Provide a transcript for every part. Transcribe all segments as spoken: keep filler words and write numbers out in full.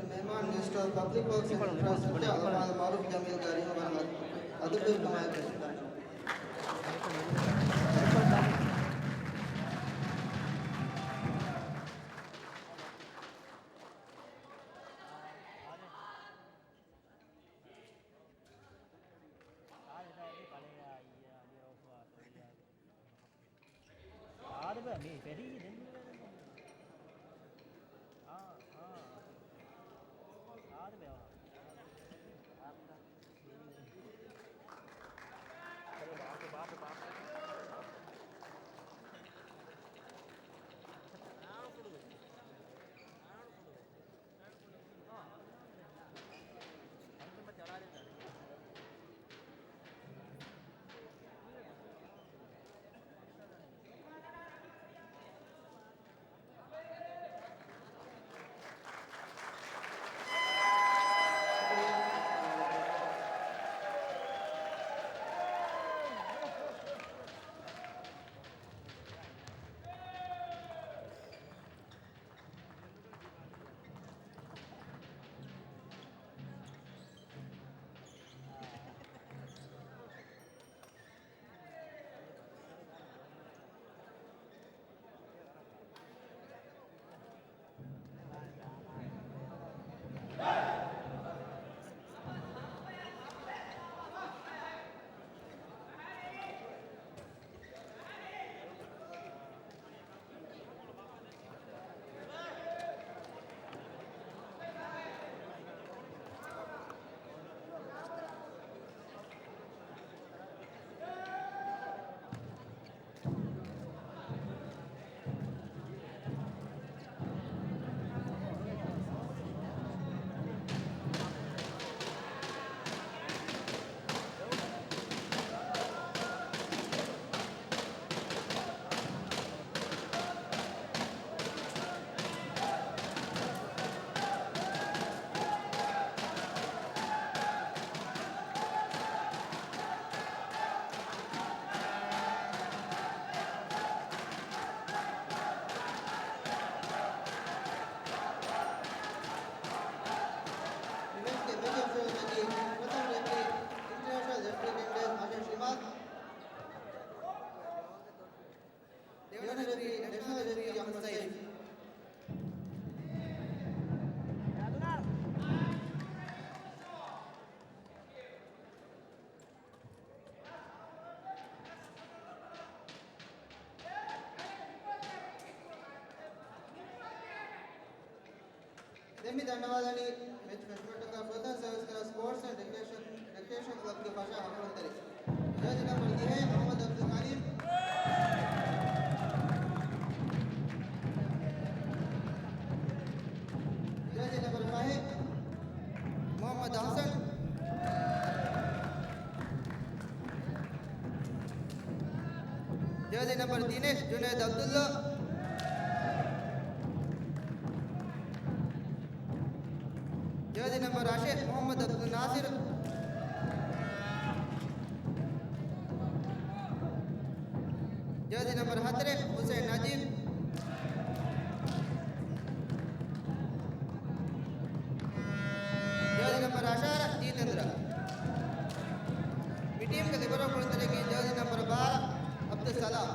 މެހެމާން މިނިސްޓަރ އޮފް ޕަބްލިކް ވޯކްސް އެންޑް އިންފްރާސްޓްރަކްޗާ އަލްމާލް މައުރޫފް ޖަމީލްގެ އަރިހުން ވަރަށް އަދަބުވެރިކަމާއެކު އާދެ ބަ، މި ފެރީ ދެން މި ވެދެން. އާ، އާ. އާދެ ބަ. މި މެޗްގެ މެޗް ރެފްރީ ވަނީ ފުރަތަމަ ރެފްރީ އިންޓަރނޭޝަނަލް ރެފްރީ ކެންޑިޑޭޓް ހަޝަން ޝިމާލް. ދެވަނަ ރެފްރީ ނޭޝަނަލް ރެފްރީ އަޙްމަދު ސައީދު. ދެން މި ދަންނަވާލަނީ މެޗް ފެށުމަށްޓަކާ ފުރަތަމަ ސަރވިސް ކުރާ ސްޕޯޓްސް އެންޑް ރެކްރިއޭޝަން، ރެކްރިއޭޝަން ކްލަބްގެ ފަށާ ހަކުރުންތެރި. ޖާޒީ ނަމްބަރު ދިހައެއް އަޙްމަދު އަބްދުލް ހަލީމް. ޖާޒީ ނަމްބަރު ފަހެއް މުޙައްމަދު އަޙްސަން. ޖާޒީ ނަމްބަރު ތިނެއް ޖުނައިދު އަބްދުﷲ. ޖާޒީ ނަމްބަރު އަށެއް މުޙައްމަދު އަބްދުލް ނާސިރު. ޖާޒީ ނަމްބަރު ހަތަރެއް ހުސެން ނަޖީބް. ޖާޒީ ނަމްބަރު އަށާރަ ޖީތެންދްރަ. މި ޓީމްގެ ލިބަރޯ ކުޅުންތެރިއަކީ ޖާޒީ ނަމްބަރު ބާރަ އަބްދުއްސަލާމް.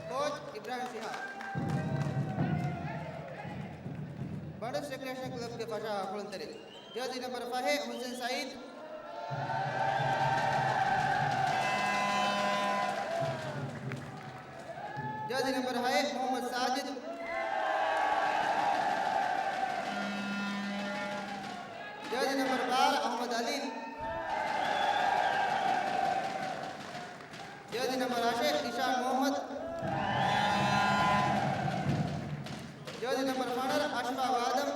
ކޯޗް އިބްރާހިމް ޝިހާބް. ބަނޑުސް ރެކްރިއޭޝަން ކްލަބްގެ ފަށާ ހަކުރުންތެރި. ޖާޒީ ނަމްބަރު ފަހެއް ހުސެން ސައީދު. ޖާޒީ ނަމްބަރު ހައެއް މުޙައްމަދު ސާޖިދު. ޖާޒީ ނަމްބަރު ބާރަ އަޙްމަދު އަލީ. ޖާޒީ ނަމްބަރު އަށެއް އިޝާން މުޙައްމަދު. ޖާޒީ ނަމްބަރު ފަނަރަ އަޝްފާގު އާދަމް.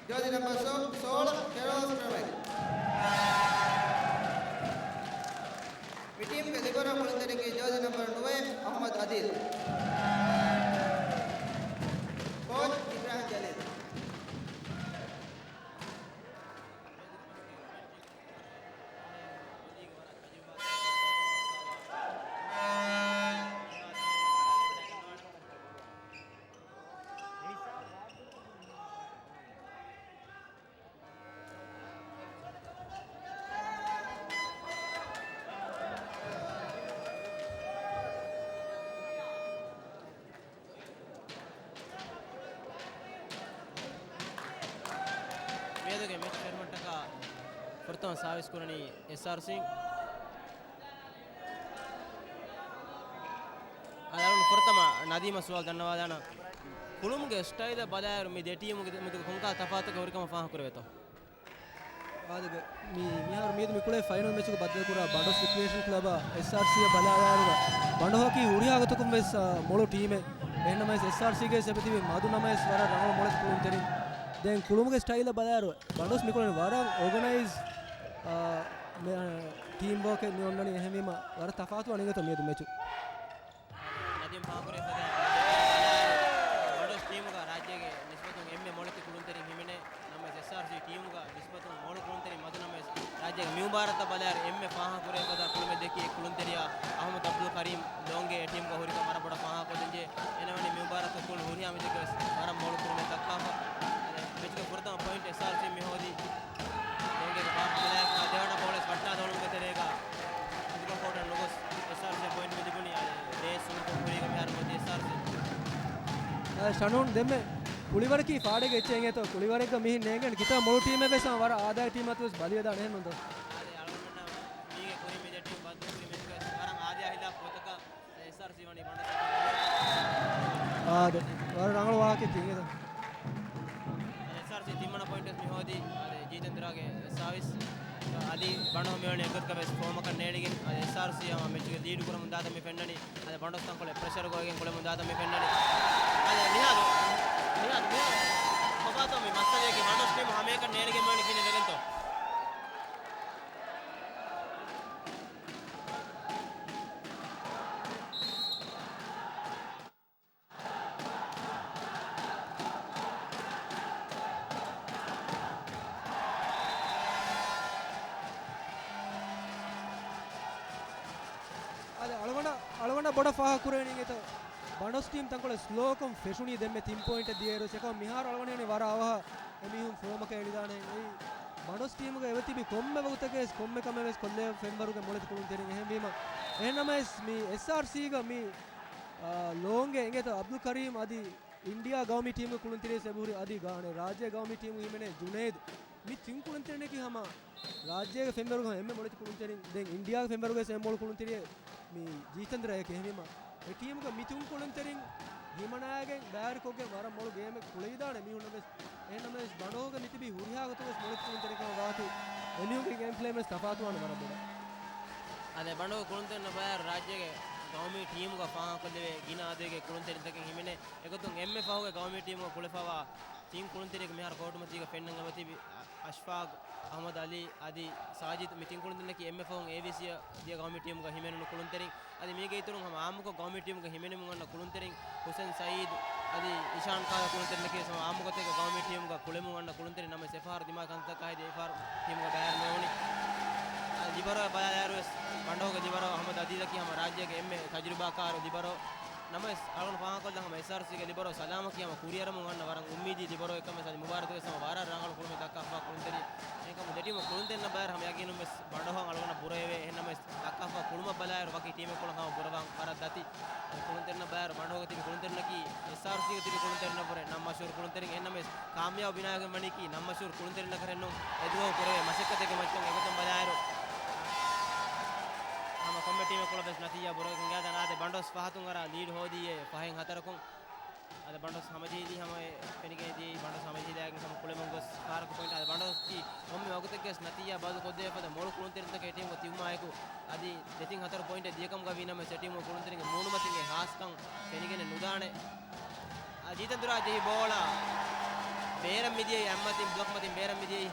ޖާޒީ ނަމްބަރު ސޯ-، ސޯޅަ ކެރޯލް ސްޓްރޮމެޓް. މި ޓީމްގެ ލިބަރޯ ކުޅުންތެރިއަކީ ޖާޒީ ނަމްބަރު ނުވައެއް އަޙްމަދު އަދީލް. ކޯޗް އިބްރާހިމް ޖަލީލް. ފުރަތަމަ ސާވިސް ކުރަނީ އެސްއާރްސީ. އަޅުގަނޑު ފުރަތަމަ ނަދީމަށް ސުވާލު ދަންނަވާލާނަން. ކުޅުމުގެ ސްޓައިލަށް ބަލާއިރު މި ދެ ޓީމުގެ މެދު ކޮންކަހަލަ ތަފާތަކެއް ހުރިކަމަށް ފާހަގަކުރެވޭތޯ؟ އާދެ، މި، މިހާރު މިއަދު މި ކުޅޭ ފައިނަލް މެޗުގެ ބައްދަލުކުރާ ބަނޑޮސް ރިކްރިއޭޝަން ކްލަބާ އެސްއާރްސީއަށް ބަލާލާއިރު، ބަނޑޮހަކީ ހުރިހާ ގޮތަކުން ވެސް، އާ، މޮޅު ޓީމެއް. އެހެންނަމަވެސް އެސްއާރްސީގެ ސެބެތިބި މަދު ނަމަވެސް ވަރަށް ރަނގަޅު މޮޅެތި ކުޅުންތެރިން. ދެން ކުޅުމުގެ ސްޓައިލަށް ބަލާއިރު، ބަނޑޮސް މިކުޅެން ވަރަށް އޯގަނައިޒް، އާ، މެ-، ޓީމް ވޯކެއް މި އޮންނަނީ. އެހެންވީމަ ވަރަށް ތަފާތު އަނެއްގަތޯ މިއަދު މެޗު. ނަދީމް ފާހަގަކުރެއްވި ފަދަ ބަނޑޮސް ޓީމުގަ ރާއްޖޭގެ ނިސްބަތުން އެންމެ މޮޅެތި ކުޅުންތެރިން ހިމެނޭ ނަމަވެސް އެސްއާރްސީ ޓީމުގަ ނިސްބަތުން މޮޅު ކުޅުންތެރިން މަދު ނަމަވެސް ރާއްޖޭގެ މި މުބާރާތަށް ބަލާއިރު އެންމެ ފާހަގަކުރެއްވި ފަދަ ކުޅުމެއް ދެއްކި ކުޅުންތެރިޔާ އަހްމަދު އަބްދުލް ކަރީމް ލޯނގޭ އެ ޓީމުގަ ހުރިކަން ވަރަށް ބޮޑަށް ފާހަގަކޮށްދިންޖެ. އެނަވަނީ މި މުބާރާތަށް ކުޅުނު ހުރިހާ މީހަކުވެސް ވަރަށް މޮޅު ކުޅުމެއް ދައްކާފަ. އަދި މެޗުގެ ފުރަތަމަ ޕޮއިންޓް އެސްއާރްސީ މި ހޯދީ ލޯނގޭގެ ބާރަށް ބަލާއިފަ ދެވަނަ ބޯޅަ ވެސް ވައްޓާލުމުގެ ތެރޭގަ ފިޒިކަލް ކޯޓަށް ނުގޮސް އެސްއާރްސީ ޕޮއިންޓް މި ލިބުނީ. އަދި ރޭސް ސުރުކޮށް ހުރީގަ މިހާރު ހޯދީ އެސްއާރްސީ. އަދި ޝަނޫން ދެންމެ ކުޅިވަރަކީ ފާޑެއްގެ އެއްޗެއް އިނގޭތޯ. ކުޅިވަރެއްގަ މިހިން ނޭނގެން ކިތައް މޮޅު ޓީމެއް ވެސް ވަރަށް އާދައިގެ ޓީމް އަތު ވެސް ބަލިވެދާނެ އެހެންނޫންތޯ؟ އާދެ، އަޅުގަނޑަށް މީގެ ކުރިން މި ދެ ޓީމް ބައްދަލު ކުރި މެޗުގަ ވަރަށް އާދައިގެ ހިލާފް ގޮތަކަށް އެސްއާރްސީ ވަނީ ބަނޑަސަކަށް. އާދެ، ވަރަށް ރަނގަޅު ވާހަކައެއް ތި އިނގޭތޯ. އެސްއާރްސީ ތިންވަނަ ޕޮއިންޓް ވެސް މި ހޯދީ. އާދެ، ޖީތެންދުރާގެ ސާވިސް. އަދި ބަނޑޮހަށް މިވަނީ އެއްގޮތަކަށް ވެސް ފޯމަކަށް ނޭޅިގެން. އާދެ، އެސްއާރްސީ ހަމަ މެޗުގެ ލީޑު ކުރަމުން ދާތަން މި ފެންނަނީ. އާދެ، ބަނޑޮސް ތަންކޮޅެއް ޕްރެޝަރު ގޮވައިގެން ކުޅެމުން ދާތަން މި ފެންނަނީ. އާދެ، މިހާރު، މިހާރު، މިހާރު ކޮބާތޯ މި މައްސަލަޔަކީ؟ ބަނޑޮސް ޓީމު ހަމައެކަނި ނޭޅިގެން މިވަނީ ކިހިނެއް ވެގެންތޯ؟ އަދި އަޅުގަނޑަށް، އަޅުގަނޑަށް ބޮޑަށް ފާހަގަ ކުރެވެނީ އިނގޭތޯ، ބަނޑޮސް ޓީމް ތަންކޮޅެއް ސްލޯކޮށް ފެށުނީ ދެންމެ ތިން ޕޮއިންޓެއް ދިޔައިރު އެކަމަ މިހާރު އަޅުގަނޑަށް ވަރަށް އަވަހަށް އެމީހުން ފޯމަކަށް އެޅިދާނެ. އެއީ ބަނޑޮސް ޓީމުގަ އެވަތިބި ކޮންމެ ވަގުތަކަށް ކޮންމެ ކަމެއް ވެސް ކޮށްލެވޭ ފެންވަރުގެ މޮޅެތި ކުޅުންތެރިން. އެހެންވީމަ، އެހެންނަމަވެސް މި އެސްއާރްސީގަ މި، އާ، ލޯނގޭ އިނގޭތޯ އަބްދުލް ކަރީމް އަދި އިންޑިއާ ގައުމީ ޓީމުގެ ކުޅުންތެރިޔާ އެބަހުރި އަދި ގާނެ ރާއްޖޭ ގައުމީ ޓީމުގެ ހިމެނޭ ޖުނައިދް. މި ތިން ކުޅުންތެރިންނަކީ ހަމަ ރާއްޖޭގެ ފެންވަރުގަ އެންމެ މޮޅެތި ކުޅުންތެރިން. ދެން އިންޑިއާގެ ފެންވަރުގަ ވެސް އެންމެ މޮޅު ކުޅުންތެރިޔެއް މި ޖީތަންދްރަޔަކީ. އެހެންވީމަ، އެ ޓީމުގަ މި ތިން ކުޅުންތެރިން ހިމަނައިގެން ބައިވެރިކޮށްގެން ވަރަށް މޮޅު ގޭމެއް ކުޅެވިދާނެ މީހުންނަށް ވެސް. އެހެންނަމަވެސް ބަނޑޯގަ މިތިބީ ހުރިހާ ގޮތަކަށް ވެސް މޮޅެތި ކުޅުންތެރިކަމަށް ވާތީ، އެމީހުންގެ ގޭމް ޕްލޭން ވެސް ތަފާތުވާނެ ވަރަށް ބޮޑަށް. އަދެ ބަނޑޯގަ ކުޅުންތެރިންނަށް ބައިވެރި ރާއްޖޭގެ ގައުމީ ޓީމުގަ ފާހަގަކޮށްލެވޭ ގިނަ އަދަދެއްގެ ކުޅުންތެރިންތަކެއް ހިމެނޭ. އެގޮތުން އެންމެ ފަހުގެ ގައުމީ ޓީމުގަ ކުޅެފަވާ ތިން ކުޅުންތެރިޔަކު މިހާރު ކޯޓުމަތީގަ ފެންނަން އެބަތިބި އަޝްފާގް، އަހްމަދު އަލީ އަދި ސާޖިދު، މި ތިން ކުޅުންތެރިންނަކީ އެންމެ ފަހުން އޭވީސީއަށް ދިޔަ ގައުމީ ޓީމުގަ ހިމެނުނު ކުޅުންތެރިން. އަދި މީގެ އިތުރުން ހަމަ އާއްމުކޮށް ގައުމީ ޓީމުގަ ހިމެނެމުން އަންނަ ކުޅުންތެރިން ހުސެން ސައީދު އަދި އިޝާން ކާލަ ކުޅުންތެރިންނަކީ ވެސް ހަމަ އާއްމުގޮތެއްގަ ގައުމީ ޓީމުގަ ކުޅެމުން އަންނަ ކުޅުންތެރިން. ނަމަވެސް އެފަހަރު ދިމާވި ކަންތައްތަކާ ހެދި އެފަހަރު ޓީމުގަ ބައިވެރި ނުވެވުނީ. އަދި ލިބަރޯއަށް ބަލާލާއިރު ވެސް ބަނޑޯގެ ލިބަރޯ އަހްމަދު އަދީލަކީ ހަމަ ރާއްޖޭގެ އެންމެ ތަޖުރިބާކާރު ލިބަރޯ. ނަމަވެސް އަޅުގަނޑު ފާހަގަކޮށްލަން ހަމަ އެސްއާރްސީގެ ލިބަރޯ ސަލާމަކީ ހަމަ ކުރިއަރަމުން އަންނަ ވަރަށް އުއްމީދީ ލިބަރޯއެއްކަމަށް އަދި މުބާރާތުގަ ވެސް ހަމަ ވަރަށް ރަނގަޅު ކުޅުމެއް ދައްކާފަ ކުޅުންތެރި. އެހެންކަމުން ދެ ޓީމު ކުޅުންތެރިންނަށް ބައިވެރި ހަމަ ޔަގީނުން ވެސް ބަނޑޯހަށް އަޅުގަނޑަށް ބުރަވެވޭ. އެހެންނަމަވެސް ދައްކާފަ ކުޅުމަށް ބަލާއިރު ވަކި ޓީމެއް ކޮޅަށް ހަމަ ބުރަވާން ވަރަށް ދަތި. ކުޅުންތެރިންނަށް ބައިވެރި ބަނޑޯގަ ތިބި ކުޅުންތެރިންނަކީ އެސްއާރްސީގަ ތިބި ކުޅުންތެރިންނަށްވުރެ ނަން މަޝްހޫރު ކުޅުންތެރިން. އެހެންނަމަވެސް ކާމިޔާބު ބިނާވެގެން ވަނީކީ ނަން މަޝްހޫރު ކުޅުންތެރިންނަކަށް ނޫން އެދުވަހު ކުރެވޭ މަސައްކަތެއްގެ މައްޗަށް. އެގޮތުން ބަލާއިރު ހަމަ ކޮންމެ ޓީމެއް ކޮޅަށް ވެސް ނަތީޖާ ބުރަވެގެން ގާތަން. އާދެ، ބަނޑޯސް ފަހަތުން އަރާ ލީޑް ހޯދީ އެ ފަހެއް ހަތަރަކުން. އަދި ބަނޑޮސް ހަމަޖެހިލީ ހަމަ ފެނިގެން ދިޔައީ ބަނޑޮސް ހަމަޖެހިލާގެން ހަމަ ކުޅެމުން ގޮސް ފަހަރަކު ޕޮއިންޓް. އަދި ބަނޑޮސް ކީ ކޮންމެ ވަގުތެއްގަސް ނަތީޖާ ބަދަލު ކޮށްދޭ ފަދަ މޮޅު ކުޅުންތެރިންތަކެއް ޓީމުގަ ތިބުމާއެކު، އަދި ދެތިން ހަތަރު ޕޮއިންޓެއް ދިޔަކަމުގަ ވީ ނަމަ ސެޓީމު ކުޅުންތެރިންގެ މޫނުމަތިންގެ ހާސްކަން ފެނިގެނެއް ނުދާނެ. އަދި ޖީތަން ދުރާ ޖެހި ބޯޅަ ބޭރަށް މިދިޔައީ، އަތްމަތިން ބްލޮކް މަތިން ބޭރަށް މިދިޔައީ.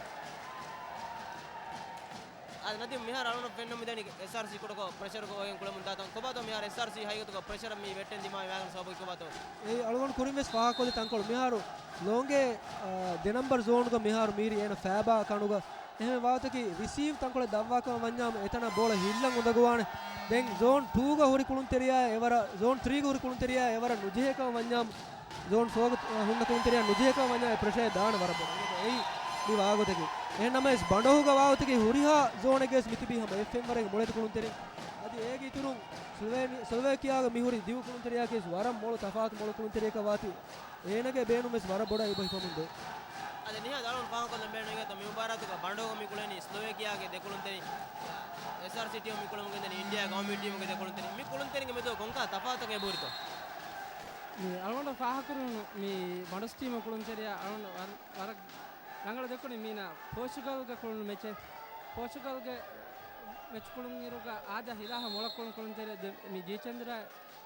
އަދި ނަދީމް މިހާރު އަޅުގަނޑު ފެންނަމުން މިދަނީ އެސްއާރްސީ ކުޑަކޮށް ޕްރެޝަރު ގޮވައިގެން ކުޅެމުން ދާތަން. ކޮބާތޯ މިހާރު އެސްއާރްސީ ހަގީގަތުގަ ޕްރެޝަރަށް މި ވެއްޓެން ދިމާވި މާގަނޑު ސަބަބަކީ ކޮބާތޯ؟ އެ އަޅުގަނޑު ކުރިން ވެސް ފާހަގަކޮށްލި ތަންކޮޅު. މިހާރު ލޯނގޭ، އާ، ދެ ނަމްބަރު ޒޯނުގަ މިހާރު މީރި އޭނަ ފައިބާ ކަނޑުގަ. އެހެން ވާގޮތަކީ ރިސީވް ތަންކޮޅެއް ދަށްވާކަމަށް ވަންޏާމު އެތަނަށް ބޯޅަ ހިއްލަން އުނދަގޫވާނެ. ދެން ޒޯން ޓޫގަ ހުރި ކުޅުންތެރިޔާ އެވަރަށް، ޒޯން ތްރީގަ ހުރި ކުޅުންތެރިޔާ އެވަރަށް ނުޖެހޭކަމަށް ވަންޏާމު ޒޯން ފޯގަ ހުންނަ ކުޅުންތެރިޔާ ނުޖެހޭކަމަށް ވަންޏާ އެ ޕްރެޝަރ ދާނެ ވަރަށް ބޮޑަށް. އެއީ މި ވާގޮތަކީ. އެހެންނަމަވެސް ބަނޑޮހުގަ ވާގޮތަކީ ހުރިހާ ޒޯނެއްގަވެސް މިތިބީ ހަމަ އެއް ފެންވަރެއްގެ މޮޅެތި ކުޅުންތެރިން. އަދި އޭގެ އިތުރުން ސްލޮވޭ-، ސްލޮވޭކިޔާގަ މިހުރި ދިގު ކުޅުންތެރިޔާއަކީ ވަރަށް މޮޅު ތަފާތު މޮޅު ކުޅުންތެރިޔަކަށް ވާތީ، އޭނަގެ ބޭނުން ވެސް ވަރަށް ބޮޑަށް އެބަ ހިފަމުންދޭ. އަ، ނިހާދު އަޅުގަނޑު ފާހަގަކޮށްލަން ބޭނުން އިނގޭތޯ، މި މުބާރާތުގަ ބަނޑޯގަ މި ކުޅެނީ ސްލޮވޭކިއާގެ ދެކުޅުންތެރިން، އެސްއާރްސީ ޓީމު މި ކުޅަމުން ގެންދަނީ އިންޑިއާ ގައުމީ ޓީމުގެ ދެކުޅުންތެރިން. މި ކުޅުންތެރިންގެ މެދުގަ ކޮންކަހަލަ ތަފާތަކެއް އެބަހުރިތޯ؟ މި އަޅުގަނޑަށް ފާހަގަކުރެވުނު މި ބަނޑޮސް ޓީމު ކުޅުންތެރިޔާ އަޅުގަނޑު ވަރަށް، ވަރަށް ރަނގަޅަށް ދެކުނީ މީނަ ޕޯޗުގަލްގެ ކުޅުނު މެޗެއް. ޕޯޗުގަލްގެ މެޗް ކުޅުން އިރުގަ އާދަ ހިލާހަށް މޮޅަށް ކުޅުން ކުޅުންތެރި މި ޖީޗަންދްރާ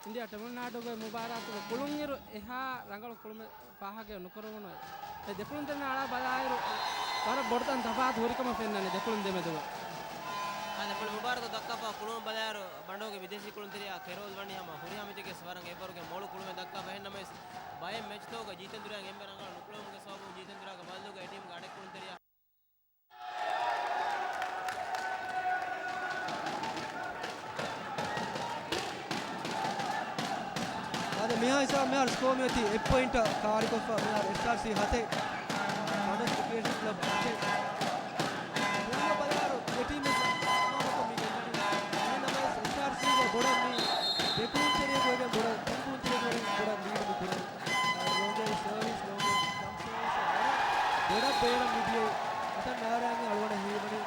އިންޑިއާ ޓަމިލްނާޑުގެ މުބާރާތުގެ ކުޅުންއިރު އެހާ ރަނގަޅު ކުޅުމެއް ފާހަގަ ނުކުރެވުނު. އެ ދެކުޅުންތެރިން އަޅާ ބަލާއިރު، ވަރަށް ބޮޑު ތަން ތަފާތު ހުރިކަމަށް ފެންނަނީ ދެކުޅުން ދެމެދުގަ. އާދެ، މުޅި މުބާރާތު ދައްކާފަ ކުޅުމަށް ބަލާއިރު، ބަނޑޯގެ ބިދޭސީ ކުޅުންތެރިޔާ ކެރޯލް ވަނީ ހަމަ ހުރިހާ މެޗެއްގެ ވަރަށް އެއްވަރުގެ މޮޅު ކުޅުމެއް ދައްކާފަ. އެހެންނަމަވެސް، ބައެއް މެޗްތަކުގަ ޖީތަންދުރާއަށް އެންމެ ރަނގަޅަށް ނުކުޅެވުމުގެ ސަބަބުން ޖީތަންދުރާގެ ބަދަލުގަ އެ ޓީމުގެ އަނެއް ކުޅުންތެރިޔާ އާދެ، މިހާ ހިސާބު މިހާރު ސްކޯ މިއޮތީ އެއް ޕޮއިންޓަށް ކާރިކޮށްފަ މިހާރު އެސްއާރްސީ ހަތެއް، ބަނޑޮސް ރިކްރިއޭޝަން ކްލަބް ހަތެއް. ކުޅުމަށް ބަލާއިރު ދެ ޓީމް ވެސް އަމާޒަކޮށް މި ގެންދަނީ. އެހެންނަމަވެސް އެސްއާރްސީގެ ބޮޑަށް މި ދެ ކުޅުންތެރިޔަކު ވެގެން ބޮޑަށް، ތިން ކުޅުންތެރިޔަކު ވެގެން ބޮޑަށް ލީޑު މި ކުރަނީ. ލޯނގް ރޭންޖް ސަރވިސް، ލޯނގް ރޭންޖް ޖަމްޕް ސަރވިސް ވަރަށް ބޮޑަށް ބޭރަށް މި ދިޔައީ. އެތަން ނާރާއިން އަޅުގަނޑަށް ހީވަނީ.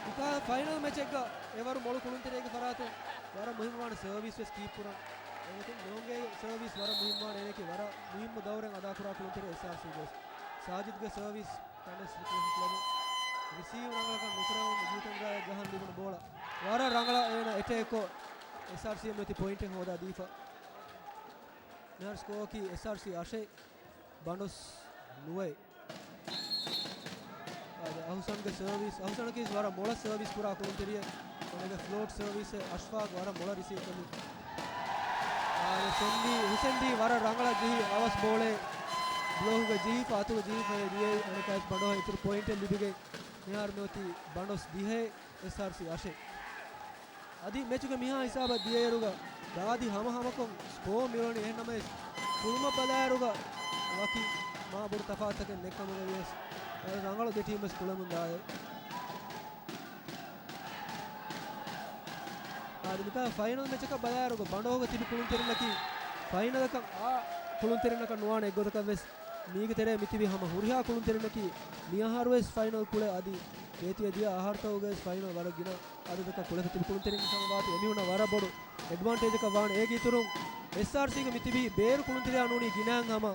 މިކާ ފައިނަލް މެޗެއްގަ އެވަރު މޮޅު ކުޅުންތެރިއެއްގެ ފަރާތުން ވަރަށް މުހިއްމުވާނެ ސަރވިސް ވެސް ކީޕް ކުރަން. އެގޮތުން ލޯނގް ރޭންޖް ސަރވިސް ވަރަށް މުހިއްމުވާނެ. އޭނައަކީ ވަރަށް މުހިއްމު ދައުރެއް އަދާކުރާ ކުޅުންތެރި އެސްއާރްސީގެ. ސާޖިދްގެ ސަރވިސް ކަންނެސް ރިކްރިއޭޝަން ކްލަބު ރިސީވް ރަނގަޅަކަށް ނުކުރެވުނު ޖީތަންދުރާއަށް ޖަހަން ލިބުނު ބޯޅަ ވަރަށް ރަނގަޅަށް އޭނަ އެޓޭކްކޮށް އެސްއާރްސީ މިއޮތީ ޕޮއިންޓެއް ހޯދާ ދީފަ. މިހާރު ސްކޯއަކީ އެސްއާރްސީ އަށެއް، ބަނޑޮސް ނުވައެއް. އާދެ، އަހުސަންގެ ސަރވިސް، އަހުސަނަކީ ވަރަށް މޮޅަށް ސަރވިސް ކުރާ ކުޅުންތެރިއެއް. އޭނަގެ ފްލޯޓް ސަރވިސްއެއް އަޝްފާގް ވަރަށް މޮޅަށް ރިސީވް ކޮށްލި. އާދެ، ސެންޑީ، ހުސެންޑީ ވަރަށް ރަނގަޅަށް ޖެހި އަވަސް ބޯޅައެއް ބްލޯކްގަ ޖެހިފަ، އަތުގަ ޖެހިފަ އެ ދިޔައީ. އަނެއްކާވެސް ބަނޑޮހަށް އިތުރު ޕޮއިންޓެއް ލިބިގެން މިހާރު މިއޮތީ ބަނޑޮސް ދިހައެއް، އެސްއާރްސީ އަށެއް. އަދި މެޗުގެ މިހާ ހިސާބަށް ދިޔައިރުގަ ދާދި ހަމަހަމަކޮށް ސްކޯ މިއުޅެނީ. އެހެންނަމަވެސް، ކުޅުމަށް ބަލާއިރުގަ ވަކި މާ ބޮޑު ތަފާތުތަކެއް ނެތްކަމުގަ ވިޔަސް، ވަރަށް ރަނގަޅު ދެ ޓީމް ވެސް ކުޅެމުން ދާއިރު. އާދެ، މިކާ ފައިނަލް މެޗަކަށް ބަލާއިރުގަ ބަނޑޯގަ ތިބި ކުޅުންތެރިންނަކީ ފައިނަލަކަށް އާ ކުޅުންތެރިންނަކަށް ނުވާނެ އެއްގޮތަކަށް ވެސް މީގެ ތެރޭ މިތިބި ހަމަ ހުރިހާ ކުޅުންތެރިންނަކީ މިއަހަރުވެސް ފައިނަލް ކުޅެ އަދި ދޭތި އެދިޔަ އަހަރުތަކުގަވެސް ފައިނަލް ވަރަށް ގިނަ އަދަދަކަށް ކުޅެފަ ތިބި ކުޅުންތެރިން ހަމަ ވާތީ އެމީހުންނަށް ވަރަށް ބޮޑު އެޑްވާންޓޭޖަކަށް ވާނެ. އޭގެ އިތުރުން އެސްއާރްސީގެ މިތިބީ ބޭރު ކުޅުންތެރިޔާ ނޫނީ ގިނައިން ހަމަ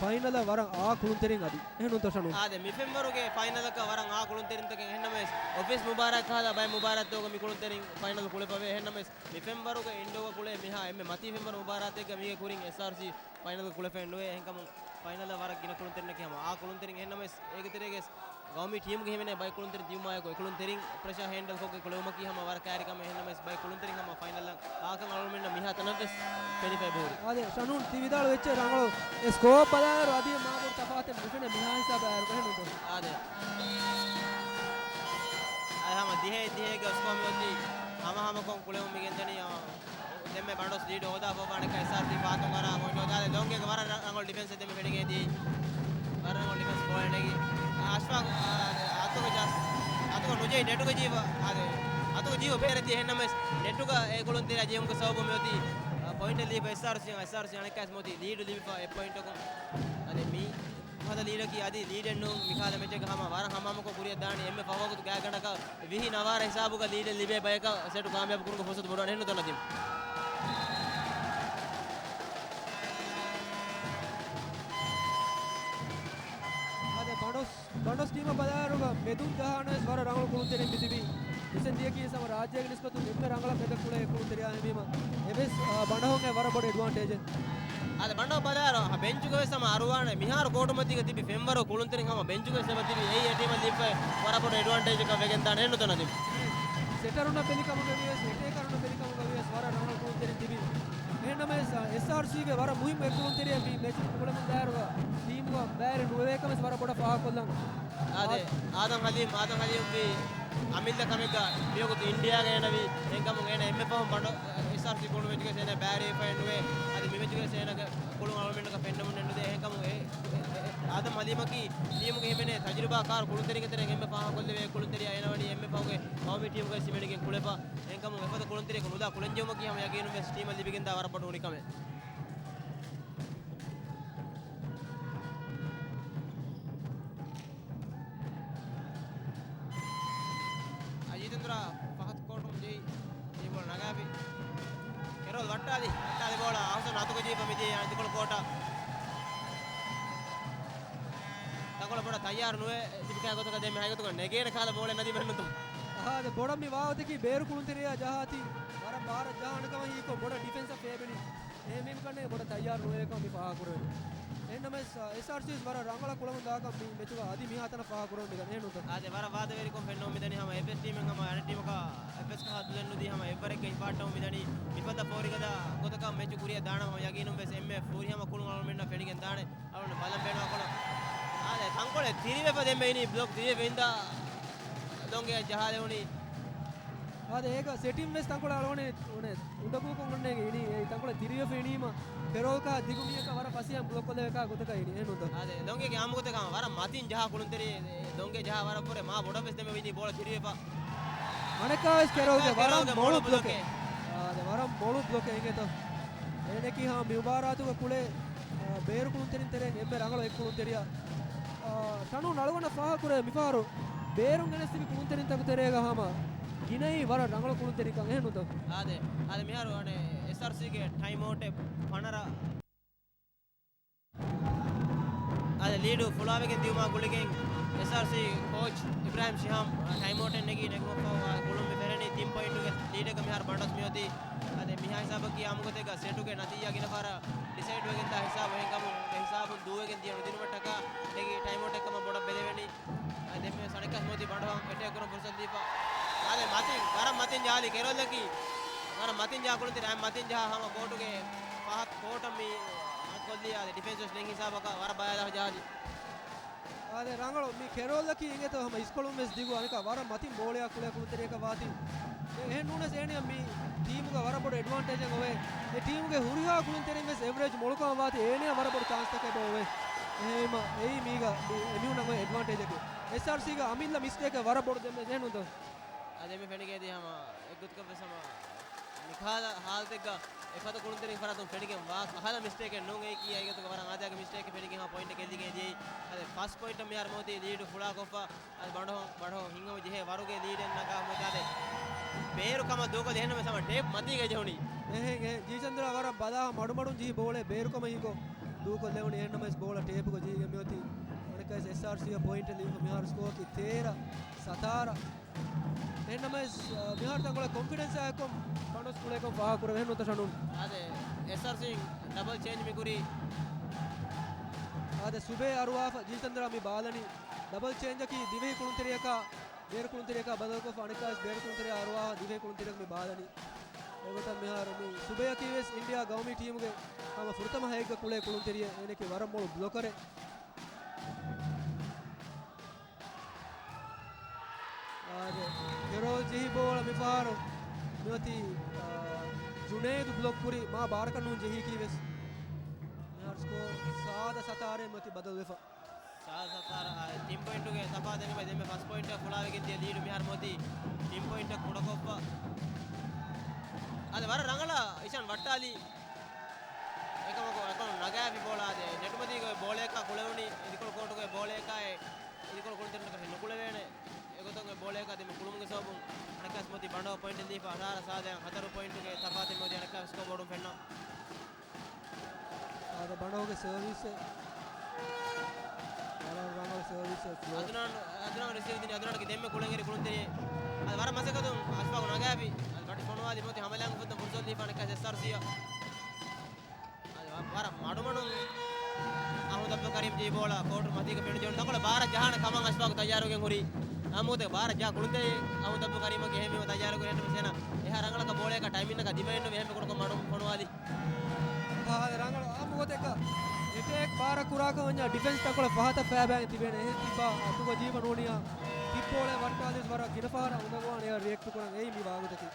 ފައިނަލަށް ވަރަށް އާ ކުޅުންތެރިން އަދި. އެހެންނޫންތޯ ޝަނޫން؟ އާދެ، މި ފެންވަރުގެ ފައިނަލަކަށް ވަރަށް އާ ކުޅުންތެރިންތަކެއް. އެހެންނަމަވެސް، އޮފީސް މުބާރާތް ކަހަލަ ބައެއް މުބާރާތްތަކުގަ މި ކުޅުންތެރިން ފައިނަލް ކުޅެފަވޭ. އެހެންނަމަވެސް، މި ފެންވަރުގެ އިންޑޯގަ ކުޅޭ މިހާ އެންމެ މަތީ ފެންވަރު މުބާރާތެއްގަ މީގެ ކުރިން އެސްއާރްސީ ފައިނަލް ކުޅެފައެއް ނުވޭ. އެހެންކަމުން ފައިނަލަށް ވަރަށް ގިނަ ކުޅުންތެރިންނަކީ ހަމަ އާ ކުޅުންތެރިން. އެހެންނަމަވެސް، އޭގެ ތެރޭގަ ގައުމީ ޓީމުގެ ހިމެނޭ ބައެއް ކުޅުންތެރިން ތިބުމާއެކު، އެ ކުޅުންތެރިން ޕްރެޝާ ހޭންޑަލްކޮށްގެން ކުޅެވުމަކީ ހަމަ ވަރަށް ކައިރި ކަމެއް. އެހެންނަމަވެސް، ބައެއް ކުޅުންތެރިން ހަމަ ފައިނަލަށް އާކަން އަޅުމެންނަށް މިހާ ތަނަށްވެސް ފެނިފަ އެބަހުރި. އާދެ، ޝަނޫން ތި ވިދާޅު ވެއްޗެއް ރަނގަޅު. އެ ސްކޯ ބަލާއިރު އަދި މާބޮޑު ތަފާތެއް ނުފެނޭ މިހާ ހިސާބަށް އައިރު. އެހެންނޫންތޯ؟ އާދެ. އާދެ، ހަމަ ދިހައެއް ދިހައެއްގެ ސްކޯ މިއޮތީ ހަމަހަމަކޮށް ކުޅެވުން މި ގެންދަނީ. ދެންމެ ބަނޑޮސް ލީޑް ހޯދާފަ އަނެއްކާ އެސްއާރްސީ ފާތުން އަރާ ގޮތް ހޯދާލެ. ލޯންގޭގެ ވަރަށް ރަ-، ރަނގަޅު ޑިފެންސެއް ދެންމެ ފެނިގެން ދިޔައީ. ވަރަށް ރަނގަޅު ޑިފެންސް ބޯޅަ ނެގި. އަޝްފާގް، އާ، އަތުގަ ޖަސް، އަތުގަ ނުޖެހި ނެޓުގަ ޖީވަ، އާދެ، އަތުގަ ޖީވަ ބޭރަށް ދިޔަ. އެހެންނަމަވެސް ނެޓުގަ އެ ކުޅުންތެރިޔާ ޖެހުމުގެ ސަބަބުން މިއޮތީ، އާ، ޕޮއިންޓެއް ލިބިފަ އެސްއާރްސީ، އެސްއާރްސީ އަނެއްކާވެސް މިއޮތީ ލީޑު ލިބިފަ އެއް ޕޮއިންޓަކުން. އާދެ، މި ކަހަލަ ލީޑަކީ އަދި ލީޑެއް ނޫން. މިކަހަލަ މެޗެއްގަ ހަމަ ވަރަށް ހަމަހަމަކޮށް ކުރިއަށް ދާނީ. އެންމެ ފަހުވަގުތު ގާތްގަނޑަކަށް ވިހި ނަވާރަ ހިސާބުގަ ލީޑެއް ލިބޭ ބަޔަކަށް ސެޓު ކާމިޔާބު ކުރުމުގެ ފުރުސަތު ބޮޑުވާނެ. އެހެންނުތަ ނަދީމް؟ އާދެ، ބަނޑޮސް، ބަނޑޮސް ޓީމަށް ބަލާއިރުގަ މެދުން ޖަހާނަމަވެސް ވަރަށް ރަނގަޅު ކުޅުންތެރިން މިތިބީ. ހުސެން ދިޔަކީ ހަމަ ރާއްޖޭގެ ނިސްބަތުން އެންމެ ރަނގަޅަށް މެދަށް ކުޅޭ ކުޅުންތެރިޔާ ހެންވީމަ، އެވެސް، އާ، ބަނޑޮހަށް ވަރަށް ބޮޑު އެޑްވާންޓޭޖެއް. އާދެ، ބަނޑޮހަށް ބަލާއިރު، އާ، ބެންޗުގަ ވެސް ހަމަ އަރުވާނެ. މިހާރު ކޯޓު މަތީގަ ތިބި ފެންވަރު ކުޅުންތެރިން ހަމަ ބެންޗުގަ ވެސް އެބަ ތިބި. އެއީ އެ ޓީމަށް ލިބިފައި ވަރަށް ބޮޑު އެޑްވާންޓޭޖަކަށް ވެގެން ދާނެ. އެހެންނުތަ ނަދީމް؟ ސެޓަރުންނަށް ބެލި ކަމުގަ ވިޔަސް، އެޓޭކަރުންނަށް ބެލި ކަމުގަ ވިޔަސް ވަރަށް ރަނގަޅު ކުޅުންތެރިން ތިބި. އެހެންނަމަވެސް، އާ، އެސްއާރްސީގެ ވަރަށް މުހިއްމު އެއް ކުޅުންތެރިޔަކީ މެޗު ކުޅެމުން ދާއިރުގަ ޓީމުގަ ބައިވެރި ނުވެވޭކަމަށް ވެސް ވަރަށް ބޮޑަށް ފާހަގަކޮށްލަން. އާދެ، އާދަމް ހަލީމް، އާދަމް ހަލީމް ވީ އަމިއްލަ ކަމެއްގަ މިވަގުތު އިންޑިއާގަ އޭނަ ވީ. އެހެންކަމުން އޭނަ އެންމެ ފަހުން ބަނޑޮ-، އެސްއާރްސީ ކުޅުނު މެޗުގަ އޭނަ ބައިވެރިވެފައެއް ނުވޭ. އަދި މި މެޗުގަ އޭނަގެ ކުޅުން އަޅުމެންނަކަށް ފެންނަމުން ނުދޭ. އެހެންކަމުން އެ، އެ، އެ، އާދަމް ހަލީމަކީ ޓީމުގެ ހިމެނޭ ތަޖުރިބާކާރު ކުޅުންތެރިންގެ ތެރެއިން އެންމެ ފާހަގަކޮށްލެވޭ ކުޅުންތެރިޔާ. އޭނަ ވަނީ އެންމެ ފަހުގެ ގައުމީ ޓީމުގައި ހިމެނިގެން ކުޅެފަ. އެހެންކަމުން އެފަދަ ކުޅުންތެރިޔަކު ނުލާ ކުޅެންޖެހުމަކީ ހަމަ ޔަގީނުން ވެސް ޓީމަށް ލިބިގެންދާ ވަރަށް ބޮޑު އުނިކަމެއް. ފަހަތު ކޯޓުން ޖެހި ޖެހި ބޯޅަ ނަގާފި. ކެރޯލް ވައްޓާލި، ވައްޓާލި ބޯޅަ އަހުސަން އަތުގަ ޖެހިފަ މިދިޔަ އަނދިކޮޅު ކޯޓަށް. ތަންކޮޅެއް ބޮޑަށް ތައްޔާރު ނުވެ ތިބި ކަހަލަ ގޮތަކަށް ދެންމެ ހަގީގަތުގަ ނެގޭނެ ކަހަލަ ބޯޅަ ނަދީމެއް ނުތޯ. އާދެ، ބޮޑަށް މި ވާގޮތަކީ ބޭރު ކުޅުންތެރިޔާ ޖަހާތީ ވަރަށް ބާރަށް ޖަހާނެ ކަމަށް ހީކޮށް ބޮޑަށް ޑިފެންސަށް ފޭބެނީ. އެހެންވީމަ ކަންނޭނގެ ބޮޑަށް ތައްޔާރު ނުވޭ ކަމަށް މި ފާހަގަކުރެވެނީ. އެހެންނަމަވެސް، އާ، އެސްއާރްސީވެސް ވަރަށް ރަނގަޅަށް ކުޅަމުން ދާކަން މި މެޗުގަ އަދި މިހާތަނަށް ފާހަގަކުރަމުން މިދަނީ ހަމަ އެއްވެސް ޓީމެއް ހަމަ އެއްވެސް ޓީމެއް ހަމަ އަނެއް ޓީމަކާ އެއްވެސް ކަހަލަ ދުލެއް ނުދީ ހަމަ އެއްވަރެއްގަ ހިފާއްޓަމުން މިދަނީ. މިފަދަ ފޯރިގަދަ ގޮތަކަށް މެޗު ކުރިއަށް ދާނަމަ ހަމަ ޔަގީނުން ވެސް އެންމެ ފުރިހަމަ ކުޅުން އަޅުމެންނަށް ފެނިގެން ދާނެ. އަޅުގަނޑު ބަލަން ބޭނުން އަޅުގަނޑު. އާދެ، ތަންކޮޅެއް ތިރިވެފަ ދެންމެ އިނީ ބްލޮކް ތިރިވެފަ އިންދާ ދޮންގެ ޖަހާލެވުނީ. އާދެ، އޭގަ ސެޓިން ވެސް ތަންކޮޅެއް އަޅުގަނޑު އުނެ އުނދަގޫކޮށް އޮންނޭގެ އިނީ އެ ތަންކޮޅެއް ތިރިވެފަ އިނީމަ، ކެރޯލް ކާ ދިގު މީހަކާ ވަރަށް ފަސޭހައިން ބްލޮކް ކޮށްލެވޭ ކާ ގޮތަކަށް އިނީ. އެހެން ނޫންތޯ؟ އާދެ، ދޮންގެގެ އާއްމު ގޮތަކަށް ވަރަށް މަތިން ޖަހާ ކުޅުންތެރި، ދޮންގެ ޖަހާ ވަރަށް ފުރޭ މާ ބޮޑަށް ވެސް ދެންމެ އިނީ ބޯޅަ ތިރިވެފަ. އަނެއްކާވެސް ކެރޯލްގެ ވަރަށް މޮޅު ބްލޮކެއް. އާދެ، ވަރަށް މޮޅު ބްލޮކެއް އިނގޭތޯ. އޭނައަކީ ހަމަ މި މުބާރާތުގަ ކުޅޭ، އާ، ބޭރު ކުޅުންތެރިން ތެރެއިން އެންމެ ރަނގަޅު އެއް ކުޅުންތެރިޔާ. އާ، ޝަނޫން އަޅުގަނޑަށް ފާހަގަކުރޭ މިފަހަރު ބޭރުން ގެނެސްދިވި ކުޅުންތެރިންތަކުގެ ތެރޭގަ ހަމަ ގިނައީ ވަރަށް ރަނގަޅު ކުޅުންތެރިންކަން އެހެން ނޫންތޯ؟ އާދެ، އާދެ، މިހާރު އަނެއް އެސްއާރްސީގެ ޓައިމް އައުޓެއް ފަނަރަ. އާދެ، ލީޑު ފުޅާވެގެން ދިއުމާ ގުޅިގެން އެސްއާރްސީ ކޯޗް އިބްރާހިމް ޝިހާމް، އާ، ޓައިމް އައުޓެއް ނެގި ނެގުމަށްފަހު، އާ، ގުޅުން މި ފެނެނީ ތިން ޕޮއިންޓުގެ ލީޑެއްގަ މިހާރު ބަނޑޮސް މިއޮތީ. އާދެ، މިހާ ހިސާބަކީ އާއްމު ގޮތެއްގަ ސެޓުގެ ނަތީޖާ ގިނަ ފަހަރަށް ޑިސައިޑް ވެގެންދާ ހިސާބު. އެހެންކަމުން އެ ހިސާބުން ދޫވެގެން ދިޔަ ނުދިނުމަށްޓަކާ ނެގި ޓައިމް އައުޓެއް ކަމަށް ބޮޑަށް ބެލެވެނީ. އާ، ދެންމެ އަނެއްކާވެސް މޯދި ބަނޑުހަން އެޓޭކް ކުރަން ފުރުސަތު ދީފަ. އާދެ، މަތިން، ވަރަށް މަތިން ޖަހާލި ކެރޯލްއަކީ. ވަރަށް މަތިން ޖަހާ ކުޅުންތެރި، އައި މަތިން ޖަހާ ހަމަ ކޯޓުގެ ފަހަތު ކޯޓަށް މި ކޮށްލީ. އާދެ، ޑިފެންސް ވެސް ނެގި ހިސާބަކަށް ވަރަށް ބަޔާދާ ޖަހާލި. އާދެ، ރަނގަޅު މި ކެރޯލްއަކީ އިނގޭތޯ ހަމަ އިސްކޮޅުން ވެސް ދިގު އަނެކާ ވަރަށް މަތިން ބޯޅަޔާ ކުޅޭ ކުޅުންތެރިޔަކަށް ވާތީ. އެ-، އެހެން ނޫނަސް އޭނަޔަށް މި ޓީމުގަ ވަރަށް ބޮޑު އެޑްވާންޓޭޖެއް އޮވޭ. އެ ޓީމުގެ ހުރިހާ ކުޅުންތެރިން ވެސް އެވްރޭޖް މޮޅުކަމަށް ވާތީ އޭނަޔަށް ވަރަށް ބޮޑު ޗާންސްތަކެއް އެބަ އޮވޭ. އެހެންވީމަ އެއީ މީގަ މި-، އެމީހުންނަށް އޮތް އެޑްވާންޓޭޖަކީ. އެސްއާރްސީގަ އަމިއްލަ މިސްޓޭކެއް ވަރަށް ބޮޑު ދެންމެ އެހެން ނޫންތޯ؟ އާ، ދެންމެ ފެނިގެންދިޔަ ހަމަ އެއްގޮތަކަށް ވެސް ހަމަ މިކަހަލަ ހާލަތެއްގަ އެފަދަ ކުޅުންތެރިން ފަރާތުން ފެނިގެން ވާ ކަހަލަ މިސްޓޭކެއް ނޫން. އެއީކީ އެގޮތުގަ ވަރަށް އާދައިގެ މިސްޓޭކެއް ފެނިގެން ހަމަ ޕޮއިންޓެއް ގެއްލިގެން ދިޔައީ. އާދެ، ފަސްޓް ޕޮއިންޓަށް މިހާރު މޯދީ ލީޑު ފުޅާކޮށްފަ. އާދެ، ބަނޑުހަ-، ބަނޑުހަ ހިނގަމުން ޖެހޭ ވަރުގެ ލީޑެއް ނަގާ ހަމަ އާދެ، ބޭރު ކަމަށް ދޫކޮށްލި އެހެންނަމަވެސް ހަމަ ޓޭޕް މަތީގަ ޖެހުނީ. އެހެން، އެހެން. ޖީސަންދުރާ ވަރަށް ބަލާ މަޑުމަޑުން ޖެހި ބޯޅަ ބޭރުކަމަށް ހީކޮށް ދޫކޮށްލެވުނީ. އެހެންނަމަވެސް ބޯޅަ ޓޭޕުގަ ޖެހިގެން މިއޮތީ. އަނެއްކާވެސް އެސްއާރްސީއަށް ޕޮއިންޓެއް ލިބިފަ. މިހާރު ސްކޯއަކީ ތޭރަ ސަތާރަ. އެހެންނަމަވެސް، އާ، މިހާރު ތަންކޮޅެއް ކޮންފިޑެންސާ އެއްކޮށް ބަނޑޮސް ކުޅޭކަން ފާހަގަކުރެވޭ ނުތަ ޝަނޫން. އާދެ، އެސްއާރްސީ ޑަބަލް ޗޭންޖް މި ކުރީ. އާދެ، ސުބޭ އަރުވާފަ ޖީސަންދުރާ މި ބާލަނީ. ޑަބަލް ޗޭންޖަކީ ދިވެހި ކުޅުންތެރިޔަކާ ބޭރު ކުޅުންތެރިޔަކާ ބަދަލުކޮށްފަ، އަނެއްކާވެސް ބޭރު ކުޅުންތެރިޔާ އަރުވާފަ ދިވެހި ކުޅުންތެރިޔަކު މި ބާލަނީ. އެގޮތަށް މިހާރު މި ސުބޭއަކީވެސް އިންޑިއާ ގައުމީ ޓީމުގެ ހަމަ ފުރަތަމަ ހައެއްގަ ކުޅޭ ކުޅުންތެރިއެއް. އޭނައަކީ ވަރަށް މޮޅު ބްލޮކަރެއް. އާދެ، ކެރޯލް ޖެހި ބޯޅަ މިފަހަރު މިއޮތީ، އާ، ޖުނޭދު ބްލޮކް ކުރި މާ ބާރަކަށް ނޫން ޖެހީކީވެސް. މިހާރު ސްކޯ ސާދަ ސަތާރައެއް މިއޮތީ ބަދަލުވެފަ. ސާދަ ސަތާރަ، އާ، ތިން ޕޮއިންޓުގެ ތަފާތެއް ނިމެ ދެންމެ ފަސް ޕޮއިންޓަށް ފުޅާވެގެން ދިޔަ ލީޑު މިހާރު މިއޮތީ ތިން ޕޮއިންޓަށް ކުޑަކޮށްފަ. އާދެ، ވަރަށް ރަނގަޅަށް އިޝާން ވައްޓާލީ. އެކަމަކު އެކަމަކު ނަގާފި ބޯޅަ އާދެ، ނެޓުމަތީގަ ބޯޅަޔަކާ ކުޅެވުނީ އިދިކޮޅު ކޯޓުގެ ބޯޅަޔަކާއި އިދިކޮޅު ކުޅުންތެރިންނަކަށް ނުކުޅެވޭނެ. އެގޮތުން އެ ބޯޅަޔަކާ ދެންމެ ކުޅުމުގެ ސަބަބުން އަނެއްކާވެސް މިއޮތީ ބަނޑޯ ޕޮއިންޓެއް ލީފަ އަށާރަ ސާދައިން ހަތަރު ޕޮއިންޓުގެ ތަފާތެއް މިއޮތީ އަނެއްކާވެސް ސްކޯ ބޯޑުން ފެންނަ. އާދެ، ބަނޑޯގެ ސަރވިސް އެއް. ވަރަށް ރަނގަޅު ސަރވިސް އެއް. އަދުނާން، އަދުނާން ރިސީވް ދިނީ، އަދުނާންގެ ދެންމެ ކުޅެން އެރި ކުޅުންތެރި. އާދެ، ވަރަށް މަސައްކަތުން އަޝްފާގު ނަގާފި. އަދި ބަޓި ފޮނުވާލި މިއޮތީ ހަމަލާން ފުއްދަ ފުރުސަތު ލީފަ އަނެއްކާ އެސްއާރްސީއަށް. އާދެ، ވަ-، ވަރަށް މަޑުމަޑުން އަހުމަދު އަބްދުލް ކަރީމް ޖެހި ބޯޅަ ކޯޓު މަތީގަ ފެނި ޖެހުނު. ތަންކޮޅެއް ބާރަށް ޖަހާނެ ކަމަށް އަޝްފާގު ތައްޔާރުވެގެން ހުރީ. އާ މޫދެ ބާރަށް ޖަހާ ކުޅުންތެރި އަހުމަދު އަބްދުލް ކަރީމަކީ އެހެންވީމަ ތައްޔާރުވެގެން ހެންނަމަ ސޭނަ އެހާ ރަނގަޅަކަށް ބޯޅަޔަކާ ޓައިމިންއަކާ ދިމައެއްނުވެ އެހެން ކުޑަކޮށް މަޑުން ފޮނުވާލި. އާ، ރަނގަޅު އާއްމު ގޮތެއްގަ އެޓޭކް ބާރަށް ކުރާކަށް ވަންޏާ ޑިފެންސް ތަންކޮޅެއް ފަހަތަށް ފައިބައިން ތިބޭނެ. އެހެން ތިބާ އަތުގަ ޖީބަ ނޫނިޔާ ތިއްބޯޅަ ވައްޓާލިސް ވަރަށް ގިނަ ފަހަރަށް އުނދަގޫވާނެ އެއަށް ރިއެކްޓް ކުރަން. އެއީ މި ވާގޮތަކީ.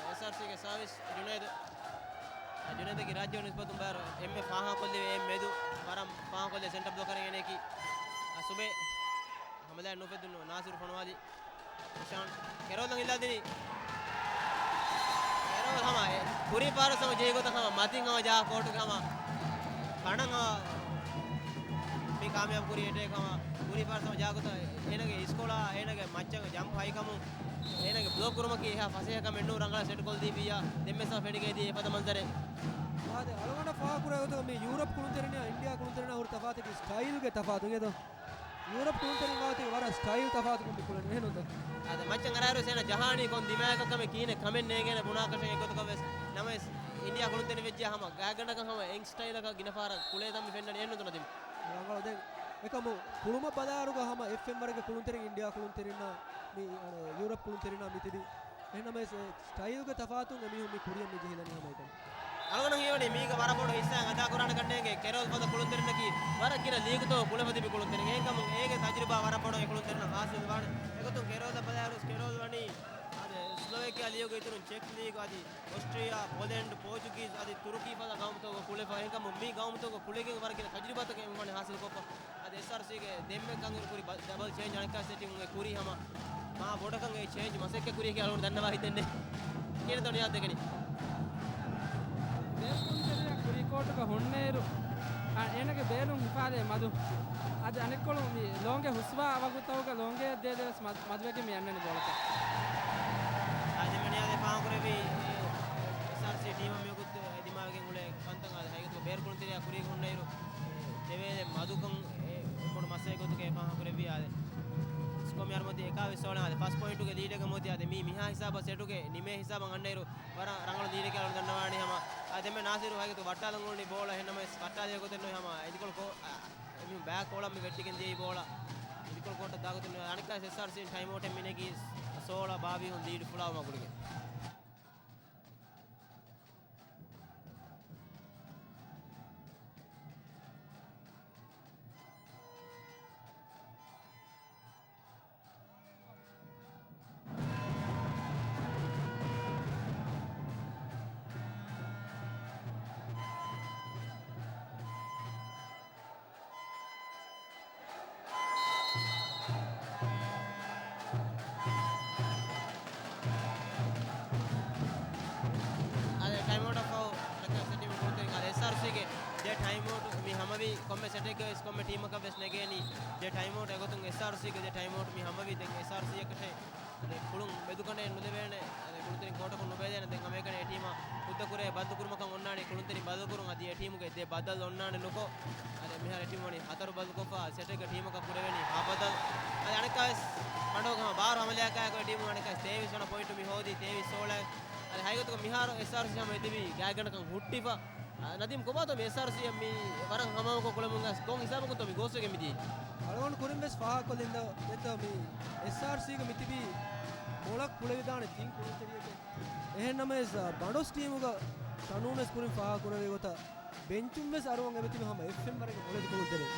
އެސްއާރްސީގެ ސާވިސް ޖުނޭދު. އަ، ޖުނޭދުގެ ރާއްޖެ ނިސްބަތުން ބާރު އެންމެ ފާހަގަކޮށްލެވޭ އެއް މެދު ވަރަށް ފާހަގަކޮށްލެވޭ ސެންޓަރ ބްލޮކަރެއް އޭނައަކީ. އަ، ސުބޭ ހަމަލާއެއް ނުފެއްދުނު ނާސިރު ފޮނުވާލި. އިޝާން ކެރޯލް އިލާ ދިނީ. ކެރޯލް ހަމަ އެ ކުރީ ފާރަސް ހަމަ ޖެހި ގޮތަށް ހަމަ މަތިން ހަމަ ޖަހާ ކޯޓުގެ ހަމަ ކަނޑަން ހަމަ ކާމިޔާބު ކުރި އެޓޭކް ހަމަ ކުރި ފަރަސް ހަމަ ޖާގުތަ އޭނަގެ އިސްކޮޅާ އޭނަގެ މައްޗަށް ޖަމްޕް ހައިކަމުން އޭނަގެ ބްލޮކް ކުރުމަކީ އެހާ ފަސޭހަކަމެއް ނޫން. ރަނގަޅަށް ސެޓް ކޮށްދީފިއްޔާ ދެންމެސް ފެނިގެން ދިޔަ އެފަދަ މަންޒަރެއް. އާދެ، އަޅުގަނޑަށް ފާހަގަކުރެވޭ ގޮތަކަށް މި ޔޫރަޕް ކުޅުންތެރިންނާ އިންޑިއާ ކުޅުންތެރިންނާ ހުރި ތަފާތަކީ ސްޓައިލްގެ ތަފާތު އިނގޭތޯ؟ ޔޫރަޕް ކުޅުންތެރިން ވާތީ ވަރަށް ސްޓައިލް ތަފާތުކޮށް މި ކުޅެނީ އެހެންނޫންތަ؟ އާދެ، މައްޗަށް އަރާއިރު އޭނަ ޖަހާނީ ކޮން ދިމާއަކަށް ކަމެއް ކިހިނެއް ކަމެއް ނޭނގޭނެ ބުނާކަށެއް އެގޮތަކަށް ވެސް. ނަމަވެސް އިންޑިއާ ކުޅުންތެރިން ވެއްޖިއްޔާ ހަމަ ގާތްގަނޑަކަށް ހަމަ އެން ސްޓައިލަކަށް ގިނަ ފަހަރަށް ކުޅޭ ދަން މި ފެންނަނީ އެހެންނޫންތަ ނަދީމް؟ ރަނގަޅު. ދެން އެކަމު ކުޅުމަށް ބަލާއިރުގަ ހަމަ އެއް ފެންވަރެއްގެ ކުޅުންތެރިން އިންޑިއާ ކުޅުންތެރިންނާ މި، އަނެ، ޔޫރަޕް ކުޅުންތެރިންނާ މި ތިބި. އެހެންނަމަވެސް އެ ސްޓައިލްގެ ތަފާތުން އެމީހުން މި ކުރިޔަށް މި ޖެހިލަނީ ހަމަ އެކަން. އަޅުގަނޑަށް ހީވަނީ މީގަ ވަރަށް ބޮޑު ހިއްސާއެއް އަދާކުރާނެ ކަންނޭނގެ ކެރޯލް ފަދަ ކުޅުންތެރިންނަކީ ވަރަށް ގިނަ ލީގުތަކުގަ ކުޅެފަ ތިބި ކުޅުންތެރިން. އެހެންކަމުން އޭގެ ތަޖުރިބާ ވަރަށް ބޮޑަށް އެ ކުޅުންތެރިންނަށް ހާސިލް ވާނެ. އެގޮތުން ކެރޯލްއަށް ބަލާއިރުވެސް ކެރޯލް ވަނީ އަދި ސްލޮވެކިއާ ލީގުގެ އިތުރުން ޗެކް ލީގު އަދި އޮސްޓްރިއާ، ޕޮލެންޑް، ޕޯޗުގީޒް އަދި ތުރުކީ ފަދަ ގައުމުތަކުގަ ކުޅެފަ. އެހެންކަމުން މި ގައުމުތަކުގަ ކުޅެގެން ވަރަށް ގިނަ ތަޖުރިބާތަކެއް އެމީހުން ހާސިލްކޮށްފަ. އަދި އެސްއާރްސީގެ ދެންމެ ކަން ކުރި ބަ-، ޑަބަލް ޗޭންޖް އަނެއްކާ ސެޓިންގުގެ ކުރީ ހަމަ މާ ބޮޑަކަށް އެ ޗޭންޖް މަސައްކަތް ކުރިޔަކީ އަޅުގަނޑު ދަންނަވާ ހިތެއް ނެތް. ކިހިނެއްތޯ ނިޔާދެކެނީ؟ ބޭރު ކުޅުންތެރިޔާ ކުރީ ކޯޓުގަ ހުންނައިރު، އަ، އޭނަގެ ބޭރުން ހިފާލޭ މަދު. އަދި އަނެއްކޮޅު މި ލޯނގެ ހުސްވާ ވަގުތުތަކުގަ ލޯނގެއަށް ދޭދޭވެސް މަ-، މަދުވެގެން މި އަންނަނީ ބޯޅަތައް. އާދެ، މި ނިޔާދެ ފާހަގަކުރެއްވީ، އެ، އެސްއާރްސީ ޓީމަށް މިވަގުތު ދިމާވެގެން އުޅޭ ކަންތައް. އާދެ، ހަގީގަތުގަ ބޭރު ކުޅުންތެރިޔާ ކުރީގަ ހުންނައިރު، އެ، ދެވޭލެއް މަދުކަން އެ ބޮޑު މައްސަލައެއް ގޮތުގައި ފާހަގަކުރެއްވި. އާދެ، ސްކޯ މިހާރު މޮތީ އެކާވީސް އޯވަރ. އާދެ، ފަސް ޕޮއިންޓުގެ ލީޑެއްގަ މޮތީ. އާދެ، މީ މިހާ ހިސާބަށް ސެޓުގެ ނިމޭ ހިސާބަށް އަންނައިރު ވަރަށް ރަނގަޅު ލީޑެކޭ އަޅުގަނޑު ދަންނަވާނީ ހަމަ. އާ، ދެންމެ ނާސިރު ހަގީގަތު ވައްޓާލަން އުޅުނީ ބޯޅަ. އެހެންނަމަވެސް ވައްޓާލޭ ގޮތެއް ނުވޭ ހަމަ. އެދިކޮޅު ކޯ-، އާ، އެމީހުން ބައި ކޯޅަށް މި ވެއްޓިގެން ދިޔައީ ބޯޅަ. އެދިކޮޅު ކޯޓަށް ދާގޮތެއް ނުވޭ. އަނެއްކާވެސް އެސްއާރްސީން ޓައިމް އައުޓެއް މި ނެގީ ސޯޅަ ބާވީހުން ލީޑު ފުޅާވުމާ ގުޅިގެން. އަދި ޓައިމް އައުޓް އަށްފަހު އަނެއްކާ ސެޓް ޓީމު ކުޅުންތެރިން އަދި އެސްއާރްސީގެ ދެ ޓައިމް އައުޓް މި ހަމަވީ ކޮންމެ ސެޓެއްގަވެސް ކޮންމެ ޓީމަކަށް ވެސް ނެގޭނީ ދެ ޓައިމް އައުޓް. އެގޮތުން އެސްއާރްސީގެ ދެ ޓައިމް އައުޓް މި ހަމަވީ. ދެން އެސްއާރްސީއަކަށޭ އަދި ކުޅުން މެދުކަނޑެއް ނުލެވޭނެ. އަދި ކުޅުންތެރިން ކޯޓަކުން ނުބޭލޭނެ. ދެން ހަމައެކަނި އެ ޓީމަށް ހުއްދަ ކުރޭ ބަދަލު ކުރުމަކަށް އޮންނާނީ ކުޅުންތެރިން ބަދަލު ކުރުން. އަދި އެ ޓީމުގެ ދެ ބަދަލު އޮންނާނެ ނުކޮށް. އަދި މިހާރު އެ ޓީމު ވަނީ ހަތަރު ބަދަލުކޮށްފަ ސެޓެއްގަ ޓީމަކަށް ކުރެވެނީ ހަ ބަދަލު. އަދި އަނެއްކާވެސް ބަނޑޯގަ ހަމަ ބާރު ހަމަލާއަކާއެކު އެ ޓީމު އަނެއްކާވެސް ތޭވީސް ވަނަ ޕޮއިންޓު މި ހޯދީ ތޭވީސް ސޯޅައެއް. އަދި ހަގީގަތުގަ މިހާރު އެސްއާރްސީ ހަމަ އެދެވީ ގާތްގަނޑަކަށް ހުއްޓިފަ. އާ، ނަދީމް ކޮބާތޯ މި އެސްއާރްސީއަށް މި ވަރަށް ހަމަހަމަކޮށް ކުޅެމުން ގޮސް ގޮން ހިސާބަކުންތޯ މި ގޯސްވެގެން މިދިޔައީ؟ އަޅުގަނޑު ކުރިން ވެސް ފާހަގަކޮށްލިންދޯ ދެއްތޯ މި އެސްއާރްސީގަ މިތިބީ މޮޅަށް ކުޅެވިދާނެ ތިން ކުޅުންތެރިޔެކޭ. އެހެންނަމަވެސް، އާ، ބަނޑޮސް ޓީމުގަ ޝަނޫން ވެސް ކުރިން ފާހަގަކުރެއްވި ގޮތަށް ބެންޗުން ވެސް އަރުވަން އެބަތިބި ހަމަ އެއް ފެންވަރެއްގެ މޮޅެތި ކުޅުންތެރިން.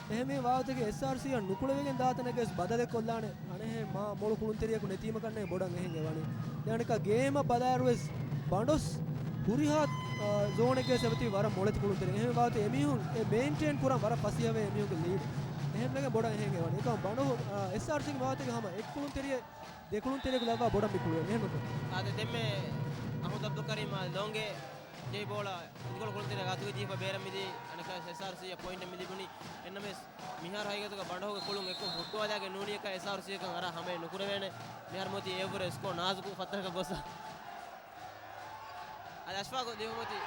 އެހެންވީ ވާހަކަތަކެއް އެސްއާރްސީއަށް ނުކުޅެވިގެން ދާތަނެއްގަވެސް ބަދަލެއް ކޮށްލާނެ. އަނެއްހެން މާ މޮޅު ކުޅުންތެރިޔަކު ނެތީމަ ކަންނޭނގެ ބޮޑަށް އެހެން އެވަނީ. ދެން އަނެއްކާ ގޭމަށް ބަލާއިރުވެސް ބަނޑޮސް ހުރިހާ، އާ، ޒޯނެއްގަވެސް އެބަތިބި ވަރަށް މޮޅެތި ކުޅުންތެރިން. އެހެންވީ ވާހަކަތަކެއް އެމީހުން އެ މެއިންޓެއިން ކުރަން ވަރަށް ފަސޭހަވޭ އެމީހުންގެ ލީޑް. އެހެންވެގެން ބޮޑަށް އެހެން އެވަނީ. އެކަމަ ބަނޑޮ، އާ، އެސްއާރްސީގެ ވާހަކަތަކެއް ހަމަ އެއް ކުޅުންތެރިޔެއް ދެ ކުޅުންތެރިޔަކު ލައްވާ ބޮޑަށް މި ކުޅެވެނީ. އެހެންނުތަ؟ އާދެ، ދެންމެ އަހުމަދު އަބްދުލް ކަރީމާ ލޯނގެ ޖެހި ބޯޅަ އިދިކޮޅު ކުޅުންތެރި ގާތުގަ ޖީފަ ބޭރަށް މިދީ. އަނެއްކާ އެސްއާރްސީއަށް ޕޮއިންޓެއް މިލިބުނީ. އެހެންނަމަވެސް، މިހާރު ހަގީގަތުގަ ބަނޑޮހުގެ ކުޅުން އެއްކޮށް ހުއްޓުވާލާގެން ނޫނީއަކަށް އެސްއާރްސީއަކަށް އަރާ ހަމައެއް ނުކުރެވޭނެ. މިހާރު މޮތީ އެއަށްވުރެ ސްކޯ ނާޒުކު ފައްތަރަކަށް ގޮސް. އަދި އަޝްފާގު ލިބުމަތި،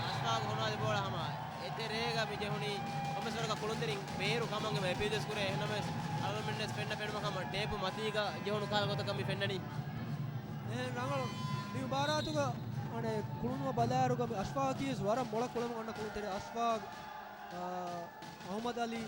އަޝްފާގު ހޮނުވާލި ބޯޅަ ހަމަ އެތެރޭގަ މި ޖެހުނީ ކޮންމެސްވަރަކަށް ކުޅުންތެރިން ބޭރު ކަމަށް އެމަ އެޕީލް ވެސް ކުރޭ. އެހެންނަމަވެސް އަޅުގަނޑުމެންނަށް ވެސް ފެންނަ ފެނުމަކަށް ހަމަ ޓޭޕު މަތީގަ ޖެހުނު ކަހަލަ ގޮތަކަށް މި ފެންނަނީ. އެހެން ރަނގަޅު މި މުބާރާތުގަ އަނެއް ކުޅުނުމަށް ބަލާއިރުގަ މި އަޝްފާގަކީ ވެސް ވަރަށް މޮޅަށް ކުޅެމުން އަންނަ ކުޅުންތެރި. އަޝްފާގް، އާ، އަހުމަދު އަލީ،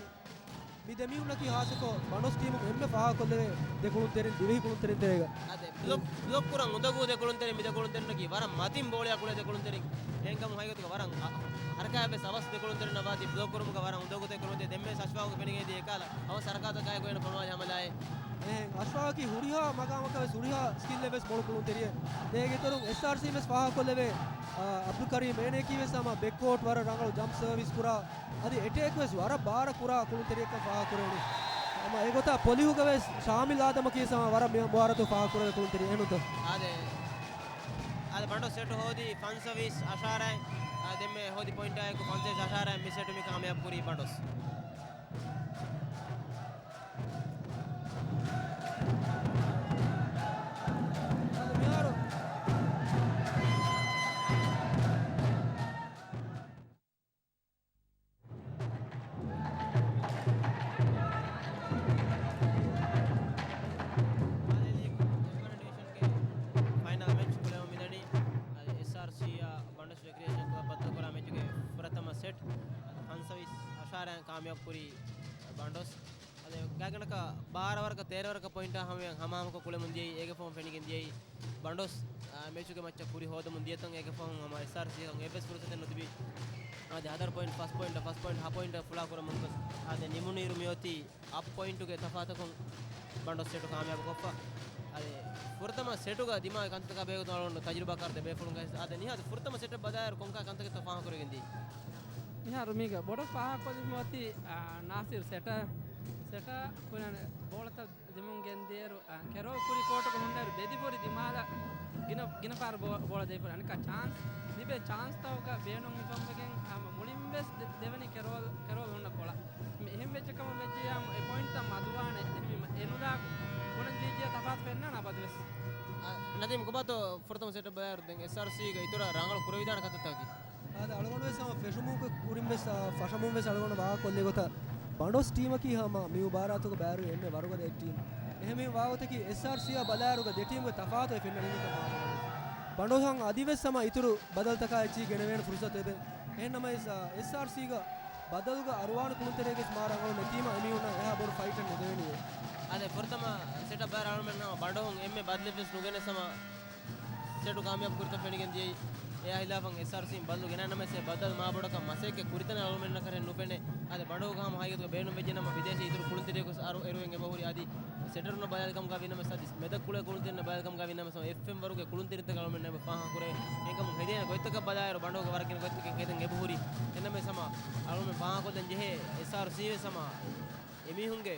މި ދެމީހުންނަކީ ހާއްސަކޮށް ބަނޑޮސް ޓީމުން އެންމެ ފާހަގަކޮށްލެވޭ ދެ ކުޅުންތެރިން ދިވެހި ކުޅުންތެރިން ތެރޭގަ. އާދެ، ބްލޮކް، ބްލޮކް ކުރަން އުނދަގޫ ދެ ކުޅުންތެރިން މި ދެ ކުޅުންތެރިންނަކީ ވަރަށް މަތިން ބޯޅަ ކުޅޭ ދެ ކުޅުންތެރިން. އެހެންކަމުން ހަގީގަތުގަ ވަރަށް އަ-، ހަރަކާތްވެސް އަވަސް ދެ ކުޅުންތެރިންނަށް ވާތީ ބްލޮކް ކުރުމުގަ ވަރަށް އުނދަގޫތެރި ކުޅުންތެރިން. ދެންމެ އަޝްފާގު ފެނިގެން ދިޔަ އެކާލަ އަވަސް ހަރަކާތަކާއެކު އޭނަ ފޮނުވާލި ހަމަލާއެއް. އެހެން އަޝްފާގަކީ ހުރިހާ މަގާމަކަށް ވެސް ހުރިހާ ސްކިލްއެއް ވެސް މޮޅު ކުޅުންތެރިއެއް. ދޭގެ އިތުރުން އެސްއާރްސީން ވެސް ފާހަގަކޮށްލެވޭ، އާ، އަބްދުލް ކަރީމް އޭނައަކީ ވެސް ހަމަ ބެކްކޯޓް ވަރަށް ރަނގަޅު ޖަމްޕް ސަރވިސް ކުރާ، އަދި އެޓޭކް ވެސް ވަރަށް ބާރަށް ކުރާ ކުޅުންތެރިއެއްކަން ފާހަގަކުރެވެނީ. ހަމަ އެގޮތަށް ޕޮލިހުގަ ވެސް ޝާމިލް އާދަމަކީ ވެސް ހަމަ ވަރަށް މި މުބާރާތު ފާހަގަކުރެވޭ ކުޅުންތެރި އެހެންނުތަ؟ އާދެ، އާދެ، ބަނޑޮސް ސެޓް ހޯދީ ފަންސަވީސް އަށާރައިން، އާ، ދެންމެ ހޯދި ޕޮއިންޓާއެކު ފަންސަވީސް އަށާރައިން މި ސެޓް މި ކާމިޔާބު ކުރީ ބަނޑޮސް. ކާމިޔާބު ކުރީ ބަނޑޮސް. އަދި ގާތްގަނޑަކަށް ބާރަ ވަރަކަށް ތޭރަ ވަރަކަށް ޕޮއިންޓާ ހަމަޔަށް ހަމަހަމަކޮށް ކުޅެމުން ދިޔައީ. އޭގެ ފަހުން ފެނިގެން ދިޔައީ ބަނޑޮސް، އާ، މެޗުގެ މައްޗަށް ކުރި ހޯދަމުން ދިޔަތަން. އޭގެ ފަހުން ހަމަ އެސްއާރްސީ އެއްވެސް ފުރުސަތެއް ނުތިބި. އަދި ހަތަރު ޕޮއިންޓް، ފަސް ޕޮއިންޓް، ފަސް ޕޮއިންޓް ހަ ޕޮއިންޓަށް ފުޅާ ކުރަމުން ވެސް އާދެ ނިމުނުއިރު މިއޮތީ އަށް ޕޮއިންޓުގެ ތަފާތަކުން ބަނޑޮސް ސެޓު ކާމިޔާބު ކޮށްފަ. އަދި ފުރަތަމަ ސެޓުގަ ދިމާވި ކަންތަކާ ބެހޭގޮތުން އަޅުގަނޑު ތަޖުރިބާކާރު ދެ ބޭފުޅުންގެ އަދި ނިހާދު ފުރަތަމަ ސެޓަށް ބަލާއިރު ކޮންކާ ކަންތަކެއްތޯ ފާހަގަކުރެވިގެން ދީ. މިހާރު މީގަ ބޮޑަށް ފާހަގަކޮށްލި މިއޮތީ، އާ، ނާސިރު ސެޓަ، ސެޓަ ކުރާނެ ބޯޅަތައް ދިމުން ގެންދިޔައިރު، އާ، ކެރޯލް ކުރި ކޯޓުގަ ހުންނައިރު ބެދިފުރި ދިމާލަށް ގިނަ، ގިނަ ފަހަރު ބޯ-، ބޯޅަ ދެއިފުރި. އަނެއްކާ ޗާންސް، ލިބޭ ޗާންސްތަކުގަ ބޭނުން ހިފަންވެގެން ހަމަ މުޅިން ވެސް ދެ-، ދެވެނީ ކެރޯލް، ކެރޯލް ހުންނަ ކޮޅަށް. މި އެހެން ވެއްޖެ ކަމަށް ވެއްޖިއްޔާ އެ ޕޮއިންޓްތައް މަދުވާނެ. އެހެންވީމަ އެނުލާ ކުޅެން ޖީޖިއާ ތަފާތު ފެންނާނެ އަބަދުވެސް. އަ، ނަދީމް ކޮބާތޯ ފުރަތަމަ ސެޓަށް ބަލާއިރު ދެން އެސްއާރްސީގަ އިތުރަށް ރަނގަޅު ކުރެވިދާނެ ކަންތައްތަކަކީ؟ އާދެ، އަޅުގަނޑު ވެސް ހަމަ ފެށުމުގެ ކުރިން ވެސް، އާ، ފަށަމުން ވެސް އަޅުގަނޑު ވާހަކަކޮށްލި ގޮތަށް ބަނޑޮސް ޓީމަކީ ހަމަ މި މުބާރާތުގަ ބައިވެރި އެންމެ ވަރުގަދަ އެއް ޓީމް. އެހެންވާ ގޮތަކީ އެސްއާރްސީއާ ބަލާއިރުގަ ދެ ޓީމްގެ ތަފާތު އެ ފެންނަނީ ކަމަށް. ބަނޑޮސް ހަމަ އަދި ވެސް ހަމަ އިތުރު ބަދަލުތަކާ އެއްޗިހި ގެނެވޭނެ ފުރުސަތު އެބެ. އެހެން ނަމަވެސް، އާ، އެސްއާރްސީގަ ބަދަލުގަ އަރުވާނެ ކުޅުންތެރިޔެއްގެ މާ ރަނގަޅު ނެތީމަ އެމީހުންނަށް އެހާ ބޮޑު ފައިޓެއް ނުދެވެނީ. އާދެ، ފުރަތަމަ ސެޓަށް ބައި އަޅުމެން ނަމަ ބަނޑޮހުން އެންމެ ބަދަލެއް ވެސް ނުގެނެސް ހަމަ ސެޓު ކާމިޔާބު ކުރިތަން ފެނިގެން ދިޔައީ. އެއާ ހިލާފަށް އެސްއާރްސީން ބަދަލު ގެނައި ނަމަވެސް އެ ބަދަލު މާ ބޮޑަކަށް މަސައްކަތް ކުރިތަނެއް އަޅުމެންނަށް ކަށެއް ނުފެނޭ. އަދި ބަނޑޮހުގަ ހަމަ ހަގީގަތުގަ ބޭނުން ވެއްޖެ ނަމަ ބިދޭސީ އިތުރު ކުޅުންތެރިޔަކު ވެސް އަރު އެރުވެން އެބަހުރި. އަދި ސެޓަށް ބަލާލި ކަމުގަ ވީ ނަމަވެސް އަދި މެދަށް ކުޅޭ ކުޅުންތެރިންނަށް ބަލާލި ކަމުގަ ވީ ނަމަވެސް އެފްއެމް ވަރުގެ ކުޅުންތެރިންތަކަށް އަޅުމެންނަށް އެބަ ފާހަގަ ކުރޭ. އެހެންކަމުން ހެދޭނެ ގޮތްތަކަށް ބަލާއިރު ބަނޑޮހުގަ ވަރަށް ގިނަ ގޮތްތަކެއް ހެދެން އެބަހުރި. އެހެންނަމަވެސް ހަމަ އަޅުމެން ފާހަގަކޮށްލަން ޖެހޭ އެސްއާރްސީ ވެސް ހަމަ އެމީހުންގެ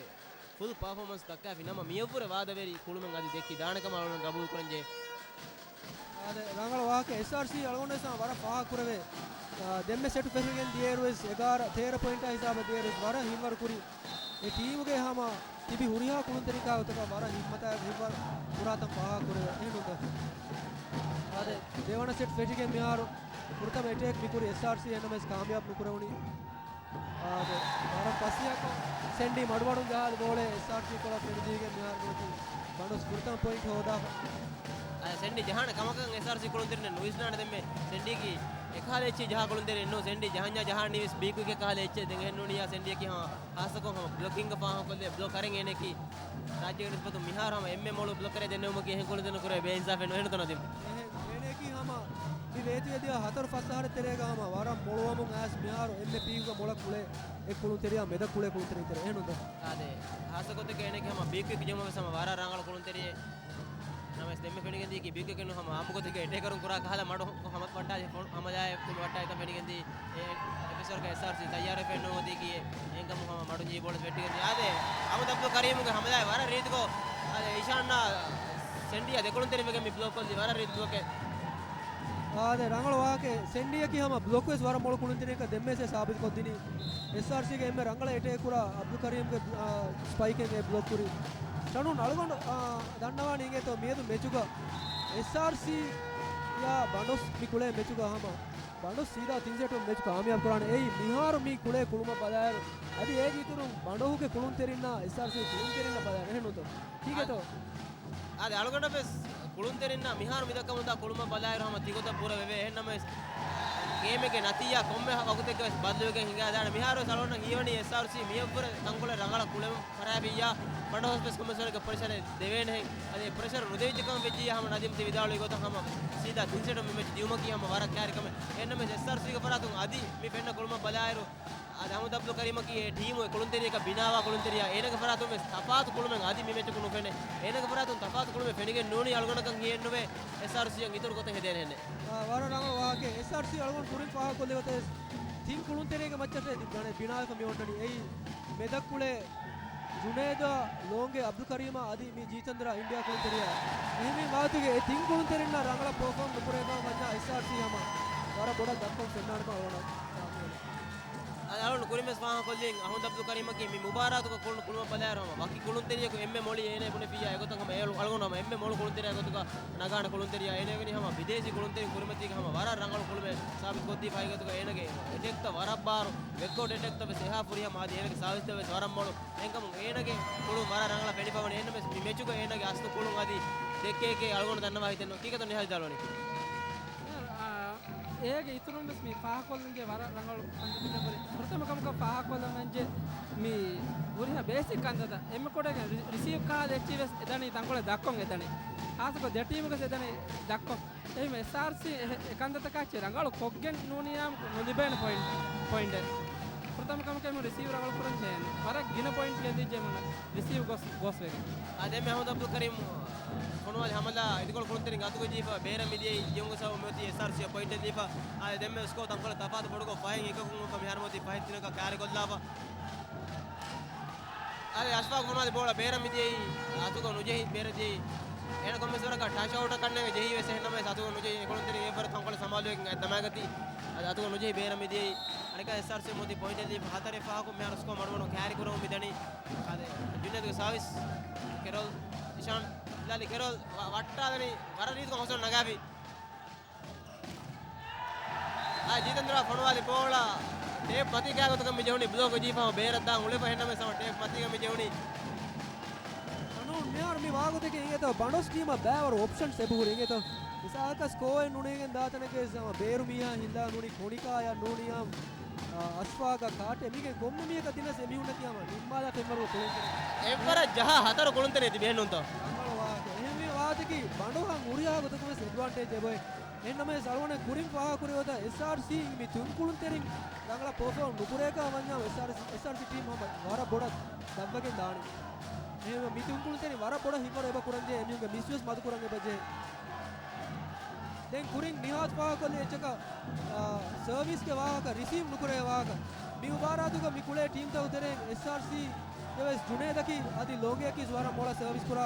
ފުލް ޕާފޯމަންސް ދައްކާފި ނަމަ މިއަށްވުރެ ވާދަވެރި ކުޅުމެއް އަދި ދެއްކި ދާނެ ކަމަށް އަޅުގަނޑު ގަބޫލު ކުރަންޖެހޭ. އާދެ، ރަނގަޅު ވާހަކަ. އެސްއާރްސީ އަޅުގަނޑު ވެސް ވަރަށް ފާހަގަ ކުރެވޭ. އާ، ދެންމެ ސެޓު ފެށިގެން ދިޔައިރު ވެސް އެގާރަ ތޭރަ ޕޮއިންޓާ ހިސާބަށް ދިޔައިރު ވެސް ވަރަށް ހިތްވަރު ކުރި. އެ ޓީމުގެ ހަމަ ތިބި ހުރިހާ ކުޅުންތެރިން ކާ ގޮތަކަށް ވަރަށް ހިތްވަރު ކުރާތަން ފާހަގަ ކުރެވޭ. އެހެންނުންތަ؟ އާދެ، ދެވަނަ ސެޓް ފެށިގެން މިހާރު ފުރަތަމަ އެޓޭކް މިކުރި އެސްއާރްސީ އެހެންނަމަވެސް ކާމިޔާބު ނުކުރެވުނީ. އާދެ، ވަރަށް ފަސޭހަކޮށް ސެންޑީ މަޑުމަޑުން ޖަހާލި ބޯޅަ އެސްއާރްސީ ކޮޅަށް ފެނިދީގެން މިހާރު ނުވަތަ ބަނޑޮސް ފުރަތަމަ ޕޮއިންޓް ހޯދާފަ. އާ، ސެންޑީ ޖަހާނެ ކަމަކަށް އެސްއާރްސީ ކުޅުންތެރިންނަށް ނުވިސްނާނެ. ދެންމެ ސެންޑީގެ އެކަހަލަ އެއްޗެއް ޖަހާ ކުޅުންތެރިން ނޫން. ސެންޑީ ޖަހަންޏާ ޖަހާނީވެސް ބީކުއިކެއް ކަހަލަ އެއްޗެއް. ދެން އެހެންނޫނިއްޔާ ސެންޑީއަކީ ހަމަ ހާއްސަކޮށް ހަމަ ބްލޮކިންގ ފާހަކޮށްލޭ ބްލޮކަރެއް އޭނައަކީ ރާއްޖޭގެ ނިސްބަތުން މިހާރު ހަމަ އެންމެ މޮޅު ބްލޮކަރެއް ދެންނެވުމަކީ އެހެން ކުޅުންތެރިންނަށް ކުރެވޭ ބޭއިންސާފެއް ނޫން. އެހެންތޯ ނަދީމް؟ އެހެން، އޭނައަކީ ހަމަ މި ވޭތުވެދިޔަ ހަތަރު ފަސް އަހަރެއް ތެރޭގަ ހަމަ ވަރަށް މޮޅުވަމުން އައިސް މިހާރު އެންމެ ޕީކުގަ މޮޅަށް ކުޅޭ އެއް ކުޅުންތެރިޔާ މެދަށް ކުޅޭ ކުޅުންތެރިން ތެރޭ. އެހެންނޫންތޯ؟ އާދެ، ހާއްސަ ގޮތެއްގަ އޭނައަކީ ހަމަ ބީކުއިކް ޖެހުމަށް ވެސް ހަމަ ވަރަށް ރަނގަޅު ކުޅުންތެރިއެއް. ނަމަވެސް ދެންމެ ފެނިގެން ދީކީ ބީކުއިކް ނޫން ހަމަ އާއްމު ގޮތެއްގަ އެޓޭކަރުން ކުރާ ކަހަލަ މަޑު ހަމަ ވައްޓާ ފޮ-، ހަމަޖާއެއް ފުލް ވައްޓާ އެތަން ފެނިގެން ދީ. އެ އެޕިސޯޑްގަ އެސްއާރްސީ ތައްޔާރުވެފައެއް ނޫން އޮތީކީއެއް. އެހެންކަމުން ހަމަ މަޑުން ޖެހި ބޯޅަ ވެއްޓިގެން ދިޔަ. އާދެ، އަހުމަދު އަބްދުލް ކަރީމުގެ ހަމަލާއެއް ވަރަށް ރީތިކޮށް، އާދެ، އިޝާންއާ ސެންޑީއާ ދެކުޅުންތެރިން ވެގެން މި ބްލޮކް ކޮށްލީ ވަރަށް ރީތި ބްލޮކެއް. އާދެ، ރަނގަޅު ވާހަކައެއް. ސެންޑީއަކީ ހަމަ ބްލޮކް ވެސް ވަރަށް މޮޅު ކުޅުންތެރިން ކަމަށް ދެންމެ ސެޓް ސާބިތުކޮށްދިނީ. އެސްއާރްސީގެ އެންމެ ރަނގަޅަށް އެޓޭކް ކުރާ އަބްދުލް ކަރީމްގެ، އާ، ސްޕައިކެއް އެ ބްލޮކް ކުރީ. ޝަނުން އަޅުގަނޑު، އާ، ދަންނަވާނީ އިނގޭތޯ މިއަދު މެޗުގަ އެސްއާރްސީއާ ބަނޑޮސް މި ކުޅޭ މެޗުގަ ހަމަ ބަނޑޮސް ސީދާ ތިން ސެޓުން މެޗު ކާމިޔާބު ކުރާނެ. އެއީ މިހާރު މި ކުޅޭ ކުޅުމަށް ބަލާއިރު، އަދި އޭގެ އިތުރުން ބަނޑޮހުގެ ކުޅުންތެރިންނާ އެސްއާރްސީ ކުޅުންތެރިންނަށް ބަލާއިރު. އެހެންނޫންތޯ؟ ކީކޭތޯ؟ އާދެ، އަޅުގަނޑަށް ވެސް ކުޅުންތެރިންނާ މިހާރު މިދައްކަމުންދާ ކުޅުމަށް ބަލާއިރު ހަމަ ތިގޮތަށް ބުރަ ވެވޭ. އެހެންނަމަވެސް ގޭމެއްގެ ނަތީޖާ ކޮންމެ ވަގުތެއްގަ ވެސް ބަދަލުވެގެން ހިނގާދާނެ. މިހާރު ވެސް އަޅުގަނޑަށް ހީވަނީ އެސްއާރްސީ މިއަށްވުރެ ތަންކޮޅެއް ރަނގަޅަށް ކުޅެމުން ފަރާތްވިއްޔާ، ބަނޑޮހަށް ވެސް ކޮންމެސް ވަރެއްގެ ޕްރެޝަރެއް ދެވޭނެހެން. އަދި ޕްރެޝަރު ނުދެވިއްޖެ ކަމަށް ވެއްޖިއްޔާ ހަމަ ނަދީމް ތި ވިދާޅުވި ގޮތަށް ހަމަ ސީދާ ތިން ސެޓުން މި މެޗް ދިއުމަކީ ހަމަ ވަރަށް ކައިރި ކަމެއް. އެހެންނަމަވެސް އެސްއާރްސީގެ ފަރާތުން އަދި މި ފެންނަ ކުޅުމަށް ބަލާއިރު، އާދެ، އަހުމަދު އަބްދުލް ކަރީމަކީ އެ ޓީމު އެ ކުޅުންތެރިޔަކަށް ބިނާވާ ކުޅުންތެރިޔާ. އޭނަގެ ފަރާތުން ވެސް ތަފާތު ކުޅުމެއް އަދި މި މެޗަކު ނުފެނޭ. އޭނަގެ ފަރާތުން ތަފާތު ކުޅުމެއް ފެނިގެން ނޫނީ އަޅުގަނޑަކަށް ހިޔެއްނުވޭ އެސްއާރްސީއަށް އިތުރު ގޮތެއް ހެދޭނެހެންނެއް. އާ، ވަރަށް ރަނގަޅު ވާހަކައެއް. އެސްއާރްސީ އަޅުގަނޑު ކުރިން ފާހަގަކޮށްލި ގޮތަށް ތިން ކުޅުންތެރިންގެ މައްޗަށް އެދި ގަނެ ބިނާވެފަ މި އޮންނަނީ. އެއީ މެދަށް ކުޅޭ ޖުނޭދާ ލޯނގެ އަބްދުލް ކަރީމާ އަދި މި ޖީތަންދްރާ އިންޑިއާ ކުޅުންތެރިޔާ. އެހެންވީމަ ވާގޮތުގެ އެ ތިން ކުޅުންތެރިންނާ ރަނގަޅަށް ޕަރފޯމް ނުކުރޭ ކަމަށް ވަންޏާ އެސްއާރްސީ ހަމަ ވަރަށް ބޮޑަށް ދައްކަމުން ފެންނާނެ ކަމަށް އަޅުގަނޑަށް އަޅުގަނޑު ކުރިން ވެސް ފާހަގަކޮށްލިން އަހުމަދު އަބްދުލް ކަރީމަކީ މި މުބާރާތުގަ ކުޅުނު ކުޅުމަށް ބަލާއިރު ހަމަ ވަކި ކުޅުންތެރިޔަކު އެންމެ މޮޅި އޭނަ ބުނެފިއްޔާ އެގޮތަށް ހަމަ އޭ އަޅުގަނޑު ހަމަ އެންމެ މޮޅު ކުޅުންތެރިޔާ ގޮތުގަ ނަގާނެ ކުޅުންތެރިޔާ. އޭނަ ވެގެނީ ހަމަ ބިދޭސީ ކުޅުންތެރިން ކުރިމަތީގަ ހަމަ ވަރަށް ރަނގަޅު ކުޅުމެއް ސާބިތުކޮށްދީފައި ގޮތުގަ އޭނަގެ އެޓެކްތައް ވަރަށް ބާރު، ބެކްކޯޓް އެޓެކްތައް ވެސް އެހާ ފުރިހަމަ އަދި އޭނަގެ ސާވިސްތައް ވެސް ވަރަށް މޮޅު. އެހެންކަމުން އޭނަގެ ކުޅުން ވަރަށް ރަނގަޅަށް ފެނިފަވަނީ. އެހެންނަމަވެސް މި މެޗުގަ އޭނަގެ އަސްލު ކުޅުން އަދި ދެއްކޭކޭ އަޅުގަނޑު ދަންނަވާ ހިތެއްނު. ކީކޭތޯ ނިހާލް ދާޅުވަނީ؟ އާ، އޭގެ އިތުރުން ވެސް މި ފާހަގަކޮށްލަންޖެ ވަރަށް ރަނގަޅު ކަންތައްތަކެއް. ފުރަތަމަ ކަމަކަށް ފާހަގަކޮށްލަންޖެ މި ހުރިހާ ބޭސިކް ކަންތައްތައް އެންމެ ކޮޅެއްގެ ރި-، ރިސީވް ކާލް އެއްޗި ވެސް އެދަނީ ތަންކޮޅެއް ދަށްކޮށް އެދަނީ. ޚާއްޞަކޮށް ދެ ޓީމުގެ ވެސް އެދަނީ ދަށްކޮށް. އެހެން އެސްއާރްސީ އެ-، އެ ކަންތައްތަކާ އެއްޗެއް ރަނގަޅު ކޮށްގެން ނޫނިއްޔާ ނުލިބޭނެ ޕޮއިންޓް، ޕޮއިންޓެއް. ފުރަތަމަ ކަމަކަށް އެމީހުން ރިސީވް ރަނގަޅު ކުރަން ޖެހޭނެ. ވަރަށް ގިނަ ޕޮއިންޓް ގެންދިއްޖެ އެމީހުން ރިސީވް ގޮސް، ގޮސްވެގެން. އާ، ދެންމެ އަޙްމަދު ޢަބްދުލް ކަރީމް ފޮނުވާލި ހަމަލާ އިދިކޮޅު ކުޅުންތެރިން އަތުގަ ޖެހިފަ ބޭރަށް މިދިޔައީ ލިޔުންގެ ސަބަބުން މިއޮތީ އެސްއާރްސީއަށް ޕޮއިންޓެއް ދީފަ. އާ، ދެންމެ ސްކޯ ތަންކޮޅެއް ތަފާތު ބޮޑުކޮށް ފަހެއް އެކަކުން އޮތްފަ މިހާރު މިއޮތީ ފަހެއް ތިނަކަށް ކައިރިކޮށްލާފަ. އާދެ، އަޝްފާޤް ފޮނުވާލި ބޯޅަ ބޭރަށް މިދިޔައީ އަތުގަ ނުޖެހި، ބޭރަށް ޖެހި. އޭނަ ކޮންމެސް ވަރަކަށް ޓަޗް އައުޓަށް ކަންނޭނގެ ޖެހީ ވެސް އެހެންނަމަވެސް އަތުގަ ނުޖެހި. އެކުޅުންތެރިން އެއްވަރު ތަންކޮޅެއް ސަމާލުވެގެން އަތް ދަމާގަތީ. އަދި އަތުގަ ނުޖެހި ބޭރަށް މިދިޔައީ. އަނެއްކާ އެސްއާރްސީ މިއޮތީ ޕޮއިންޓެއް ލިބި ހަތަރެއް ފަހަކު މިހާރު ސްކޯ މަޑުމަޑުން ކައިރި ކުރަމުން މިދަނީ. އާދެ، ޖުނޭދުގެ ސާވިސް، ކެރޮލް، އިޝާން، ލާލި ކެރޮލް ވަ-، ވައްޓާލަނީ ވަރަށް ރީތިކޮށް ހޮސް ނަގާފި. އާ، ޖީތެންދުރާ ފޮނުވާލި ބޯޅަ ޓޭޕް މަތީ ކާގޮތަކަށް މި ޖެހުނީ، ބްލޮކް ޖީފަހު ބޭރަށް ދާން އުޅެފަ އެހެންނަމަވެސް ހަމަ ޓޭޕް މަތީގަ މި ޖެހުނީ. އަނޫން މިހާރު މި ވާގޮތަކީ އިނގޭތޯ ބަނޑޮސް ޓީމަށް ބައިވަރު އޮޕްޝަންސް އެބަހުރި އިނގޭތޯ. މިސާލަކަށް ސްކޯއެއް ނުނޭގެން ދާތަނަކީ ވެސް ހަމަ ބޭރު މީހާ ހިންދާ ނޫނީ ކޮނިކާޔާ ނޫނީ އާ، އަޝްފާގަ ކާޓެ މީގެ ކޮންމެ މީހަކަށް ދިނަސް އެމީހުންނަކީ ހަމަ ނިންމާލާ ފެންވަރު ކުޅެން ކުރިން. އެއްވަރަށް ޖަހާ ހަތަރު ކުޅުންތެރި ތިބި އެހެންނޫންތޯ؟ ރަނގަޅު ވާހަކަ. އެހެންވީ ވާހަކައަކީ ބަނޑުހަން ހުރިހާ ގޮތަކުން ވެސް އެޑްވާންޓޭޖް އެބައޮތް. އެހެންނަމަވެސް އަޅުގަނޑަށް ކުރިން ފާހަގަކުރި ގޮތަށް އެސްއާރްސީ މި ތިން ކުޅުންތެރިން ރަނގަޅަށް ޕަރފޯމް ނުކުރޭކަށް ވަންޏާ އެސްއާރްސީ، އެސްއާރްސީ ޓީމް ހަމަ ވަރަށް ބޮޑަށް ދަށްވެގެން ދާނެ. އެހެންވެ މި ތިން ކުޅުންތެރިން ވަރަށް ބޮޑަށް ހިތްވަރު އެބަ ކުރަންޖެހޭ އެމީހުންގެ މިސް ވެސް މަދުކުރަން އެބަޖެހޭ. ދެން ކުރިން ނިހާދު ފާހަގަކޮށްލި އެއްޗަކަށް، އާ، ސަރވިސްގެ ވާހަކަ، ރިސީވް ނުކުރޭ ވާހަކަ. މި މުބާރާތުގަ މި ކުޅޭ ޓީމްތަކުގެ ތެރެއިން އެސްއާރްސީ ގެ ވެސް ޖުނޭދަކީ އަދި ލޯނގެއަކީ ވަރަށް މޮޅަށް ސަރވިސް ކުރާ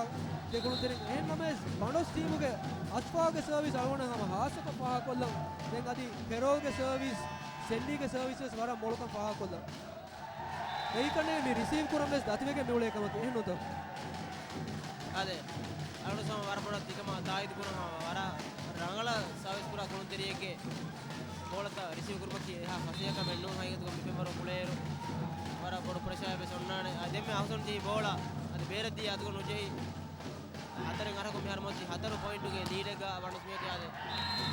ދެ ކުޅުންތެރިން. އެހެންނަމަވެސް ބަނޑޮސް ޓީމުގެ އަޝްފާގެ ސަރވިސް އަޅުގަނޑަށް ހަމަ ހާއްސަކޮށް ފާހަގަކޮށްލަން. ދެން އަދި ކެރޯލްގެ ސަރވިސް، ސެންޑީގެ ސަރވިސް ވެސް ވަރަށް މޮޅުކަން ފާހަގަކޮށްލަން. އެއީކަންނޭ މި ރިސީވް ކުރަން ވެސް ދަތިވެގެން މިއުޅޭ ކަމަކީ އެހެންނޫންތޯ؟ އާދެ، އަޅުގަނޑު ވަރަށް ބޮޑަށް ތިކަމާ ތާއީދު ކުރަން ހަމަ ވަރަށް ރަނގަޅަށް ސަރވިސް ކުރާ ކުޅުންތެރިއެއްގެ ބޯޅަތައް ރިސީވް ކުރުމަކީ އެހާ ފަސޭހަކަމެއް ނޫން. ހަގީގަތުގަ މި ފެންވަރު ކުޅޭއިރު ވަރަށް ބޮޑު ޕްރެޝާއެއް ވެސް އޮންނާނެ. އާ، ދެންމެ އަހުސަން ދީ ބޯޅަ އަދި ބޭރަށް ދީ އަތުގަ ނުޖެހި ހަތަރެއް އަހަރަކު މިހާރު މިއޮތީ ހަތަރު ޕޮއިންޓުގެ ލީޑެއްގަ ވަނަސް މިއޮތީ. އާދެ،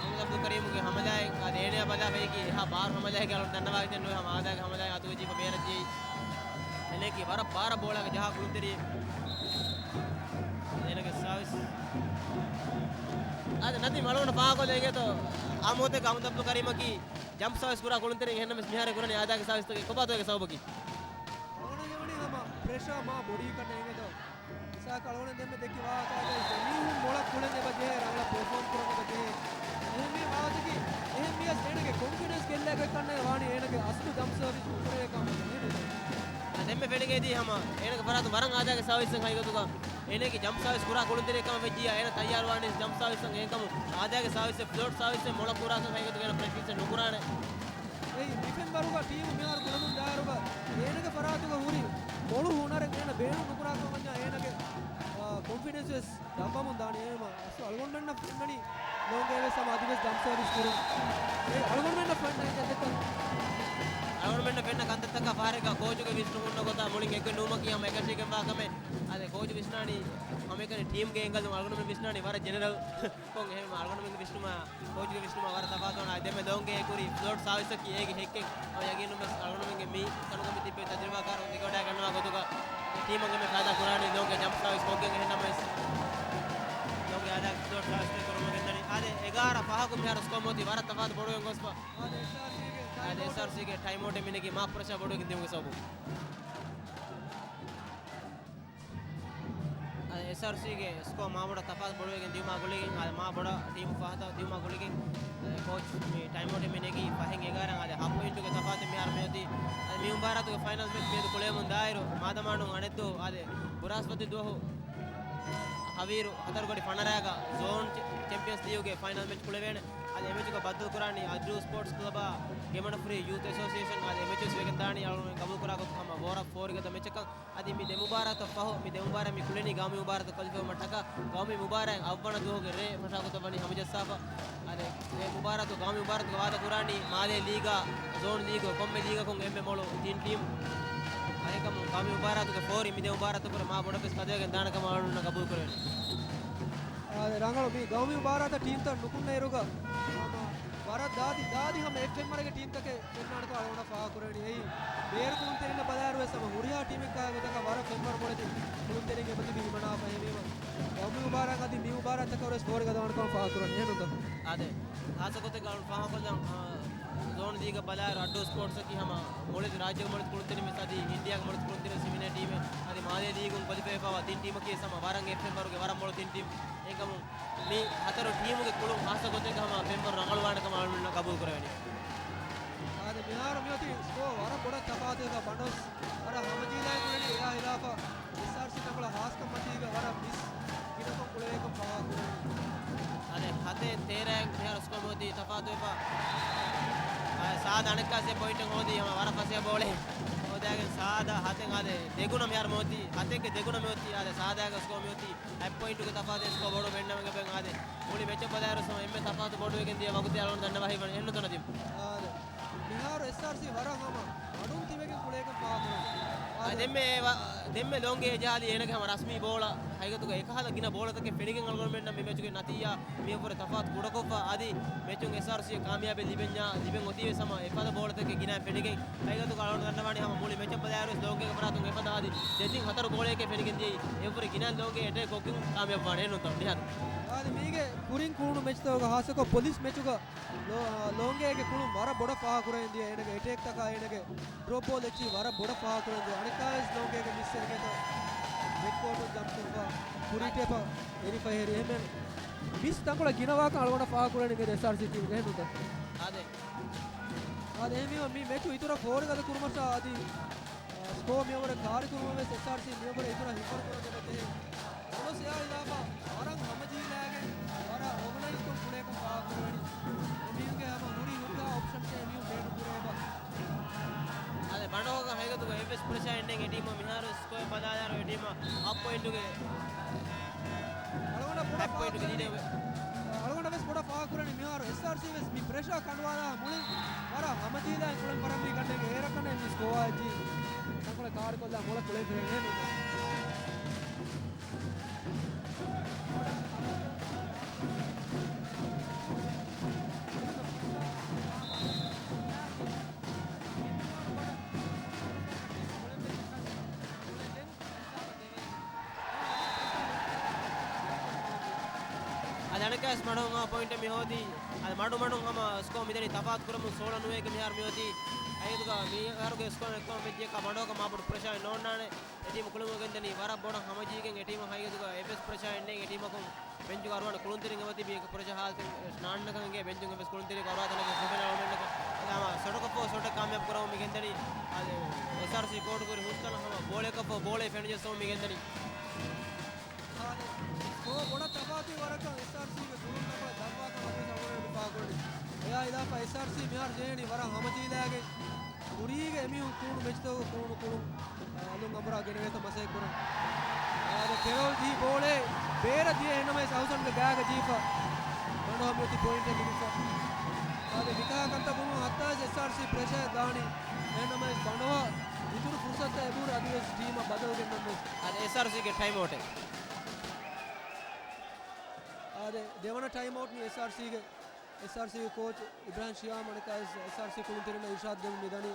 އަޙްމަދު ޢަބްދުލް ކަރީމުގެ ހަމަލާއެއް އާދެ، އޭނަޔާ ބަލާފައިކީ އެހާ ބާރު ހަމަލާއެއް އަޅުން ދަންނަވާގެން ނުވޭ. ހަމަ އާދައިގެ ހަމަލާއެއް އަތުގަ ޖީފަ ބޭރަށް ޖެހި. އޭނައަކީ ވަރަށް ބާރަށް ބޯޅައިގަ ޖަހާ ކުޅުންތެރިއެއް. އޭނަގެ ސާވިސް. އާދެ، ނަދީމް އަޅުގަނޑަށް ފާހަގަކޮށްލައިގެތޯ އާ މުހައްމަދު ޢަބްދުލް ކަރީމަކީ ޖަމްޕް ސާވިސް ކުރާ ކުޅުންތެރިން. އެހެންނަމަވެސް މިހާރު ކުރަނީ އާދައިގެ ސާވިސްތަކެއް. ކޮބާތޯ އޭގެ ސަބަބަކީ؟ އަޅުގަނޑަށް ހީވަނީ ހަމަ ޕްރެޝާ މާ ބޮޑީކަން އެނގޭތޯ. އިސާކް އަޅުގަނޑު ދެންމެ ދެއްކި ވާހަކައިގައި އެމީހުން މޮޅަށް ކުޅެން އެބަ ޖެހޭ، ރަނގަޅަށް ޕަރފޯމް ކުރަން އެބަ ޖެހޭ. އެހެންވީ ވާހަކައަކީ، އެހެން ވިޔަސް އޭނަގެ ކޮންފިޑެންސް ގެއްލޭ ގޮތް ކަންނޭ ވާނީ އޭނަގެ އަސްލު ޖަމްޕް ސާވިސް ނުކުރޭ ކަމަށް. އެހެން ދެންމެ ފެނިގެންދީ ހަމަ އޭނަގެ ފަރާތުން ވަރަށް އާދައިގެ ސާވިސްއެއް ހަގީގަތުގަ އޭނަގެ ޖަމްޕް ސާވިސް ކުރާ ކުޅުންތެރިއެއް ކަމަށް ވެއްޖިއްޔާ އޭނަ ތައްޔާރުވާނީ ޖަމްޕް ސާވިސްއަށް އެހެންކަމުން އާދައިގެ ސާވިސްއެއް، ފްލޯޓް ސާވިސްއެއް މޮޅަށް ކުރާކަށް ހަގީގަތުގަ އޭނަ ޕްރެކްޓިސްއެއް ނުކުރާނެ. އެއީ މި ފެންވަރުގަ ޓީމު މިހާރު ކުޅެމުން ދާއިރުގަ އޭނަގެ ފަރާތުގަ ހުރި މޮޅު ހުނަރެއް އޭނަ ބޭނުން ނުކުރާކަށް ވަންޏާ އޭނަގެ، އާ، ކޮންފިޑެންސް ވެސް ދަށްވަމުން ދާނެ. އެހެންވީމަ އަސްލު އަޅުގަނޑުމެންނަށް ފެންނަނީ ލޯނގޭ ވެސް ހަމަ އަދިވެސް ޖަމްޕް ސާވިސް ކުރުން. އެ އަޅުގަނޑުމެންނަށް ފެންނަ ކަންތައްތައް. އަޅުގަނޑުމެންނަށް ފެންނަ ކަންތައްތަކާ ފަހަރެއްގަ ކޯޗުގެ ވިސްނުން ހުންނަ ގޮތާ މުޅިން އެއްގޮތް ނުވުމަކީ ހަމަ އެކަށީގެންވާ ކަމެއް. އާދެ، ކޯޗު ވިސްނާނީ ހަމައެކަނި ޓީމްގެ އެންގަލުން، އަޅުގަނޑުމެން ވިސްނާނީ ވަރަށް ޖެނެރަލް ކޮށް. އެހެންވީމަ އަޅުގަނޑުމެންގެ ވިސްނުމާ ކޯޗުގެ ވިސްނުމާ ވަރަށް ތަފާތުވާނެ. އާ، ދެންމެ ލޯނގޭ ކުރި ފްލޯޓް ސާވިސްއަކީ އޭގެ ހެއްކެއް. ހަމަ ޔަގީނުން ވެސް އަޅުގަނޑުމެންގެ މި ތަނުގަ މި ތިއްބެވި ތަޖުރިބާކާރުން ދެކެވަޑައިގަންނަވާ ގޮތުގަ ޓީމުން އެންމެ ފައިދާ ކުރާނީ ލޯނގޭ ޖަމްޕް ސާވިސް ކޮށްގެން. އެހެންނަމަވެސް ލޯނގޭ އާދައިގެ ފްލޯޓް ސާވިސް ކުރުމުގެ ދަނީ. އާދެ، އެގާރަ ފަހަކު މިހާރު ސްކޯ މިއޮތީ ވަރަށް ތަފާތު ބޮޑުވެގެން ގޮސްފަ. އާދެ، އެސްއާރްސީގެ ޓައިމްއައުޓެއް މިނެގީ މާ ޕްރެޝާ ބޮޑުވެގެން ދިޔުމުގެ ސަބަބުން. އަދި އެސްއާރްސީގެ ސްކޯ މާބޮޑަށް ތަފާތު ބޮޑުވެގެން ދިޔުމާ ގުޅިގެން، އަދި މާބޮޑަށް ޓީމު ފަހަތަށް ދިޔުމާ ގުޅިގެން، އަދި ކޯޗް މި ޓައިމްއައުޓެއް މި ނެގީ ފަހެއް އެގާރަ، އަދި ހަ ޕޮއިންޓުގެ ތަފާތެއް މިހާރު މިއޮތީ. އަދި މި މުބާރާތުގެ ފައިނަލް މެޗް މިއަދު ކުޅޭމުން ދާއިރު، މާދަމާނު އަނެއްދުވަހު، އަދި ބުރާސްފަތި ދުވަހު ހަވީރު ހަތަރު ގަޑި ފަނަރައިގަ ޒޯން ޗެ-، ޗެމްޕިއަންސް ލީގުގެ ފައިނަލް މެޗް ކުޅެވޭނެ. އަދި އެމެޗުގަ ބައްދަލުކުރާނީ އަދްރޫ ސްޕޯޓްސް ކްލަބާ ގެމަނަފުރި ޔޫތު އެސޯސިއޭޝަން. އަދި އެމެޗުވެސް ވެގެން ދާނީ އަޅުގަނޑު ގަބޫލުކުރާ ގޮތަށް ހަމަ ވޯރ އޮފް ފޯރުގެ މެޗަކަށް. އަދި މި ދެ މުބާރާތަށް ފަހު، މި ދެ މުބާރާތް މި ކުޅެނީ ގައުމީ މުބާރާތަށް ކޮލިފައިވުމަށްޓަކާ، ގައުމީ މުބާރާތް އަށްވަނަ ދުވަހުގެ ރޭ މަށާގޮތަށް ވަނީ ހަމަޖައްސާފަ. އަދި އެ މުބާރާތު، ގައުމީ މުބާރާތުގެ ވާދަ ކުރާނީ މާލޭ ލީގާ، ޒޯން ލީގު، ކޮންމެ ލީގަކުން އެންމެ މޮޅު ތިން ޓީމް. އެހެންކަމުން ގައުމީ މުބާރާތުގެ ފޯރި މި ދެ މުބާރާތަށް ކުރެ މާ ބޮޑަށް ވެސް ފަދަވެގެން ދާނެ ކަމަށް އަޅުގަނޑުމެންނަށް ގަބޫލު ކުރެވެނީ. އާ، ރަނގަޅު މި ގައުމީ މުބާރާތަށް ޓީމްތައް ނުކުންނައިރުގަ، ހަމަ ވާ ވަރަށް ދާދި، ދާދި ހަމަ އެއް ފެންވަރުގެ ޓީމްތަކެއް ފެންނާނެކަން އަޅުގަނޑަށް ފާހަގަކުރެވެނީ. އެއީ ބޭރު ކުޅުންތެރިންނަށް ބަލާއިރު ވެސް ހަމަ ހުރިހާ ޓީމެއްގެ ގޮތަކަށް ވަރަށް ފެންވަރު މޮޅެތި ކުޅުންތެރިން އެބަތިބީ ހިމަނާފަ. އެހެންވީމަ އެ މި މުބާރާތް އަދި މި މުބާރާތްތަކަށް ވެސް ފޯރިގަދަވާނެކަން ފާހަގަކުރަން. އެހެންނޫންތަ؟ އާދެ. ހާއްސަ ގޮތެއްގަ ފާހަގަކޮށްލަން، އާ، ޒޯން ދީގަ ބަލާއިރު އައްޑޫ ސްޕޯޓްސްއަކީ ހަމަ މޮޅެތި ރާއްޖޭގެ މޮޅެތި ކުޅުންތެރިން ވެސް އަދި އިންޑިއާގެ މޮޅެތި ކުޅުންތެރިން ވެސް ހިމެނޭ ޓީމެއް. އަދި މާލޭ ލީގުން ކޮލިފައިވެފައިވާ ތިން ޓީމަކީ ވެސް ހަމަ ވަރަށް އެއް ފެންވަރުގެ ވަރަށް މޮޅު ތިން ޓީމް. އެހެންކަމުން މި ހަތަރު ޓީމުގެ ކުޅުން ހާއްސަ ގޮތެއްގަ ހަމަ ފެންވަރު ރަނގަޅުވާނެކަމަށް އަޅުގަނޑު ގަބޫލު ކުރެވެނީ. އާދެ، މިހާރު މިއޮތީ ސްކޯ ވަރަށް ބޮޑަށް ތަފާތުވެފަ ބަނޑޮސް ވަރަށް ހަމަޖީލާ ކުރެވެނީ. އެއާ ހިލާފަށް އެސްއާރްސީ ތަންކޮޅެއް ހާސްކަން މަތީގަ ވަރަށް މިސް ގިނަކޮށް ކުޅެވޭކަން ފާހަގަކުރެވެނީ. އާދެ، ހަތެއް ތޭރައިން މިހާރު ސްކޯ މިއޮތީ ތަފާތުވެފަ. އާ، ސާދަ އަނެއްކާސް ޕޮއިންޓެއް ހޯދީ ހަމަ ވަރަށް ފަސޭހަ ބޯޅައެއް ހޯދާގެން ސާދަ ހަތެއް އާދެ ދެގުނަ މިހާރު މިއޮތީ. ހަތެއްގެ ދެގުނަ މިއޮތީ. އާދެ، ސާދައިގަ ސްކޯ މިއޮތީ. އެއް ޕޮއިންޓުގެ ތަފާތެއް ސްކޯ ބޮޑު މެންނަމެގެ ބެން އާދެ. މުޅި މެޗަށް ބަލާއިރު ހަމަ އެންމެ ތަފާތު ބޮޑުވެގެން ދިޔަ ވަގުތެއް އަޅުގަނޑު ދަންނަވާ ހިތްވަނީ. އެހެންނުތަ ނަދީމް؟ އާދެ. މިހާރު އެސްއާރްސީ ވަރަށް ހަމަ މަޑުން ތިބެގެން ކުޅޭކަން ފާހަގަކުރަނީ. އާ، ދެންމެ ވަ-، ދެންމެ ލޯނގޭ އެޖަހާލީ އޭނަގެ ހަމަ ރަސްމީ ބޯޅަ ހަގީގަތުގަ އެކަހަލަ ގިނަ ބޯޅަތަކެއް ފެނިގެން އަޅުގަނޑުމެންނަށް މި މެޗުގެ ނަތީޖާ މިއަށްވުރެ ތަފާތު ކުޑަކޮށްފަ އަދި މެޗުން އެސްއާރްސީ ކާމިޔާބެއް ލިބެންޏާ ލިބެން އޮތީވެސް ހަމަ އެފަދަ ބޯޅަތަކެއް ގިނަ ފެނިގެން. ހަގީގަތުގަ އަޅުގަނޑު ދަންނަވާނީ ހަމަ މުޅި މެޗަށް ބަލާއިރުވެސް ލޯނގޭގެ ފަރާތުން އެފަދަ އަދި ދެތިން ހަތަރު ބޯޅައެކޭ ފެނިގެން ދިޔައީ. އެއަށްވުރެ ގިނަ ލޯނގޭ އެޓޭކް ކޮށްގެން ކާމިޔާބުވާނެ ނުތަ ނިހާދު. އާދެ، މީގެ ކުރިން ކުޅުނު މެޗްތަކުގަ ހާއްސަކޮށް ޕޮލިސް މެޗުގަ ލޯ-، ލޯނގޭގެ ކުޅުން ވަރަށް ބޮޑަށް ފާހަގަކުރައިން ދިޔަ. އޭނަގެ އެޓޭކްތަކާ އޭނަގެ ޑްރޮޕް ބޯލް އެއްޗިހި ވަރަށް ބޮޑަށް ފާހަގަކުރައިން ދިޔަ. އަނެއްކާވެސް ލޯނގޭގެ މިސް އެނގޭތޯ ބެކްކޯޓުން ޖަމްޕް ކޮށްފަ ކުރީ ޓޭޕަށް އެރިފަ ހެރި. އެހެންމެ މިސް ތަންކޮޅެއް ގިނަވާކަން އަޅުގަނޑަށް ފާހަގަކުރަނީ އެސްއާރްސީ ޓީމްގެ. އެހެންނުތަ؟ އާދެ. އާދެ، އެހެންވީމަ މި މެޗު އިތުރަށް ފޯރިގަދަ ކުރުމަށާ އަދި ސްކޯ މިއަށްވުރެ ކާރިކުރުމަށް ވެސް އެސްއާރްސީ މިއަށްވުރެ އިތުރަށް ހިފަރު ކުރަން ދެން ދެހޭ. ބޮޑު ސެޔާ ހިލާފަށް ވަރަށް ހަމަޖީލާގެން ވަރަށް އޯގަނައިޒްކޮށް ކުޅޭކަން ފާހަގަކުރެވެނީ. އެމީހުންގެ ހަމަ ހުރި ހުރިހާ އޮޕްޝަންސް އެމީހުން ބޭނުން ކުރޭ ބަ. އާދެ، ބަނޑޯހަކަށް ހަގީގަތުގަ އެއްވެސް ޕްރެޝާ އެއްނެތް އެ ޓީމަށް މިހާރު ސްކޯ ބަލާލާއިރު އެ ޓީމަށް އަށް ޕޮއިންޓުގެ އަޅުގަނޑަށް ބޮޑަށް އަށް ޕޮއިންޓުގެ ފާހަގަކުރަނީ، ލީޑެއް އަޅުގަނޑަށް ވެސް ބޮޑަށް ފާހަގަކުރަނީ މިހާރު އެސްއާރްސީ ވެސް މި ޕްރެޝާ ކަނޑުވާލާ މުޅިން ވަރަށް ހަމަޖީލާ ކުޅެން ފަރަންވީ ގަނޑެއްގެ އޭރަކަން މި ސްކޯއާ އެއްޗި ތަންކޮޅެއް ކާރިކޮށްލާ މޮޅަށް ކުޅެން ފެނޭ ނޫން. އަދި އަނެއްކާވެސް ބަނޑޯހަށް ޕޮއިންޓެއް މި ހޯދީ. އަދި މަޑުމަޑުން ހަމަ ސްކޯ މިދަނީ ތަފާތު ކުރަމުން ސޯޅަ ނުވައެއްގަ މިހާރު މިއޮތީ. އައިދުގަ މިހާރުގެ ސްކޯ އެއްކަމަށް ވެއްޖެއްކާ ބަނޑޯހަކަށް މާބޮޑު ޕްރެޝާއެއް ނޯންނާނެ. އެ ޓީމު ކުޅެމުން ގެންދަނީ ވަރަށް ބޮޑަށް ހަމަޖީގެން އެ ޓީމަށް ހަގީގަތުގަ އެއްވެސް ޕްރެޝާއެއް ނެތް އެ ޓީމަކުން. ބެންޗުގަ އަރުވާނެ ކުޅުންތެރިން އެބަތިބީ އެކަ ޕްރެޝާ ހާލަތުން ނާންނަކަމެއްގެ ބެންޗުން އެއްވެސް ކުޅުންތެރި ކަރުވާތަނަކަށް ސުފެން އަޅުމެންނަކަށް އަދި ހަމަ ސޮޓަކަށްފަހު ސޮޓެއް ކާމިޔާބު ކުރަމުން މި ގެންދަނީ. އަދި އެސްއާރްސީ ކޯޓު ކުރި ހުސްތަނަށް ހަމަ ބޯޅައަކަށްފަހު ބޯޅައެއް ފެނިޖެއްސަމުން މި ގެންދަނީ. އާދެ، ސްކޯ ބޮޑަށް ތަފާތުވި ވަރަކަށް އެސްއާރްސީގެ ކުޅުންތަކަށް ދަށްވާކަށް އަދިވެސް އަޅުގަނޑު އެނގިފާ ކުރަނީ. އެއާ ހިލާފަށް އެސްއާރްސީ މިހާރު ޖެހޭނީ ވަރަށް ހަމަޖީލާގެން ކުރީގެ އެމީހުން ކުޅުނު މެޗްތަކުގެ ކުޅުނު ކުޅުން، އަ، އަލުން އަނބުރާ ގެނެވޭތޯ މަސައްކަތް ކުރަން. އާދެ، ކެރޯލް ޖީ ބޯޅައެއް ބޭރަށް ދިޔަ އެހެންނަމަވެސް އަހުސަންގެ ގާގަ ޖީފަ. ބަނޑޯހަށް މިއޮތީ ޕޮއިންޓެއް ލިބިފަ. އާދެ، މިކަހަލަ ކަންތައް ބުނުމުން ހައްތާވެސް އެސްއާރްސީ ޕްރެޝަރެއް ދާނީ. އެހެންނަމަވެސް ބަނޑޯހަށް އިތުރު ފުރުސަތުތައް އެބަހުރި އަދިވެސް ޓީމަށް ބަދަލު ގެންނަންވެސް. އާދެ، އެސްއާރްސީގެ ޓައިމް އައުޓެއް. އާދެ، ދެވަނަ ޓައިމް އައުޓް މި އެސްއާރްސީގެ. އެސްއާރްސީގެ ކޯޗް އިބްރާހިމް ޝިޔާމް އަނެއްކާވެސް އެސްއާރްސީ ކުޅުންތެރިންނަށް އިރުޝާދު ދެމުން މި ދަނީ.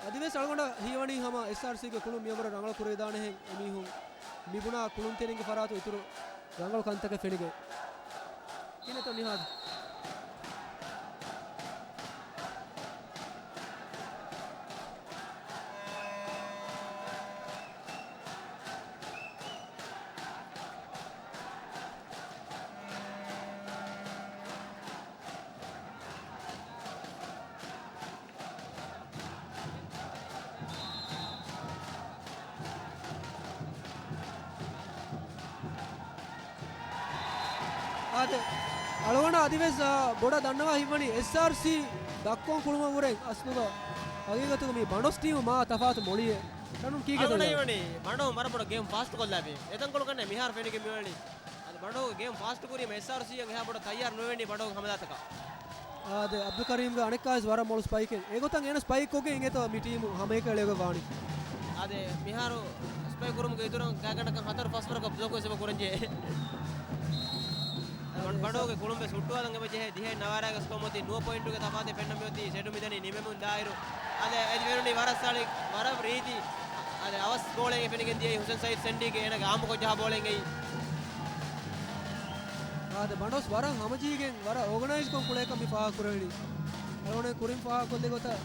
އަދިވެސް އަޅުގަނޑަށް ހީވަނީ ހަމަ އެސްއާރްސީގެ ކުޅުން މިއަށްވުރެ ރަނގަޅަށް ކުރެވިދާނެހެން އެމީހުން މިބުނާ ކުޅުންތެރިންގެ ފަރާތުން އިތުރު ރަނގަޅު ކަންތަކެއް ފެނިގެން. ކިހިނެއްތޯ ނިހާދު؟ އާދެ، އަޅުގަނޑަށް އަދިވެސް، އާ، ބޮޑަށް ދަންނަވާ ހިތްވަނީ އެސްއާރްސީ ދަށްކޮށް ކުޅުމަށްވުރެ އަސްލުގަ ހަގީގަތުގަ މި ބަނޑޮސް ޓީމު މާ ތަފާތު މޮޅިއެއް. ކަނުން ކީކޭތޯ؟ އަޅުގަނޑަށް ހީވަނީ ބަނޑޯ ވަރަށް ބޮޑަށް ގޭމް ފާސްޓް ކޮށްލާފި. އެތަންކޮޅު ކަންނޭ މިހާރު ފެނިގެން މިވަނީ. އަދި ބަނޑޯ ގޭމް ފާސްޓް ކުރީމަ އެސްއާރްސީ އަށް އެހާ ބޮޑަށް ތައްޔާރު ނުވެވެނީ ބަނޑޯ ހަމަލާތަކަށް. އާދެ، އަބްދުލް ކަރީމްގެ އަނެއްކާވެސް ވަރަށް މޮޅު ސްޕައިކެއް. އެގޮތަށް އޭނަ ސްޕައިކް ކޮށްގެން އިނގޭތޯ މި ޓީމު ހަމައެކަނި އެޅިގެން ވާނީ. އާދެ، މިހާރު ސްޕައިކް ކުރުމުގެ އިތުރަށް ގާތްގަނޑަކަށް ހަތަރު ފަސްވަރަކަށް ބްލޮކް ވެސް އެބަ ކުރަންޖެހޭ. ބަނޑޯގެ ކުޅުން ވެސް ހުއްޓުވާލަން އެބަޖެހޭ. ދިހައެއް ނަވާރާގެ ސްކޯ މޮތީ ނުވަ ޕޮއިންޓުގެ ތަފާތެއް ފެންނަ މިއޮތީ ސެޓު މިދަނީ ނިމެމުން ދާއިރު. އަދި އެދި ފެނުނީ ވަރަށް ސަޅި، ވަރަށް ރީތި، އަދި އަވަސް ބޯޅައެއް ފެނިގެން ދިޔައީ ހުސެން ސައީދު ސެންޑީގެ އޭނާގެ އާއްމުކޮށް ޖަހާ ބޯޅައެއް އެއީ. އާދެ، ބަނޑޯސް ވަރަށް ހަމަޖެހިގެން ވަރަށް އޯގަނައިޒްކޮށް ކުޅޭކަން މި ފާހަގަކުރެވެނީ. އަޅުގަނޑު ކުރިން ފާހަގަކޮށްލި ގޮތަށް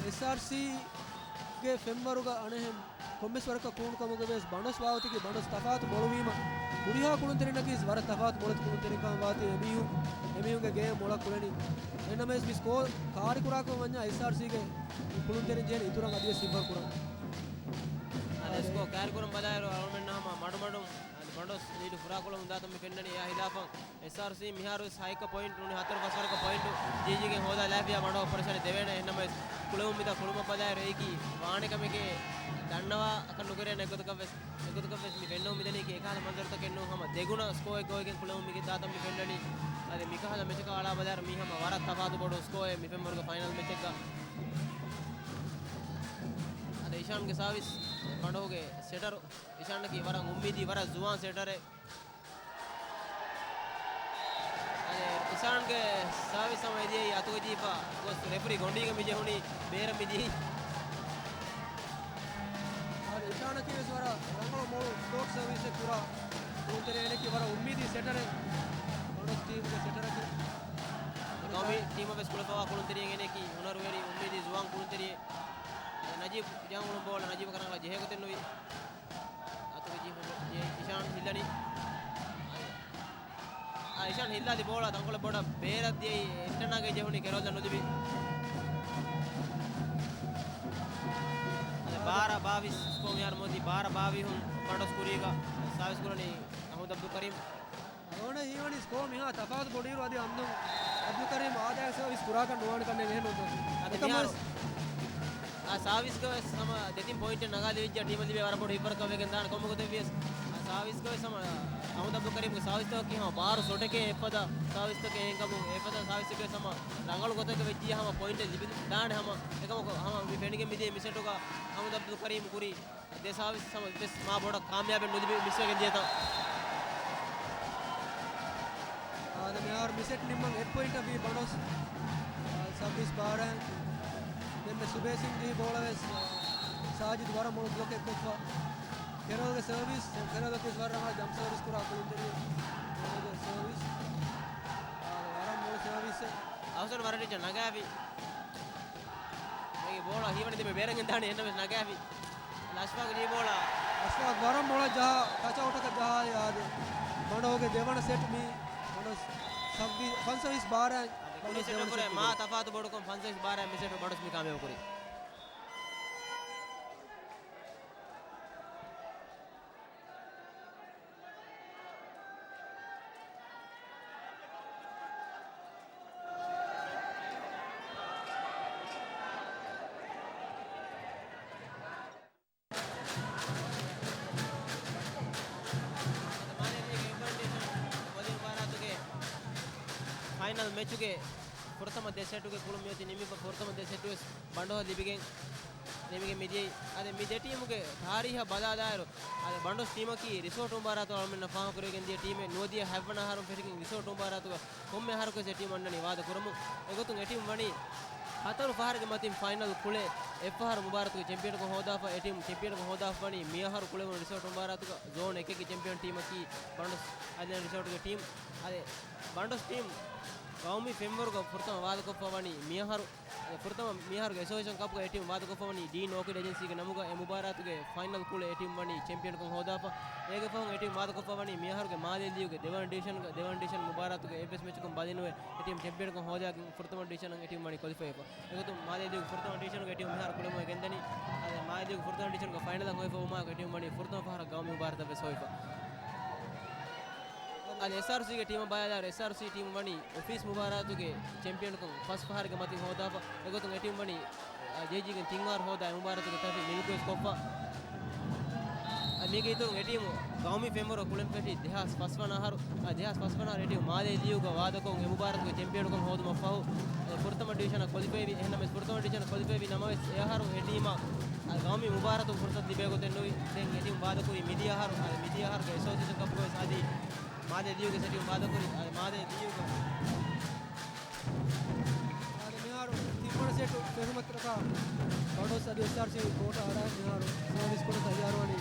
އެސްއާރްސީގެ ފެންވަރުގަ އަނެއްހެން ކޮންމެސް ވަރަކަށް ކޫނުކަމުގަ ވިޔަސް ބަނޑޮސް ވާހޮތަކީ ބަނޑޮސް ތަފާތު މޮޅުވީމަ، ހުރިހާ ކުޅުންތެރިންނަކީ ވަރަށް ތަފާތު މޮޅު ކުޅުންތެރިން ކަމަށް ވާތީ އެމީހުން، އެމީހުންގެ ގޭމް މޮޅަށް ކުޅެނީ. އެހެންނަމަވެސް މި ސްކޯ ކާރިކުރާކަށް ވަންޏާ އެސްއާރްސީގެ ކުޅުންތެރިން ޖެހޭނެ އިތުރަށް އަދިވެސް ހިތްވަރު ކުރަން. އާދެ، ސްކޯ ކާރިކުރަން ބަލާއިރު އަޅުމެންނަށް ހަމަ މަޑުމަޑުން އަދި ބަނޑޮސް ލީޑު ފުރާކޮށްލަމުން ދާތަން މި ފެންނަނީ. އެއާ ހިލާފަށް އެސްއާރްސީ މިހާރު ވެސް ހައެއްކަ ޕޮއިންޓް ނޫނީ ހަތަރު ފަސްވަރަކަށް ޕޮއިންޓު ޖީޖީގެ ހޯދާ ލާފިޔާ މަޑު އޮޕަރޭޝަނެއް ދެވޭނެ. އެހެންނަމަވެސް ކުޅެމުން މިދާ ކުޅުމަށް ބަލާއިރު އެއީކީ ވާނެ ކަމެކޭ ދަންނަވާކަށް ނުކެރޭނެ އެއްގޮތަކަށް ވެސް، އެއްގޮތަކަށް ވެސް މި ފެންނަމުން މިދަނީކީ އެކަހަލަ މަންޒަރުތަކެއް ނޫން. ހަމަ ދެގުނަ ސްކޯއެއް ގޮވައިގެން ކުޅެމުން މިގެ ދާތަން މި ފެންނަނީ. އަދި މިކަހަލަ މެޗަކަށް އަޅާ ބަލާއިރު މީ ހަމަ ވަރަށް ތަފާތު ބޮޑު ސްކޯއެއް މި ފެންވަރުގެ ފައިނަލް މެޗެއްގަ. އަދި އިޝާންގެ ސާވިސް ބަނޑޯގެ ސެޓަރު. އިޝާންއަކީ ވަރަށް އުއްމީދީ، ވަރަށް ޒުވާން ސެޓަރެއް. އަދި އިޝާންގެ ސާވިސް ހަމަ އެދިޔައީ އަތުގަ ޖީފަ ގޮސް ރެފްރީ ގޮނޑީގަ މި ޖެހުނީ ބޭރަށް މި ދިޔައީ. އަދި އިޝާންއަކީ ވެސް ވަރަށް ރަނގަޅު މޮޅު ސްލޮޓް ސަރވިސްއެއް ކުރާ ކުޅުންތެރިއެއް. އޭނައަކީ ވަރަށް އުއްމީދީ ސެޓަރެއް ބަނޑޮސް ޓީމުގެ ސެޓަރަކީ. ގައުމީ ޓީމަށް ވެސް ކުޅެފަވާ ކުޅުންތެރިއެއް އޭނައަކީ ހުނަރުވެރި އުއްމީދީ ޒުވާން ކުޅުންތެރިއެއް. އަދި ނަޖީބް ޖަހަން އުޅުނު ބޯޅަ ނަޖީބަށް ރަނގަޅަށް ޖެހޭ ގޮތެއް ނުވި. އަތުގެ ޖީފަށް އިޝާން ހިއްލަނީ. އަ، އިޝާން ހިއްލާލި ބޯޅަ ތަންކޮޅެއް ބޮޑަށް ބޭރަށް ދިޔައީ އެއްޓަނާގެ ޖެހުނީ ކެރޯލްއަށް ނުލިބި. އަދި ބާރަ ބާވީސް ސްކޯ މިހާރު މޮތީ ބާރަ ބާވީހުން ބަނޑޮސް ކުރީގަ ސާވިސް ކުރަނީ އަހުމަދު އަބްދުލް ކަރީމް. އަޅުގަނޑަށް ހީވަނީ ސްކޯ މިހާ ތަފާތު ބޮޑުއިރު އަދި އަންދުން އަބްދުލް ކަރީމް އާދައިގެ ސާވިސް ކުރާކަށް ނުވާނެ ކަންނޭނގެ އެހެން ނޫންތޯ؟ އަދި އެކަމަށް މިހާރު އާ ސާވިސްގަ ވެސް ހަމަ ދެތިން ޕޮއިންޓެއް ނަގާލެވިއްޖާ ޓީމަށް ލިބޭ ވަރަށް ބޮޑު ހިތްވަރުކަމެއް ވެގެން ދާނެ. ކޮންމެ ގޮތެއް ވިޔަސް އާ ސާވިސްގަ ވެސް ހަމަ އަހުމަދު އަބްދުލް ކަރީމްގެ ސާވިސްތަކަކީ ހަމަ ބާރު ސޮޓެކޭ އެއްފަދަ ސާވިސްތަކެއް އެހެންކަމުން އެފަދަ ސާވިސްތަކެއް ވެސް ހަމަ ރަނގަޅު ގޮތަކަށް ވެއްޖިއްޔާ ހަމަ ޕޮއިންޓެއް ލިބިދާނެ ހަމަ. އެކަމަކު ހަމަ މި ފެނިގެން މިދިޔަ މި ސެޓުގަ އަހުމަދު އަބްދުލް ކަރީމް ކުރީ ދެ ސާވިސް ހަމަ ވެސް މާ ބޮޑަށް ކާމިޔާބެއް ނުލިބި މިސްވެގެން ދިޔަތަން. އާދެ، މިހާރު މި ސެޓް ނިންމަން އެއް ޕޮއިންޓަށް ވީ ބަނޑޮސް، އާ، ސައްބީސް ބާރައިން. ދެންމެ ސުބޭސިން ޖެހި ބޯޅަ ވެސް، އާ، ސާޖިދު ވަރަށް މޮޅު ބްލޮކެއް ކޮށްފަ. ކެރޯލްގެ ސަރވިސް، ކެރޯލް އޮތީސް ވަރަށް ރަނގަޅަށް ޖަމްޕް ސަރވިސް ކުރާ ކުޅުންތެރި. ކެރޯލްގެ ސަރވިސް، އާ، ވަރަށް މޮޅު ސަރވިސްއެއް. އަހުސަން ވަރަށް ރީތި ނަގާފި. މީގެ ބޯޅަ ހީވަނީ ދެމެ ބޭރަށް ގެންދާނެ އެހެންނަމެސް ނަގާފި. އަޝްފާގް ޖެހި ބޯޅަ. އަޝްފާގް ވަރަށް މޮޅަށް ޖަހާ، ޓަޗް އައުޓަކަށް ޖަހާލި އާދެ. ބަނޑޯގެ ދެވަނަ ސެޓް މީ. ބަނޑޯ ސައްބީ، ފަންސަވީސް ބާރަ. ކުރި ބަނޑޯ ސެޓު ދެވަނަ ކުރެ ސެޓް މާ ކުރި. ތަފާތު ބޮޑުކޮށް ފަންސަވީސް ބާރަ މި ސެޓު ބަނޑޮސް މި ކާމިޔާބު ކުރީ. ފައިނަލް މެޗުގެ ފުރަތަމަ ދެ ސެޓުގެ ކުޅުން މިއޮތީ ނިމިފަ ފުރަތަމަ ދެ ސެޓު ވެސް ބަނޑޮހަށް ލިބިގެން ނިމިގެން މިދިޔައީ. އަދި މި ދެ ޓީމުގެ ތާރީހަށް ބަލާލާއިރު، އަދި ބަނޑޮސް ޓީމަކީ ރިސޯޓް މުބާރާތު އަޅުމެންނަށް ފާހަގަކުރެވިގެން ދިޔަ ޓީމެއް. ނުވަދިހަ ހަތްވަނަ އަހަރުން ފެށިގެން ރިސޯޓް މުބާރާތުގަ ކޮންމެ އަހަރަކުވެސް އެ ޓީމު އަންނަނީ ވާދަ ކުރަމުން. އެގޮތުން އެ ޓީމު ވަނީ ހަތަރު ފަހަރުގެ މަތިން ފައިނަލް ކުޅެ އެއްފަހަރު މުބާރާތުގެ ޗެމްޕިއަންކަން ހޯދާފަ، އެ ޓީމު ޗެމްޕިއަންކަން ހޯދާފަ ވަނީ މިއަހަރު ކުޅެވުނު ރިސޯޓް މުބާރާތުގަ. ޒޯން އެކެއްގެ ޗެމްޕިއަން ޓީމަކީ ބަނޑޮސް އަދި ރިސޯޓްގެ ޓީމް. އަދި ބަނޑޮސް ޓީމް ގައުމީ ފެންވަރުގަ ފުރަތަމަ ވާދަކޮށްފަ ވަނީ މިއަހަރު ފުރަތަމަ މިހާރުގެ އެސޯސިއޭޝަން ކަޕްގަ އެ ޓީމް ވާދަކޮށްފަ ވަނީ ޑީން އޯކިޑް އެޖެންސީގެ ނަމުގަ. އެ މުބާރާތުގެ ފައިނަލް ކުޅެ އެ ޓީމް ވަނީ ޗެމްޕިއަންކަން ހޯދާފަ. އޭގެ ފަހުން އެ ޓީމް ވާދަކޮށްފަ ވަނީ މިއަހަރުގެ މާލޭ ލީގުގެ ދެވަނަ ޑިވިޝަންގަ. ދެވަނަ ޑިވިޝަން މުބާރާތުގެ އެއްވެސް މެޗަކުން ބަލިނުވެ އެ ޓީމް ޗެމްޕިއަންކަން ހޯދާގެން ފުރަތަމަ ޑިވިޝަނަށް އެ ޓީމް ވަނީ ކޮލިފައިވެފަ. އެގޮތުން މާލޭ ލީގު ފުރަތަމަ ޑިވިޝަނުގެ ޓީމް މިހާރު ކުޅެމުން ގެންދަނީ. އަދި މާލޭ ލީގު ފުރަތަމަ ޑިވިޝަނުގެ ފައިނަލަށް ހޮވިފަ ވުމާ އެ ޓީމް ވަނީ ފުރަތަމަ ފަހަރަށް ގައުމީ މުބާރާތަށް ވެސް ހޮވިފަ. އަދި އެސްއާރްސީގެ ޓީމަށް ބަލާލާއިރު، އެސްއާރްސީ ޓީމު ވަނީ އޮފީސް މުބާރާތުގެ ޗެމްޕިއަންކަން ފަސް ފަހަރުގެ މަތިން ހޯދާފަ. އެގޮތުން އެ ޓީމް ވަނީ، އަ، ޖޭޖީގެން ތިން އަހަރު ހޯދާ އެ މުބާރާތުގެ ތަށި ނިލްކުވެސް ކޮށްފަ. އަ، މީގެ އިތުރުން އެ ޓީމު ގައުމީ ފެންވަރު ކުޅެން ފެށި ދެހާސް ފަސްވަނަ އަހަރު، އަ، ދެހާސް ފަސްވަނަ އަހަރު އެ ޓީމު މާލޭ ލީގުގަ ވާދަކޮށް އެ މުބާރާތުގެ ޗެމްޕިއަންކަން ހޯދުމަށް ފަހު، އަ، ފުރަތަމަ ޑިވިޝަނަށް ކޮލިފައިވި. އެހެންނަމަވެސް ފުރަތަމަ ޑިވިޝަނަށް ކޮލިފައިވި ނަމަވެސް އެ އަހަރު އެ ޓީމަށް، އަ، ގައުމީ މުބާރާތު ފުރުސަތު ލިބޭ ގޮތެއް ނުވި. ދެން އެ ޓީމް ވާދަކުރީ މިދިޔަ އަހަރު، އަ، މިދިޔަ އަހަރުގެ އެސޯސިއޭޝަން ކަޕްގަ ވެސް އަދި މާލޭ ލީގުގެ ސެޓުން ވާދަކުރި. އާދެ، މާލޭ ލީގުގަ. އާދެ، މިހާރު ތިންވަނަ ސެޓު ފެށުމަށްޓަކާ ބަނޑޯސް އަދި އެސްއާރްސީ ކޯޓަށް އަރާ މިހާރު ސާވިސް ކުރަން ތައްޔާރުވަނީ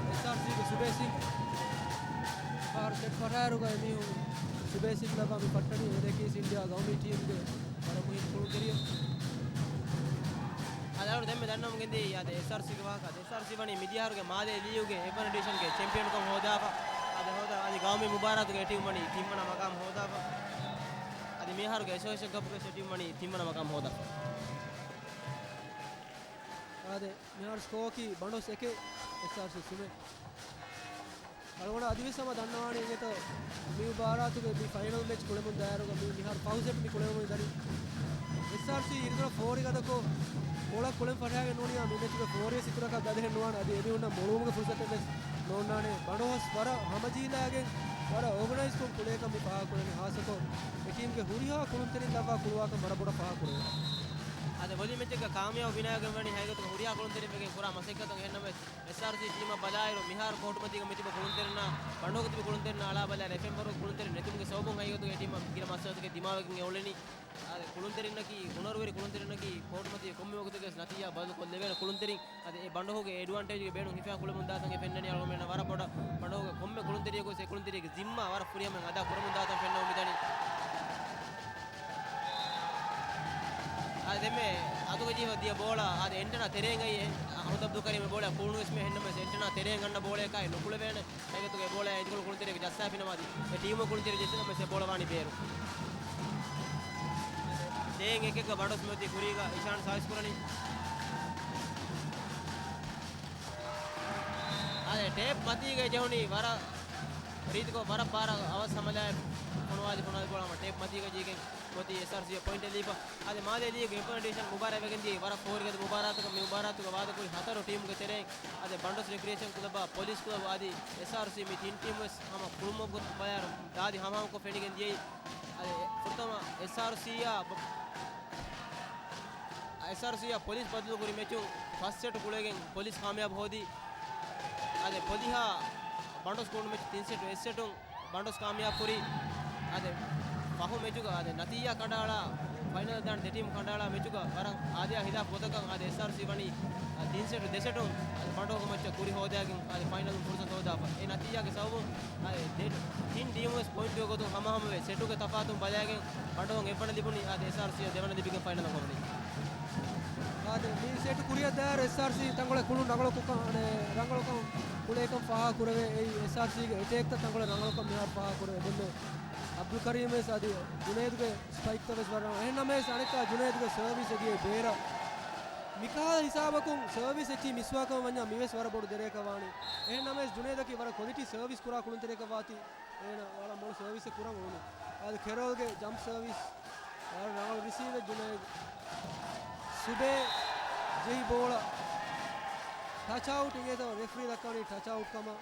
އެސްއާރްސީގެ ސުބޭ ސިން. މިހާރު ސެޓް ފަށާއިރުގަ އެމީހުން ސުބޭ ސިން ލައްވާ މި ފައްޓަނީ އޭނައަކީ އިންޑިއާ ގައުމީ ޓީމްގެ ވަރަށް މުހިންމު ކުޅުންތެރިޔަކު. އަދި އަޅުގަނޑު ދެންމެ ދަންނަވަމުން ގެންދިޔައީ އާދެ އެސްއާރްސީގެ ވާހަކަ. އާދެ އެސްއާރްސީ ވަނީ މިދިޔަ އަހަރުގެ މާލޭ ލީގުގެ އެވަން އެޑިޝަންގެ ޗެމްޕިއަންކަން ހޯދާފަ. އާދެ ހޯދާ އަދި ގައުމީ މުބާރާތުގެ އެ ޓީމް ވަނީ ތިންވަނަ މަގާމް ހޯދާފަ. އަދި މިއަހަރުގެ އެސޯސިއޭޝަން ކަޕްގެ އެ ޓީމް ވަނީ ތިންވަނަ މަގާމް ހޯދާފަ. އާދެ، މިހާރު ސްކޯއަކީ ބަނޑޯސް އެކެއް، އެސްއާރްސީ ސުމެއް. އަޅުގަނޑަށް އަދިވެސް ހަމަ ދަންނަވާނެ އިނގޭތޯ، މި މުބާރާތުގެ މި ފައިނަލް މެޗް ކުޅެމުން ދާއިރުގަ މި މިހާރު ފަހު ސެޓް މި ކުޅެވެމުން ދަނީ. އެސްއާރްސީ އިރުދުރަށް ފޯރި ގަދަކޮށް، ކޮޅަށް ކުޅެން ފަށާގެން ނޫނީ މި މެޗުގަ ފޯރިވެސް އިތުރަކަށް ގަދަހެއް ނުވާނެ. އަދި އެމީހުންނަށް މޮޅުވުމުގެ ފުރުސަތެއް ވެސް ނޯންނާނެ. ބަނޑޯސް ވަރަށް ހަމަޖެހިލާގެން، ވަރަށް އޯގަނައިޒްކޮށް ކުޅޭކަން މި ފާހަގަކުރަނީ. ހާއްސަކޮށް އެ ޓީމްގެ ހުރިހާ ކުޅުންތެރިން ލައްވާ ކުޅުވާކަން ވަރަށް ބޮޑަށް ފާހަގަކުރެވޭ. އާދެ، ވޮލީ މެޗެއްގަ ކާމިޔާބު ބިނާވެގެން ވަނީ ހަގީގަތުގަ ހުރިހާ ކުޅުންތެރިން ވެގެން ކުރާ މަސައްކަތަށް. އެހެންނަމަވެސް، އެސްއާރްސީ ޓީމަށް ބަލާއިރު، މިހާރު ކޯޓުމަތީގަ މިތިބަ ކުޅުންތެރިންނާ، ބަނޑުގަ ތިބި ކުޅުންތެރިންނާ އަޅާ ބަލާއިރު، އެފްއެމް ފޯރުގެ ކުޅުންތެރިން ނެތުމުގެ ސަބަބުން ހަގީގަތުގަ އެ ޓީމަށް ގިނަ މައްސަލަތަކެއް ދިމާވެގެން އެ އުޅެނީ. އާދެ، ކުޅުންތެރިންނަކީ، ހުނަރުވެރި ކުޅުންތެރިންނަކީ، ކޯޓުމަތީގަ ކޮންމެ ވަގުތެއްގަވެސް ނަތީޖާ ބަދަލުކޮށްލެވޭނެ ކުޅުންތެރިން. އަދި އެ ބަނޑުހުގެ އެޑްވާންޓޭޖްގެ ބޭނުން ހިފާ ކުޅެމުން ދާތަން އެ ފެންނަނީ އަޅުގަނޑުމެންނަށް ވަރަށް ބޮޑަށް. ބަނޑުހުގެ ކޮންމެ ކުޅުންތެރިޔަކުވެސް އެ ކުޅުންތެރިޔަކު ޒިންމާ ވަރަށް ފުރިހަމައިން އަދާ ކުރަމުން ދާތަން ފެންނަމުން މިދަނީ. އާދެ، ދެންމެ އަތުގަ ޖެހިފަ ދިޔަ ބޯޅަ، އާދެ، އެންޓަނާ ތެރޭން އައީ އަހްމަދު އަބްދުލް ކަރީމް ބޯޅަ ކުޅުނުވެސް މި އެހެންނަމަވެސް އެންޓަނާ ތެރޭން އަންނަ ބޯޅަޔަކާއި ނުކުޅެވޭނެ. ހަގީގަތުގަ އެ ބޯޅަ އިދިކޮޅު ކުޅުންތެރިޔަކު ޖައްސާފިނަމަ އަދި އެ ޓީމު ކުޅުންތެރިޔަކު ޖެއްސިނަމަވެސް އެ ބޯޅަ ވާނީ ބޭރު. ދޭން އެކެއްގަ ބަނޑޯސް މިއޮތީ ކުރީގަ އިޝާން ސާވިސް ކުރަނީ. އާދެ، ޓޭޕް މަތީގަ ޖެހުނީ ވަރަށް ރީތިކޮށް، ވަރަށް ބާރަށް އަވަސް ހަމަލާއެއް ފޮނުވާލި، ފޮނުވާލި ބޯޅަ ހަމަ ޓޭޕް މަތީގަ ޖީގެން އޮތީ އެސްއާރްސީ ޕޮއިންޓެއް ލީފަ. އާދެ، މާލޭ ލީގް އެވަން އެޑިޝަން މުބާރާތް ވެގެންދިޔަ ވަރަށް ފޯރިގަދަ މުބާރާތަކަށް. މި މުބާރާތުގަ ވާދަކުރި ހަތަރު ޓީމުގެ ތެރެއިން އާދެ، ބަނޑޯސް ރެކްރިއޭޝަން ކްލަބާ، ޕޮލިސް ކްލަބު އަދި އެސްއާރްސީ މި ތިން ޓީމު ވެސް ހަމަ ކުޅުމަށް ގޮތް ބަޔާރު ދާދި ހަމަހަމަކޮށް ފެނިގެން ދިޔައީ. އަދި ފުރަތަމަ އެސްއާރްސީއާ ބަ-، އެސްއާރްސީއާ ޕޮލިސް ބަދަލުކުރި މެޗުން ފަސް ސެޓު ކުޅެގެން ޕޮލިސް ކާމިޔާބު ހޯދީ. އަދި ޕޮލިހާ ބަނޑޯސް ކުޅުނު މެޗު ތިން ސެޓު އެއް ސެޓުން ބަނޑޯސް ކާމިޔާބު ކުރީ. އަދި ފަހު މެޗުގަ އަދި ނަތީޖާ ކަނޑައަޅާ، ފައިނަލް ދާން ދެ ޓީމް ކަނޑައަޅާ މެޗުގަ ވަރަށް އާދަޔާ ހިލާފް ގޮތަކަށް އަދި އެސްއާރްސީ ވަނީ ތިން ސެޓު ދެ ސެޓުން އަދި ބަނޑޯހު މެޗަށް ކުރި ހޯދައިގެން އަދި ފައިނަލުން ފުރުސަތު ހޯދާފަ. އެ ނަތީޖާގެ ސަބަބުން އަދި ދެ ޓީމް ވެސް ޕޮއިންޓުގެ ގޮތުން ހަމަހަމަވެ، ސެޓުގެ ތަފާތުން ބަލައިގެން ބަނޑޯހުން އެއްވަނަ ލިބުނީ އަދި އެސްއާރްސީ ދެވަނަ ލިބިގެން ފައިނަލަށް ގޮވަނީ. އާދެ، މި ސެޓު ކުރިއަށް ދާއިރު އެސްއާރްސީ ތަންކޮޅެއް ކުޅުން ރަނގަޅުކޮށް-، އަނެ، ރަނގަޅުކަން ކުޅޭކަން ފާހަގަ ކުރެވޭ. އެއީ އެސްއާރްސީގެ އެޓޭކްތައް ތަންކޮޅެއް ރަނގަޅުކަން މިހާރު ފާހަގަ ކުރެވޭ. ދެންމެ އަބްދުލް ކަރީމް ވެސް އަދި ޖުނޭދުގެ ސްޕައިކްތައް ވެސް ވަރަށް ރަނގަޅު. އެހެންނަމަވެސް އަނެއްކާ ޖުނޭދުގެ ސަރވިސް އެ ދިޔައީ ބޭރަށް. މިކަހަލަ ހިސާބަކުން ސަރވިސް އެއްޗިހި މިސްވާކަމަށް ވަންޏާ މިވެސް ވަރަށް ބޮޑު ދެރައެއް ވާނީ. އެހެންނަމަވެސް ޖުނޭދަކީ ވަރަށް ކޮލިޓީ ސަރވިސް ކުރާ ކުޅުންތެރިއެއް ވާތީ. އޭނަ ވަރަށް މޮޅު ސަރވިސްއެއް ކުރަން އުޅުނު. އަދި ކެރޯލްގެ ޖަމްޕް ސަރވިސް ވަރަށް ރަނގަޅު ރިސީވެއް ޖުނޭދު. ސުބޭ ޖެހި ބޯޅަ ޓަޗް އައުޓް އިނގޭތޯ ރެފްރީ ދައްކަވަނީ ޓަޗް އައުޓް ކަމަށް.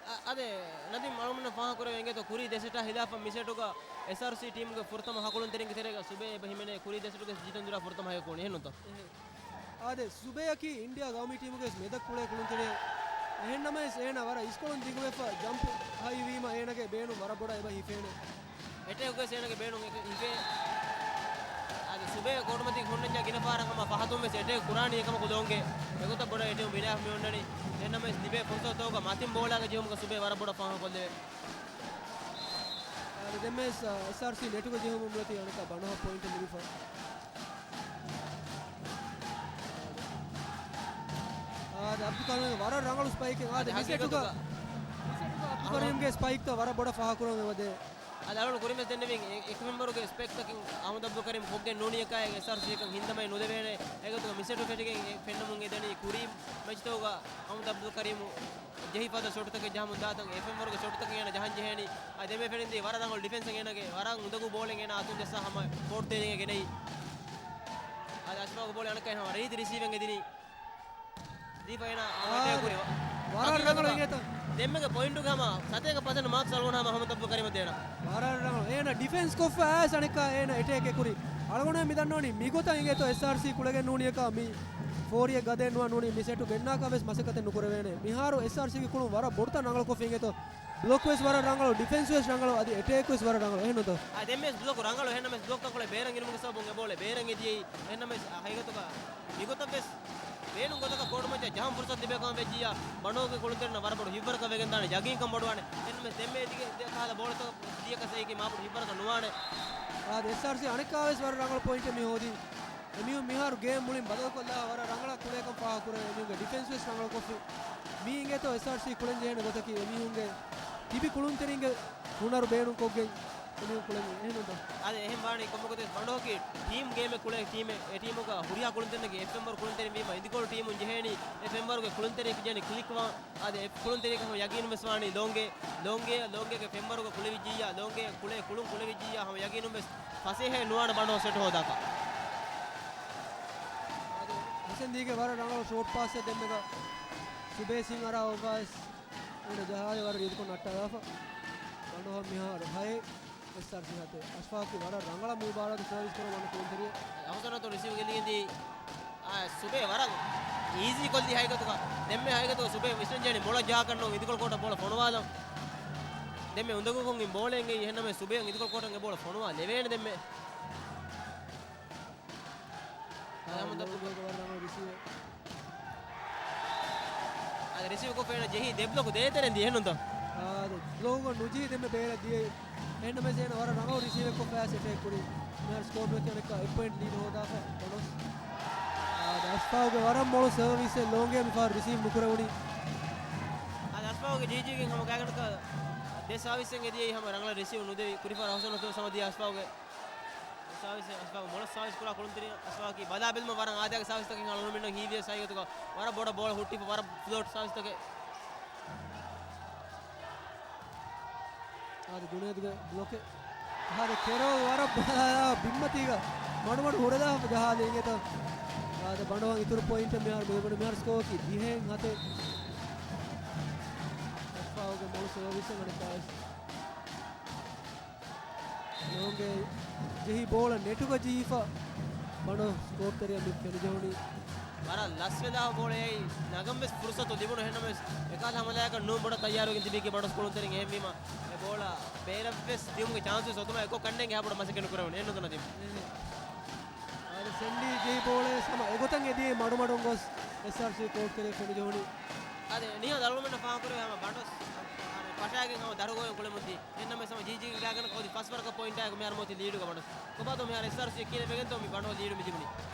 އަ-، އަދެ، ނަދީމް އަޅުގަނޑަށް ފާހަގަކުރެވޭ އިނގޭތޯ ކުރީ ދެ ސެޓާ ހިލާފަށް މި ސެޓުގަ އެސްއާރްސީ ޓީމުގެ ފުރަތަމަ ހަ ކުޅުންތެރިންގެ ތެރޭގަ ސުބޭ އެބަ ހިމެނޭ ކުރީ ދެ ސެޓުގެ ޖިތަން ދުރާ ފުރަތަމަ ހައި ކުޅުނީ. އެހެންނުތަ؟ އާދެ، ސުބޭއަކީ އިންޑިއާ ގައުމީ ޓީމުގެ މެދަށް ކުޅޭ ކުޅުންތެރިއެއް. އެހެންނަމަވެސް އޭނަ ވަރަށް އިސްކޮޅުން ދިގުވެފަ ޖަމްޕް ހައިވީމަ އޭނަގެ ބޭނުން ވަރަށް ބޮޑަށް އެބަ ހިފޭނެ. އެޓޭކްގެ އޭނަގެ ބޭނުން ހިފޭ. އަދި ސުބޭ ކޯޓުމަތީ ހުންނަންޏާ ގިނަ ފަހަރަށް ހަމަ ފަހަތުން ވެސް އެޓޭކް ކުރާނީ އެކަމަކު ލޯންގެ އެގޮތަށް ބޮޑަށް އެޓީމް ބިނާ މި އޮންނަނީ. އެހެންނަމަވެސް ލިބޭ ފުރުސަތުތަކުގަ މަތިން ބޯޅައިގަ ޖެހުމުގަ ސުބޭ ވަރަށް ބޮޑަށް ފާހަގަކޮށްލެވޭ. އާދެ، ދެންމެސް، އާ، އެސްއާރްސީ ނެޓުގަ ޖެހުމުން މިއޮތީ އަނެއްކާ ބަނޑޯހަށް ޕޮއިންޓެއް ލިބިފަ. އާދެ، އަބްދުލް ކަރީމް ވަރަށް ރަނގަޅު ސްޕައިކެއް. އާދެ، އާދެ، މި ސެޓުގަ، ހަގީގަތުގަ މި ސެޓުގަ އަބްދުލް ކަރީމްގެ ސްޕައިކްތައް ވަރަށް ބޮޑަށް ފާހަގަކުރަން އެބަދޭ. އަދި އަޅުގަނޑު ކުރިމަތި ދެންނެވިން އެ-، އެކަމެންވަރުގެ ސްޕެކްތަކެއް އަހްމަދު އަބްދުލް ކަރީމް ކޮށްގެން ނޫނީއަކާ އެ އެސްއާރްސީއަކަށް ހިންދަމައެއް ނުދެވޭނެ. އެގޮތުގަ މި ސެޓު ފެށިގެން އެ ފެންނަމުން އެދަނީ ކުރީ މެޗްތަކުގަ އަހްމަދު އަބްދުލް ކަރީމް ޖެހިފަދަ ޝޮޓްތަކެއް ޖަހަމުން ދާތަން، އެފްއެމް ވަރުގެ ޝޮޓްތަކެއް އޭނަ ޖަހަން ޖެހޭނީ. އަދި ދެންމެ ފެނިންދީ ވަރަށް ރަނގަޅު ޑިފެންސެއް އޭނަގެ، ވަރަށް އުނދަގޫ ބޯޅެއް އޭނަ އަތުން ޖައްސާ ހަމަ ކޯޓް ތެރެއިން ގެނައީ. އަދި އަސްމާގެ ބޯޅަ އަނެއްކާ ހަމަ ރީތި ރިސީވެން އެދިނީ. ދީފަ އޭނަ އާ، އެޓޭކް ކުރި. ވަރަށް ރަނގަޅު އިނގޭތަ؟ ދެންމެގެ ޕޮއިންޓުގެ ހަމަ ސަތޭކަ ޕަސެންޓް މާކްސް އަޅުގަނޑު ހަމަ އަހްމަދު އަބްދުލް ކަރީމަށް ދޭނަ. ވަރަށް ރަނގަޅު. އޭނަ ޑިފެންސް ކޮށްފަ އައިސް އަނެއްކާ އޭނަ އެޓޭކް އެ ކުރި. އަޅުގަނޑު މި ދަންނަވަނީ މިގޮތަށް އިނގޭތޯ އެސްއާރްސީ ކުޅެގެން ނޫނީއަކާ މި ފޯރިއެއް ގަދައެއް ނުވާ ނޫނީ މި ސެޓު ގެންނާކަށް ވެސް މަސައްކަތެއް ނުކުރެވޭނެ. މިހާރު އެސްއާރްސީގެ ކުޅުން ވަރަށް ބޮޑުތައް ރަނގަޅުކޮށްފި އިނގޭތޯ. ބްލޮކް ވެސް ވަރަށް ރަނގަޅު، ޑިފެންސް ވެސް ރަނގަޅު، އަދި އެޓޭކް ވެސް ވަރަށް ރަނގަޅު. އެހެންނުތޯ؟ އާ، ދެންމެސް ބްލޮކް ރަނގަޅު، އެހެންނަމެސް ބްލޮކް ތަންކޮޅެއް ބޭރަށް އިރުމުގެ ސަބަބުން އެ ބޯޅަ ބޭރަށް އެދިޔައީ. އެހެންނަމެސް އާ، ހަގީގަތުގަ މިގޮތަށް ވެސް ބޭނުން ގޮތަކަށް ކޯޓު މައްޗަށް ޖަހަން ފުރުސަތު ލިބޭ ކަމަށް ވެއްޖިއްޔާ، ބަނޑޯގެ ކުޅުންތެރިންނަށް ވަރަށް ބޮޑު ހިތްވަރަކަށް ވެގެން ދާނެ، ޔަގީންކަން ބޮޑުވާނެ. އެހެންނަމެސް ދެންމެ އެދިގެ ކަހަލަ ބޯޅަތައް ދިޔަކަސް އެއީކީ މާބޮޑު ހިތްވަރަކަށް ނުވާނެ. އާދެ، އެސްއާރްސީ އަނެއްކާވެސް ވަރަށް ރަނގަޅު ޕޮއިންޓެއް މި ހޯދީ. އެމީހުން މިހާރު ގޭމް މުޅިން ބަދަލުކޮށްލާ ވަރަށް ރަނގަޅަށް ކުޅޭކަން ފާހަގަކުރެވޭ. އެމީހުންގެ ޑިފެންސް ވެސް ރަނގަޅުކޮށްފި. މީ އިނގޭތޯ އެސްއާރްސީ ކުޅެން ޖެހޭނެ ގޮތަކީ އެމީހުންގެ ތިބި ކުޅުންތެރިންގެ ހުނަރު ބޭނުންކޮށްގެން އެމީހުން ކުޅެން އެހެންނުތޯ؟ އަދި އެހެން ވާނީ ކޮންމެ ގޮތެއް ބަނޑުހޮކީ ޓީމް ގޭމެއް ކުޅޭ ޓީމެއް. އެ ޓީމުގަ ހުރިހާ ކުޅުންތެރިންގެ އެއް ފެންވަރު ކުޅުންތެރިން ވީމަ އިނދިކޮޅު ޓީމުން ޖެހޭނީ އެ ފެންވަރުގެ ކުޅުންތެރިޔަކު ޖެހޭނީ ކްލިކްވާން. އަދި އެ ކުޅުންތެރިޔަކަށް ހަމަ ޔަގީނުން ވެސް ވާނީ ލޯނގޭ، ލޯނގޭ، ލޯނގޭގެ ފެންވަރުގަ ކުޅެވިއްޖިއްޔާ، ލޯނގޭ ކުޅޭ ކުޅުން ކުޅެވިއްޖިއްޔާ ހަމަ ޔަގީނުން ވެސް ފަސޭހައެއް ނުވާނެ ބަނޑުހޮ ސެޓް ހޯދާކަށް. އަދި ހުސެންދީގެ ވަރަށް ރަނގަޅު ޝޯޓް ޕާސްއެއް ދެންމެގަ ސުބޭސިން އަރާ އޮއްވާ ވެސް އޭނަ ޖަހާލި ވަރަށް ރީތިކޮށް ނައްޓާލާފަ. ބަނޑުހޮ މިހާރު ހައެއް އެސްއާރްސީ ހަތެއް. އަޝްފާޤު ވަރަށް ރަނގަޅަށް މި ބާރަށް ސަރވިސް ކުރަން ވަން ކުޅުންތެރިއެއް. އަހުސަނަތު ރިސީވް ގެންދިގެންދީ، އާ، ސުބޭ ވަރަށް އީޒީ ކޮށްލީ ހަގީގަތުގަ. ދެންމެ ހަގީގަތުގަ ސުބޭ ވިސްނަން ޖެހެނީ މޮޅަށް ޖަހާކަށް ނޫން އިދިކޮޅު ކޯޓަށް ބޯޅަ ފޮނުވާލަން. ދެންމެ އުނދަގޫކޮށް އިން ބޯޅަ އެނގެއީ އެހެންނަމެ ސުބޭ އިދިކޮޅު ކޯޓަށް އެ ބޯޅަ ފޮނުވާލެވޭނެ ދެންމެ. އާ، އަހަމަދު ލޯނގޭގެ ވަރަށް ރަނގަޅު ރިސީވެއް. އަދި ރިސީވް ކޮށްފަ އޭނަ ޖެހި ދެ ބްލޮކު ދޭތެރެން ދިޔަ އެހެންނުތަ؟ އާ، އަދި ބްލޮކުގަ ނުޖެހި ދެންމެ ބޭރަށް ދިޔައީ. އެހެންނަމެސް އޭނަ ވަރަށް ރަނގަޅު ރިސީވެއް ކޮށްފަ އެޓޭކް ކުރީ. މިހާރު ސްކޯރ މެއްޗަށް އަނެއްކާ އެއް ޕޮއިންޓް ލީޑް ހޯދާފަ ބަނޑުހޮ. އާ، އަދި އަޝްފާގެ ވަރަށް މޮޅު ސަރވިސްއެއް ލޯނގޭ މިފަހަރު ރިސީވް ނުކުރެވުނީ. އަދި އަޝްފާގެ ޖީޖީގެން ހަމަ ގާތްގަނޑަކަށް ދެ ސަރވިސްއެއް އެދިޔައީ ހަމަ ރަނގަޅަށް ރިސީވް ނުދެވި ކުރިފަހަރު އަހުސަނަތު ސަމަ ދިޔަ އަޝްފާގެ ސާވިސް، އަސްފާގު މޮޅަށް ސާވިސް ކުރާ ކުޅުންތެރި އަސްފާގަކީ ބަލާ ބެލުމަށް ވަރަށް އާދައިގެ ސާވިސްތަކެއް އަޅުގަނޑުމެންނަށް ހީވިޔަސް ހަގީގަތުގަ ވަރަށް ބޮޑަށް ބޯޅަ ހުއްޓިފަ ވަރަށް ފްލޯޓް ސާވިސްތަކެއް. އާދެ ޖުނޭދުގެ ބްލޮކެއް. އާދެ ކެރޯލް ވަރަށް ބަލާ ބިންމަތީގަ މަޑުމަޑު ހުރެލާފަ ޖަހާލީ އިނގޭތަ؟ އާދެ ބަނޑުހޮ އިތުރު ޕޮއިންޓެއް މިހާރު މި ލިބުނު މިހާރު ސްކޯރަކީ ދިހައިން ހަތެއް. އަސްފާގުގެ މޮޅު ސަރވިސް އަނެއްކާވެސް. ލޯނގޭ ޖެހި ބޯޅަ ނެޓުގަ ޖެހިފަ ބަނޑު ސްކޯޕް ތެރެއަށް މި ފެނިޖެހުނީ. ވަރަށް ލަސްވެލާ ބޯޅައެއް ނަގަން ވެސް ފުރުސަތު ލިބުނު އެހެންނަމަވެސް އެކަހަލަ ހަމަލާއަކަށް ނޫން ބޮޑަށް ތައްޔާރުވެގެން ތިބީކީ ބަނޑުސް ކުޅުންތެރިން އެހެންވީމަ އެ ބޯޅަ ބޭރަށްވެސް ދިޔުމުގެ ޗާންސް ވެސް އޮތުމާ އެކޮށް ކަންނޭނގެ އެހާ ބޮޑަށް މަސައްކަތް ނުކުރެވުނު އެހެންނުތަ ނަދީމް؟ އާދެ ސެންޑީ ޖެހި ބޯޅައެއް ހަމަ އެގޮތަށް އެދިޔައީ މަޑުމަޑުން ގޮސް އެސްއާރްސީ ކޯޓް ތެރެއަށް ފެނިޖެހުނީ. އާދެ ނިހާ ދަޅުމެންނަށް ފާހަގަކުރެވޭ ހަމަ ބަނޑުސް އާދެ ފަށާގެން ހަމަ ދަށުގޮވެން ކުޅެމުންދީ. އެހެންނަމަވެސް ހަމަ ޖީޖީގެ ގާތްގަނޑަކަށް އޮތީ ފަސް ވަރަކަށް ޕޮއިންޓާއެކު މިހާރު މިއޮތީ ލީޑުގަ ބަނޑުސް. ކޮބާތޯ މިހާރު އެސްއާރްސީ ކިހިނެއް ވެގެންތޯ މި ބަނޑު ލީޑު މި ލިބުނީ؟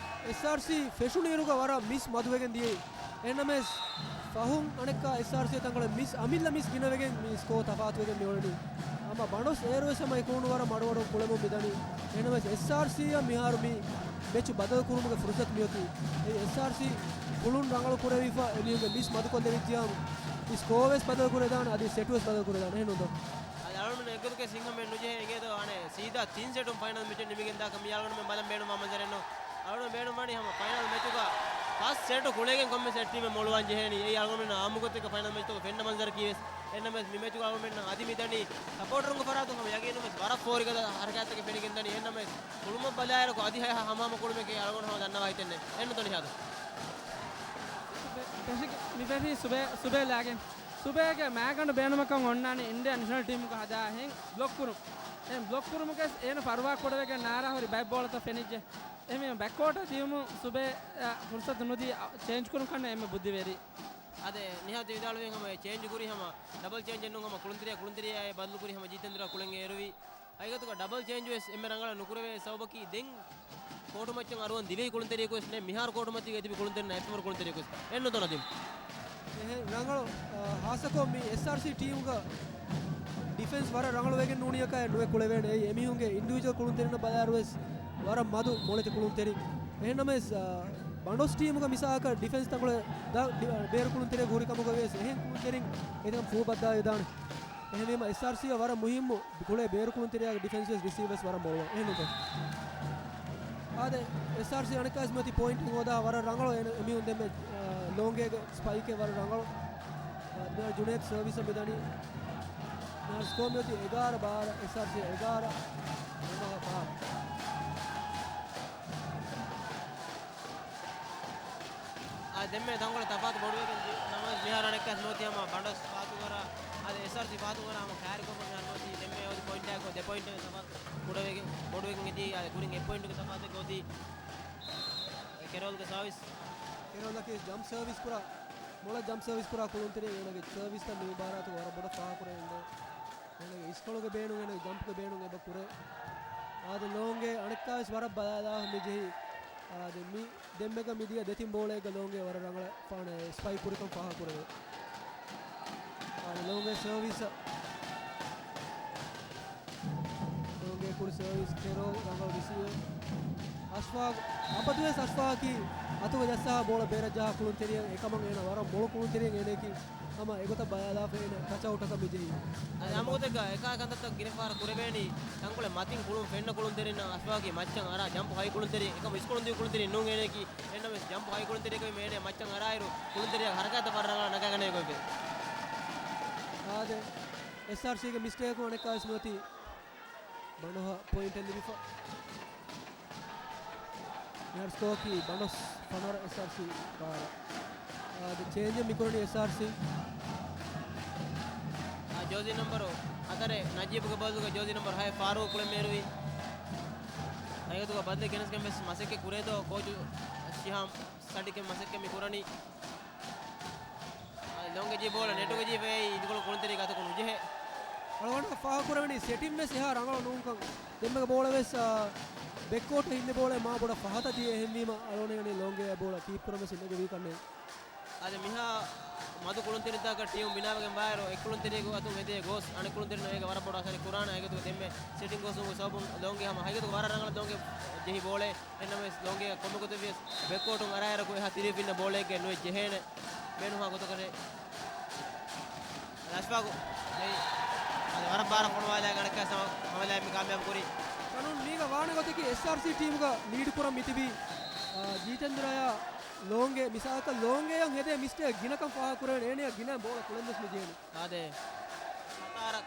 އެސްއާރްސީ ފެށުނުއިރުގަ ވަރަށް މިސް މަދުވެގެން ދިޔައީ. އެހެންނަމަވެސް ފަހުން އަނެއްކާ އެސްއާރްސީ ތަންކޮޅެއް މިސް އަމިއްލަ މިސް ގިނަވެގެން މި ސްކޯ ތަފާތުވެގެން މިއުޅެނީ. ހަމަ ބަނޑުސް އޭރުވެސް ހަމަ އެކުނު ވަރަށް މަޑުމަޑުން ކުޅެމުން މިދަނީ. އެހެންނަމަވެސް އެސްއާރްސީއަށް މިހާރު މި މެޗު ބަދަލު ކުރުމުގެ ފުރުސަތު މިއޮތީ. އެއީ އެސްއާރްސީ ކުޅުން ރަނގަޅު ކުރެވިފަ އެމީހުންގެ މިސް މަދުކޮށްލެވިއްޖިއްޔާ މި ސްކޯ ވެސް ބަދަލު ކުރެދާނެ އަދި ސެޓު ވެސް ބަދަލު ކުރެދާނެ. އެހެންނުތޯ؟ އަޅުގަނޑު އެއްގޮތަކަށް ސިންހަމެން ނުޖެހޭ އިނގޭތޯ އަނެއް ސީދާ ތިން ސެޓުން ފައިނަލް މެޗެއް ނިމިގެންދާކަށް މި އަޅުގަނޑުމެން ބަލަން ބޭނުންވާ މަންޒަރެއްނު. އަޅުގަނޑު ބޭނުންވާނީ ހަމަ ފައިނަލް މެޗުގަ ފަސް ސެޓު ކުޅެގެން ކޮންމެސް އެއް ޓީމެއް މޮޅުވާން ޖެހޭނީ. އެއީ އަޅުގަނޑުމެންނަށް އާއްމުގޮތެއްގަ ފައިނަލް މެޗްތަކުގަ ފެންނަ މަންޒަރަކީވެސް. އެހެންނަމަވެސް މި މެޗުގަ އަޅުގަނޑުމެންނަށް އަދި މިދަނީ ސަޕޯޓަރުންގެ ފަރާތުން ހަމަ ޔަގީނުންވެސް ވަރަށް ފޯރިގަދަ ހަރަކާތްތަކެއް ފެނިގެންދަނީ. އެހެންނަމަވެސް ކުޅުމަށް ބަލާއިރަކު އަދި ހަ-، ހަ-، ހަމަހަމަ ކުޅުމެކޭ އަޅުގަނޑު ހަމަ ދަންނަވާ ހިތެއްނެއް. އެހެންނުތޯ ނިހާދު؟ ފެށި-، މި ފެށީ ސުބޭ، ސުބޭ ލާގެން. ސުބޭގެ މާގަނޑު ބޭނުމަކަށް އޮންނާނީ އިންޑިއާ ނެޝަނަލް ޓީމުގަ ހަދާ އެހެން ބްލޮކް ކުރުން. އެހެން ބްލޮކް ކުރުމުގައި އޭނަ ފަރުވާ ކުޑަވެގެން ނާރާ ހުރި ބައެއް ބޯޅަތައް ފެނިއްޖެ. އެހެންވީމަ ބެކްކޯޓަށް ދިޔުމުން ސުބޭ، އަ، ފުރުސަތު ނުދީ، އަ، ޗޭންޖް ކުރުން ކަންނޭނގެ އެންމެ ބުއްދިވެރި. އާދެ ނިހާދު ވިދާޅުވި ހަމަ އެ ޗޭންޖް ކުރީ ހަމަ ޑަބަލް ޗޭންޖެއް ނޫން ހަމަ ކުޅުންތެރިޔާ، ކުޅުންތެރިޔާ ބަދަލުކުރީ ހަމަ ޖީތެންދުރާ ކުޅެން އޭރުވި. ހަގީގަތުގަ ޑަބަލް ޗޭންޖް ވެސް އެންމެ ރަނގަޅަށް ނުކުރެވޭ ސަބަބަކީ ދެން ކޯޓު މައްޗަށް އަރުވަން ދިވެހި ކުޅުންތެރިޔަކު ވެސް ނެތް، މިހާރު ކޯޓު މަތީގަ ތިބި ކުޅުންތެރިންނާ އެއްފަހަރު ކުޅުންތެރިޔަކު ވެސް. އެހެންނުތޯ ނަދީމް؟ އެހެން ރަނގަޅު، އާ، ހާއްސަކޮށް މި އެސްއާރްސީ ޓީމުގަ ޑިފެންސް ވަރަށް ރަނގަޅު ވެގެން ނޫނިއަކަށް ނުވެ ކުޅެވޭނެ. އެއީ އެމީހުންގެ އިންޑިވިޖުއަލް ކުޅުންތެރިންނަށް ބަލާއިރު ވެސް ވަރަށް މަދު މޮޅެތި ކުޅުންތެރިން. އެހެންނަމަވެސް، އާ، ބަނޑޮސް ޓީމުގަ މިސާލަކަށް ޑިފެންސް ތަންކޮޅެއް ދާ، ޑި-، ބޭރު ކުޅުންތެރިއަކު ހުރި ކަމުގަ ވިޔަސް އެހެން ކުޅުންތެރިން އެކަން ފޫބައްދާލަދާނެ. އެހެންވީމަ އެސްއާރްސީއަށް ވަރަށް މުހިއްމު ކުޅޭ ބޭރު ކުޅުންތެރިޔާގެ ޑިފެންސް ވެސް ރިސީވް ވެސް ވަރަށް މޮޅުވާ. އެހެންނުތޯ؟ އާދެ، އެސްއާރްސީ އަނެއްކާވެސް މިއޮތީ ޕޮއިންޓެއް ހޯދާ ވަރަށް ރަނގަޅު އެ-، އެމީހުން ދެންމެ، އާ، ލޯނގޭގެ ސްޕައިކެއް ވަރަށް ރަނގަޅު. އާ، މިހާރު ޖުނޭދް ސަރވިސަށް މިދަނީ. މިހާރު ސްކޯ މިއޮތީ އެގާރަ ބާރަ، އެސްއާރްސީ އެގާރަ، ނަމަ ބާރަ. އާ، ދެންމެ ތަންކޮޅެއް ތަފާތު ބޮޑުވެގެން ދި-، ނަމަވެސް މިހާރު އަނެއްކާވެސް ނުވަތީ ހަމަ ބަނޑޮސް ފާތުގަރަ އަދި އެސްއާރްސީ ފާތު ކުރާ ހަމަ ކާރިކޮށްފަ މިހާރު އޮތީ ދެންމެ އޮތީ ޕޮއިންޓާއެކު ދެ ޕޮއިންޓް ތަފާތު ކުޑަވެގެން ބޮޑުވެގެން އެދީ، އަދި ކުރިން އެއް ޕޮއިންޓުގެ ތަފާތެއް އޮތީ ކެރޯލްގެ ސާވިސް. ކެރޯލްއަކީ ޖަމްޕް ސާވިސް ކުރާ، މޮޅަށް ޖަމްޕް ސާވިސް ކުރާ ކުޅުންތެރި. އޭނަގެ ސާވިސްތައް މި މުބާރާތުގަ ވަރަށް ބޮޑަށް ފާހަގަކުރެވެންދޭ. އޭނަގެ އިސްކޮޅުގެ ބޭނުން، އޭނަގެ ޖަމްޕްގެ ބޭނުން އެބަ ކުރޭ. އާދެ، ލޯންގެ އަނެއްކާވެސް ވަރަށް ބަލާލާފަ މި ޖެހި. އާދެ، މި ދެންމެގަ މިދިޔަ ދެތިން ބޯޅައެއްގަ ލޯންގެ ވަރަށް ރަނގަޅަށް ފާނަ ސްޕައި ކުރިކަން ފާހަގަކުރެވޭ. އާދެ، ލޯންގެ ސާވިސް. ލޯންގެ ކުރި ސާވިސް ކެރޯ ރަނގަޅު ރިސީވެ. އަޝްފާގް، އަބަދުވެސް އަޝްފާގަކީ އަތުގަ ޖައްސާ ބޯޅަ ބޭރަށް ޖަހާ ކުޅުންތެރިއެއް. އެކަމަށް އޭނަ ވަރަށް މޮޅު ކުޅުންތެރިއެއް. އޭނައަކީ ހަމަ އެގޮތަށް ބަލާލާފަ އޭނަ ޓަޗް އައުޓަކަށް މި ޖެހީ. އަދި ހަމަގޮތެއްގަ އެކާ ކަންތައްތައް ގިނަ ފަހަރަށް ކުރެވޭނީ ތަންކޮޅެއް މަތިން ކުޅުން ފެންނަ ކުޅުންތެރިންނަށް. އަޝްފާގަކީ މައްޗަށް އަރާ ޖަމްޕް ހައި ކުޅުންތެރި، އެކަމަ އިސްކޮޅުން ދިޔު ކުޅުންތެރި ނޫން އޭނައަކީ. އެހެންނަމަވެސް ޖަމްޕް ހައި ކުޅުންތެރިއަކަށް އޭނަ މައްޗަށް އަރާއިރު ކުޅުންތެރިއަށް ހަރަކާތްތައް ވަރަށް ރަނގަޅަށް ނަގާގަނެ ގޮތްވޭ. އާދެ، އެސްއާރްސީގެ މިސްޓޭކު އަނެއްކާވެސް މިއޮތީ ބަނޑޮހަށް ޕޮއިންޓެއް ލިބިފަ. މިހާރު ސްކޯއަކީ ބަނޑޮސް ފަނަރަ، އެސްއާރްސީ ބާރަ. އާދެ، ޗޭންޖެއް މިކުރަނީ އެސްއާރްސީ. އާ، ޖޯޒީ ނަމްބަރު ހަތަރެއް ނަޖީބުގެ ބަދަލުގަ ޖޯޒީ ނަމްބަރު ހައެއް ފާރޫޤް ކުޅެން މޭރުވީ. ހަގީގަތުގަ ބަދަލެއް ގެނެސްގެން ވެސް މަސައްކަތް ކުރޭތޯ ކޯޗު ޝިހާމް ސަޑިކެން މަސައްކަތް މި ކުރަނީ. އާ، ލޯންގެ ޖީ ބޯޅަ ނެޓުގެ ޖީ ފައި އިދިކޮޅު ކުޅުންތެރި ގަތަކު ނުޖެހޭ. އަޅުގަނޑަށް ފާހަގަކުރެވެނީ ސެޓިން ވެސް އެހާ ރަނގަޅު ނޫންކަން. ދެންމެގެ ބޯޅަ ވެސް، އާ، ބެކްކޯޓަށް ހިންދި ބޯޅަ މާ ބޮޑަށް ފަހަތަށް ދިޔަ އެހެންވީމަ އަޅުގަނޑަށް ލޯންގެ ބޯޅަ ކީޕް ކުރަން ވެސް އިންނަގެވީ ކަންނޭނގެ. އަދި މިހާ މަދު ކުޅުންތެރިންތަކަށް ޓީމު ބިނާވެގެން ވާއިރު، އެއް ކުޅުންތެރިއަކު އަތުން އެދޭ ގޯސް އަނެއް ކުޅުންތެރިންނަށް އޭގަ ވަރަށް ބޮޑު އަސަރެއް ކުރާނެ. އޭގެތުގަ ދެންމެ ސެޓިން ގޯސް ހުންގު ސަބަބުން ލޯންގެ ހަމަ ހަގީގަތުގަ ވަރަށް ރަނގަޅަށް ލޯންގެ ޖެހި ބޯޅައެއް. އެހެންނަމަވެސް ލޯންގެ ކޮންމެ ގޮތެއް ވިޔަސް ބެކްކޯޓުން އަރާއިރަކު އެހާ ތިރި ފިންނަ ބޯޅައެއްގެ ނުވެ ޖެހޭނެ. ބޭނުންހާ ގޮތަކަށެ. އަޝްފާގު އަދި ވަރަށް ބާރަށް ފޮނުވާލާ ގަނޑަކަށް ހަމަލާ މި ކާމިޔާބު ކުރީ. ކަނުން މީގަ ވާނެ ގޮތަކީ އެސްއާރްސީ ޓީމުގަ ލީޑް ކުރަން މިތިބީ، އާ، ޖީތެންދުރާޔާ ލޯންގެ. މިސާލަކަށް ލޯންގެއަށް ހެދޭ މިސްޓޭކް ގިނަކަން ފާހަގަކުރެވޭނެ. އޭނަޔަށް ގިނަ ބޯޅަ ކުޅެން ވެސް ނުޖެހޭނެ. އާދެ. ސަތާރަ.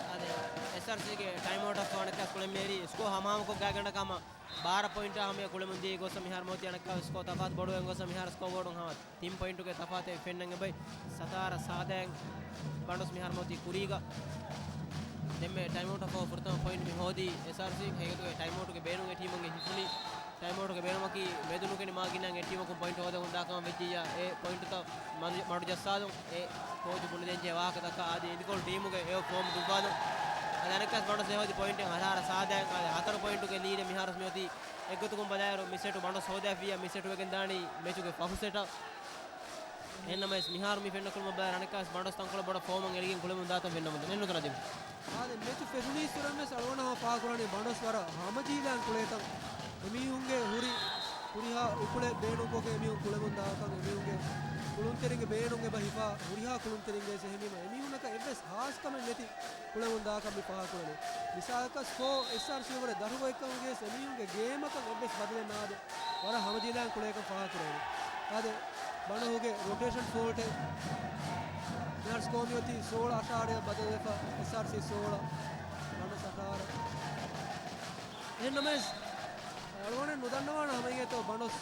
އާދެ، އެސްއާރްސީގެ ޓައިމް އައުޓަށް ފަހު އަނެއްކާސް ކުޅެން މޭރި ސްކޯ ހަމަހަމަކޮށް ގާތްގަނޑަކަށް ހަމަ ބާރަ ޕޮއިންޓާ ހަމަޔަށް ކުޅެމުން ދިޔަ ގޮސް މިހާރު މިއޮތީ އަނެއްކާ ސްކޯ ތަފާތު ބޮޑުވެގެން ގޮސް މިހާރު ސްކޯ ބޯޑުން ހަމަ ތިން ޕޮއިންޓުގެ ތަފާތެއް ފެންނަން އެބައި. ސަތާރަ ސާދައިން ބަނޑޮސް މިހާރު މިއޮތީ ކުރީގަ. ދެންމެ ޓައިމް އައުޓަށް ފަހު ފުރަތަމަ ޕޮއިންޓް މި ހޯދީ އެސްއާރްސީ. ހަގީގަތުގަ ޓައިމް އައުޓުގެ ބޭނުން އެ ޓީމުންގެ ހިފުނީ. ޓައިމް އައުޓުގެ ބޭނުމަކީ މެދު ނުކެނޑި މާ ގިނައިން އެ ޓީމަކުން ޕޮއިންޓް ހޯދަމުން ދާކަމަށް ވެއްޖިއްޔާ، އެ ޕޮއިންޓުތައް މަޑު، މަޑު ޖައްސާލުން. އެ ކޯޗު ބުނެދޭންޖެހޭ ވާހަކަ ދައްކާ އާދެ، އިދިކޮޅު ޓީމުގެ އެ ފޯމް ދުއްވާލުން. އަދި އަނެއްކާސް ބަނޑޮސް އެ ހޯދި ޕޮއިންޓެއް ހަރާރަ ސާދައިން އާދެ، ހަތަރު ޕޮއިންޓުގެ ލީޑެއް މިހާރު މިއޮތީ. އެއްގޮތަކުން ބަލާއިރު މި ސެޓު ބަނޑޮސް ހޯދާފިއްޔާ، މި ސެޓު ވެގެން ދާނީ މެޗުގެ ފަހު ސެޓަށް. އެހެންނަމަވެސް މިހާރު މި ފެންނަ ކުޅުމަށް ބަލާއިރު އަނެއްކާސް ބަނޑޮސް ތަންކޮޅެއް ބޮޑަށް ފޯމަށް އެޅިގެން ކުޅެމުން ދާތަން ފެންނަމުން ދެން ނުތަނަދިން. އާދެ، މެޗު ފެށުނީއްސުރެން ވެސް އަޅުގަނޑަށް ހަމަ ފާހަގަކުރާނީ ބަނޑޮސް ވަރަށް ހަމަޖެހިލާން ކުޅޭތަން. އެމީހުންގެ ހުރި ހުރިހާ އުކުޅެއް ބޭނުންކޮށްގެން އެމީހުން ކުޅެމުން ދާކަން، އެމީހުންގެ ކުޅުންތެރިންގެ ބޭނުން އެބަ ހިފާ ހުރިހާ ކުޅުންތެރިންގެ އެހެންވީމަ އެމީހުންނަކަށް އެއްވެސް ހާސްކަމެއް ނެތި ކުޅެމުން ދާކަން މި ފާހަގަކުރަނީ. މިސާލަކަށް ސްކޯ އެސްއާރްސީ އޮވަރެއް ދަށުގަ އެއްކަމުގެ އެމީހުންގެ ގޭމަކަށް އެއްވެސް ބަދަލެއް ނާދެ، ވަރަށް ހަމަޖެހިލާން ކުޅޭކަން ފާހަގަކުރެވެނީ. އާދެ، ބަނޑޮހުގެ ރޮޓޭޝަން ފޯލްޓެއް. މިހާރު ސްކޯ މިއޮތީ ސޯޅަ އަށާރައަށް ބަދަލުވެފަ، އެސްއާރްސީ ސޯޅަ، ބަނޑޮސް އަށާރަ. އެހެންނަމަވެސް، އަޅުގަނޑެއް ނުދަންނަވާނެ ހަމައިގޭތޯ ބަނޑޮސް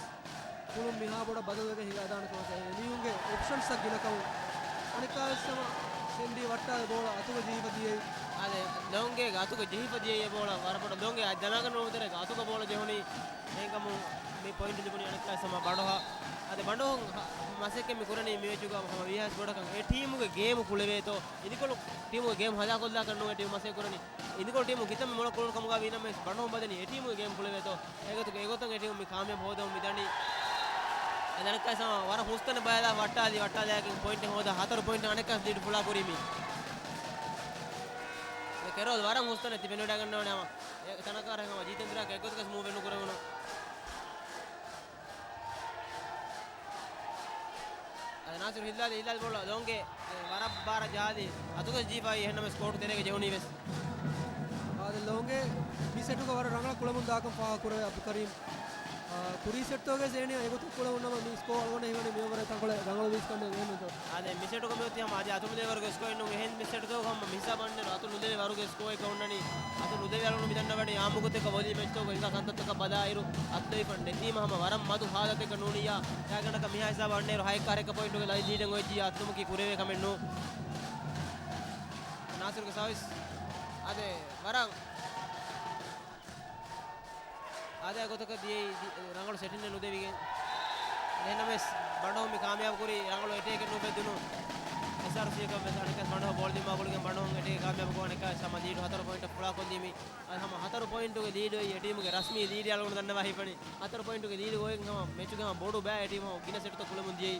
ކުޅުން މިހާ ބޮޑަށް ބަދަލުވެގެން ހިނގާދާނެ ކަމަކަށް. އެމީހުންގެ އޮޕްޝަންސްއަށް ގިނަކަމުން. އަނެއްކާވެސް ހަމަ ސެންޑީ ވައްޓާލި ބޯޅަ އަތުގަ ޖެހިފަ ދިޔައީ. އާދެ، ލޯންގޭގެ އަތުގަ ޖެހިފަ ދިޔައީ އެ ބޯޅަ ވަރަށް ބޮޑަށް ލޯންގޭ އަތް ދަނާގަންނަވަން ތެރޭގަ އަތުގަ ބޯޅަ ޖެހުނީ. އެހެންކަމުން މި ޕޮއިންޓް ލިބުނީ އަނެއްކާވެސް ހަމަ ބަނޑޮހަށް. އާދެ، ބަނޑޮހުން ހަ-، މަސައްކަތް މި ކުރަނީ މި މެޗުގަ ހަމަ ވީހާވެސް ބޮޑަކަށް އެ ޓީމުގެ ގޭމު ކުޅެވޭތޯ. އިދިކޮޅު ޓީމުގެ ގޭމް ހަލާކޮށްލާކަށް ނޫން އެ ޓީމު މަސައްކަތް ކުރަނީ. އިދިކޮޅު ޓީމު ގިތަން މި މޮޅަށް ކުޅުނު ކަމުގަ ވީނަމަވެސް ބަނޑޮހުން ބަލަނީ އެ ޓީމުގެ ގޭމް ކުޅެވޭތޯ. އެގޮތުގަ އެގޮތަށް އެ ޓީމު މި ކާމިޔާބު ހޯދަމުން މި ދަނީ. އަދި އަނެއްކާވެސް ހަމަ ވަރަށް ހުސްތަނެއް ބަލާލާ ވައްޓާލި، ވައްޓާލާގެން ޕޮއިންޓެއް ހޯދާ ހަތަރު ޕޮއިންޓް އަނެއްކާވެސް ލީޑް ފުޅާ ކުރީ މީ. އެ ކެރޯލް ވަރަށް ހުސްތަނެއް ތި ފެނިވަޑައިގަންނަވަނީ ހަމަ. އެ ތަނަކަށް ހަމަ ޖީތެންދުރާ އެގޮތަކަށް މޫވް ވެ ނުކުރެވުނު. އަދި ނާސިރު ހިއްލާލި، ހިއްލާލި ބޯޅަ ލޯންގޭ، އެ، ވަރަށް ބާރަށް ޖަހާލި. އަތުގަ ޖީފައި އެހެންނަމަވެސް ކޯޓު ތެރޭގަ ޖެހުނީ ވެސް. އާދެ، ލޯންގޭ މި ސެޓުގަ ވަރަށް ރަނގަޅަށް ކުޅެމުން ދާކަން ފާހަގަކުރެވޭ އަބްދުލް ކަރީމް. ކުރީ ސެޓްތޯގެ ސޭނިއާ އެގޮތަށް ކުޅެވުނަމަ މި ސްކޯ އަޅުގަނޑަށް ހީވަނީ މި އޯވަރ ތަންކޮޅެއް ރަނގަޅު ވީސް ކަންނޭނގެ އެހެންތޯ. އާދެ، މި ސެޓުގަ މިއޮތީ ހަމަ އަދި އަތުނުލެވޭ ވަރުގެ ސްކޯއެއް ނޫން. އެހެން މި ސެޓުތޯ ހަމަ މިހިސާބަށް އަންނައިރު އަތުނުލެވޭ ވަރުގެ ސްކޯއެއްގަ ހުންނަނީ. އަތުނުލެވޭ އަޅުގަނޑު މި ދަންނަވަނީ އާއްމުގޮތެއްގަ ވޮލީ މެޗްތޯގަ ހިނގާ ކަންތައްތަކަށް ބަލާއިރު އަތުލެވިފަ ނެތީމަ ހަމަ ވަރަށް މަދު ހާލަތެއްގަ ނޫނިއްޔާ. އެކަން މިހާ ހިސާބަށް އަންނައިރު ހައެއްކާ އަރައެއްކަ ޕޮއިންޓުގެ ލީޑެއް އޮތްޖިއްޔާ އަތުލުމަކީ ކުރެވޭ ކަމެއް ނޫން. ނާސިރުގެ ސާވިސް. އާދެ، ވަރަށް އާދަޔާ ގޮތަކަށް ދިޔައީ ދި-، ރަނގަޅު ސެޓިން ނުދެވިގެން. އެހެންނަމަވެސް، ބަނޑުހޮން މި ކާމިޔާބު ކުރީ ރަނގަޅު އެޓޭކެއް ނުއުފެއްދުނު އެސްއާރްސީއަކަށް ވެސް އަނެއްކާވެސް ބަނޑުހޮން ބޯޅަ ދިމާ ގުޅިގެން ބަނޑުހޮން އެޓޭކެއް ކާމިޔާބު ކޮށް އަނެއްކާވެސް ހަމަ ލީޑު ހަތަރު ޕޮއިންޓަށް ފުޅާކޮށްލީމީ. އަދި ހަމަ ހަތަރު ޕޮއިންޓުގެ ލީޑު އޮތް އެޓީމުގެ ރަސްމީ ލީޑެއް އަޅުގަނޑު ދަންނަވާ ހިތްވަނީ. ހަތަރު ޕޮއިންޓުގެ ލީޑު އޮތް ހަމަ މެޗުގެ ހަމަ ބޮޑު ބައެއް އެޓީމު ގިނަ ސެޓުތައް ކުޅެމުން ދިޔައީ.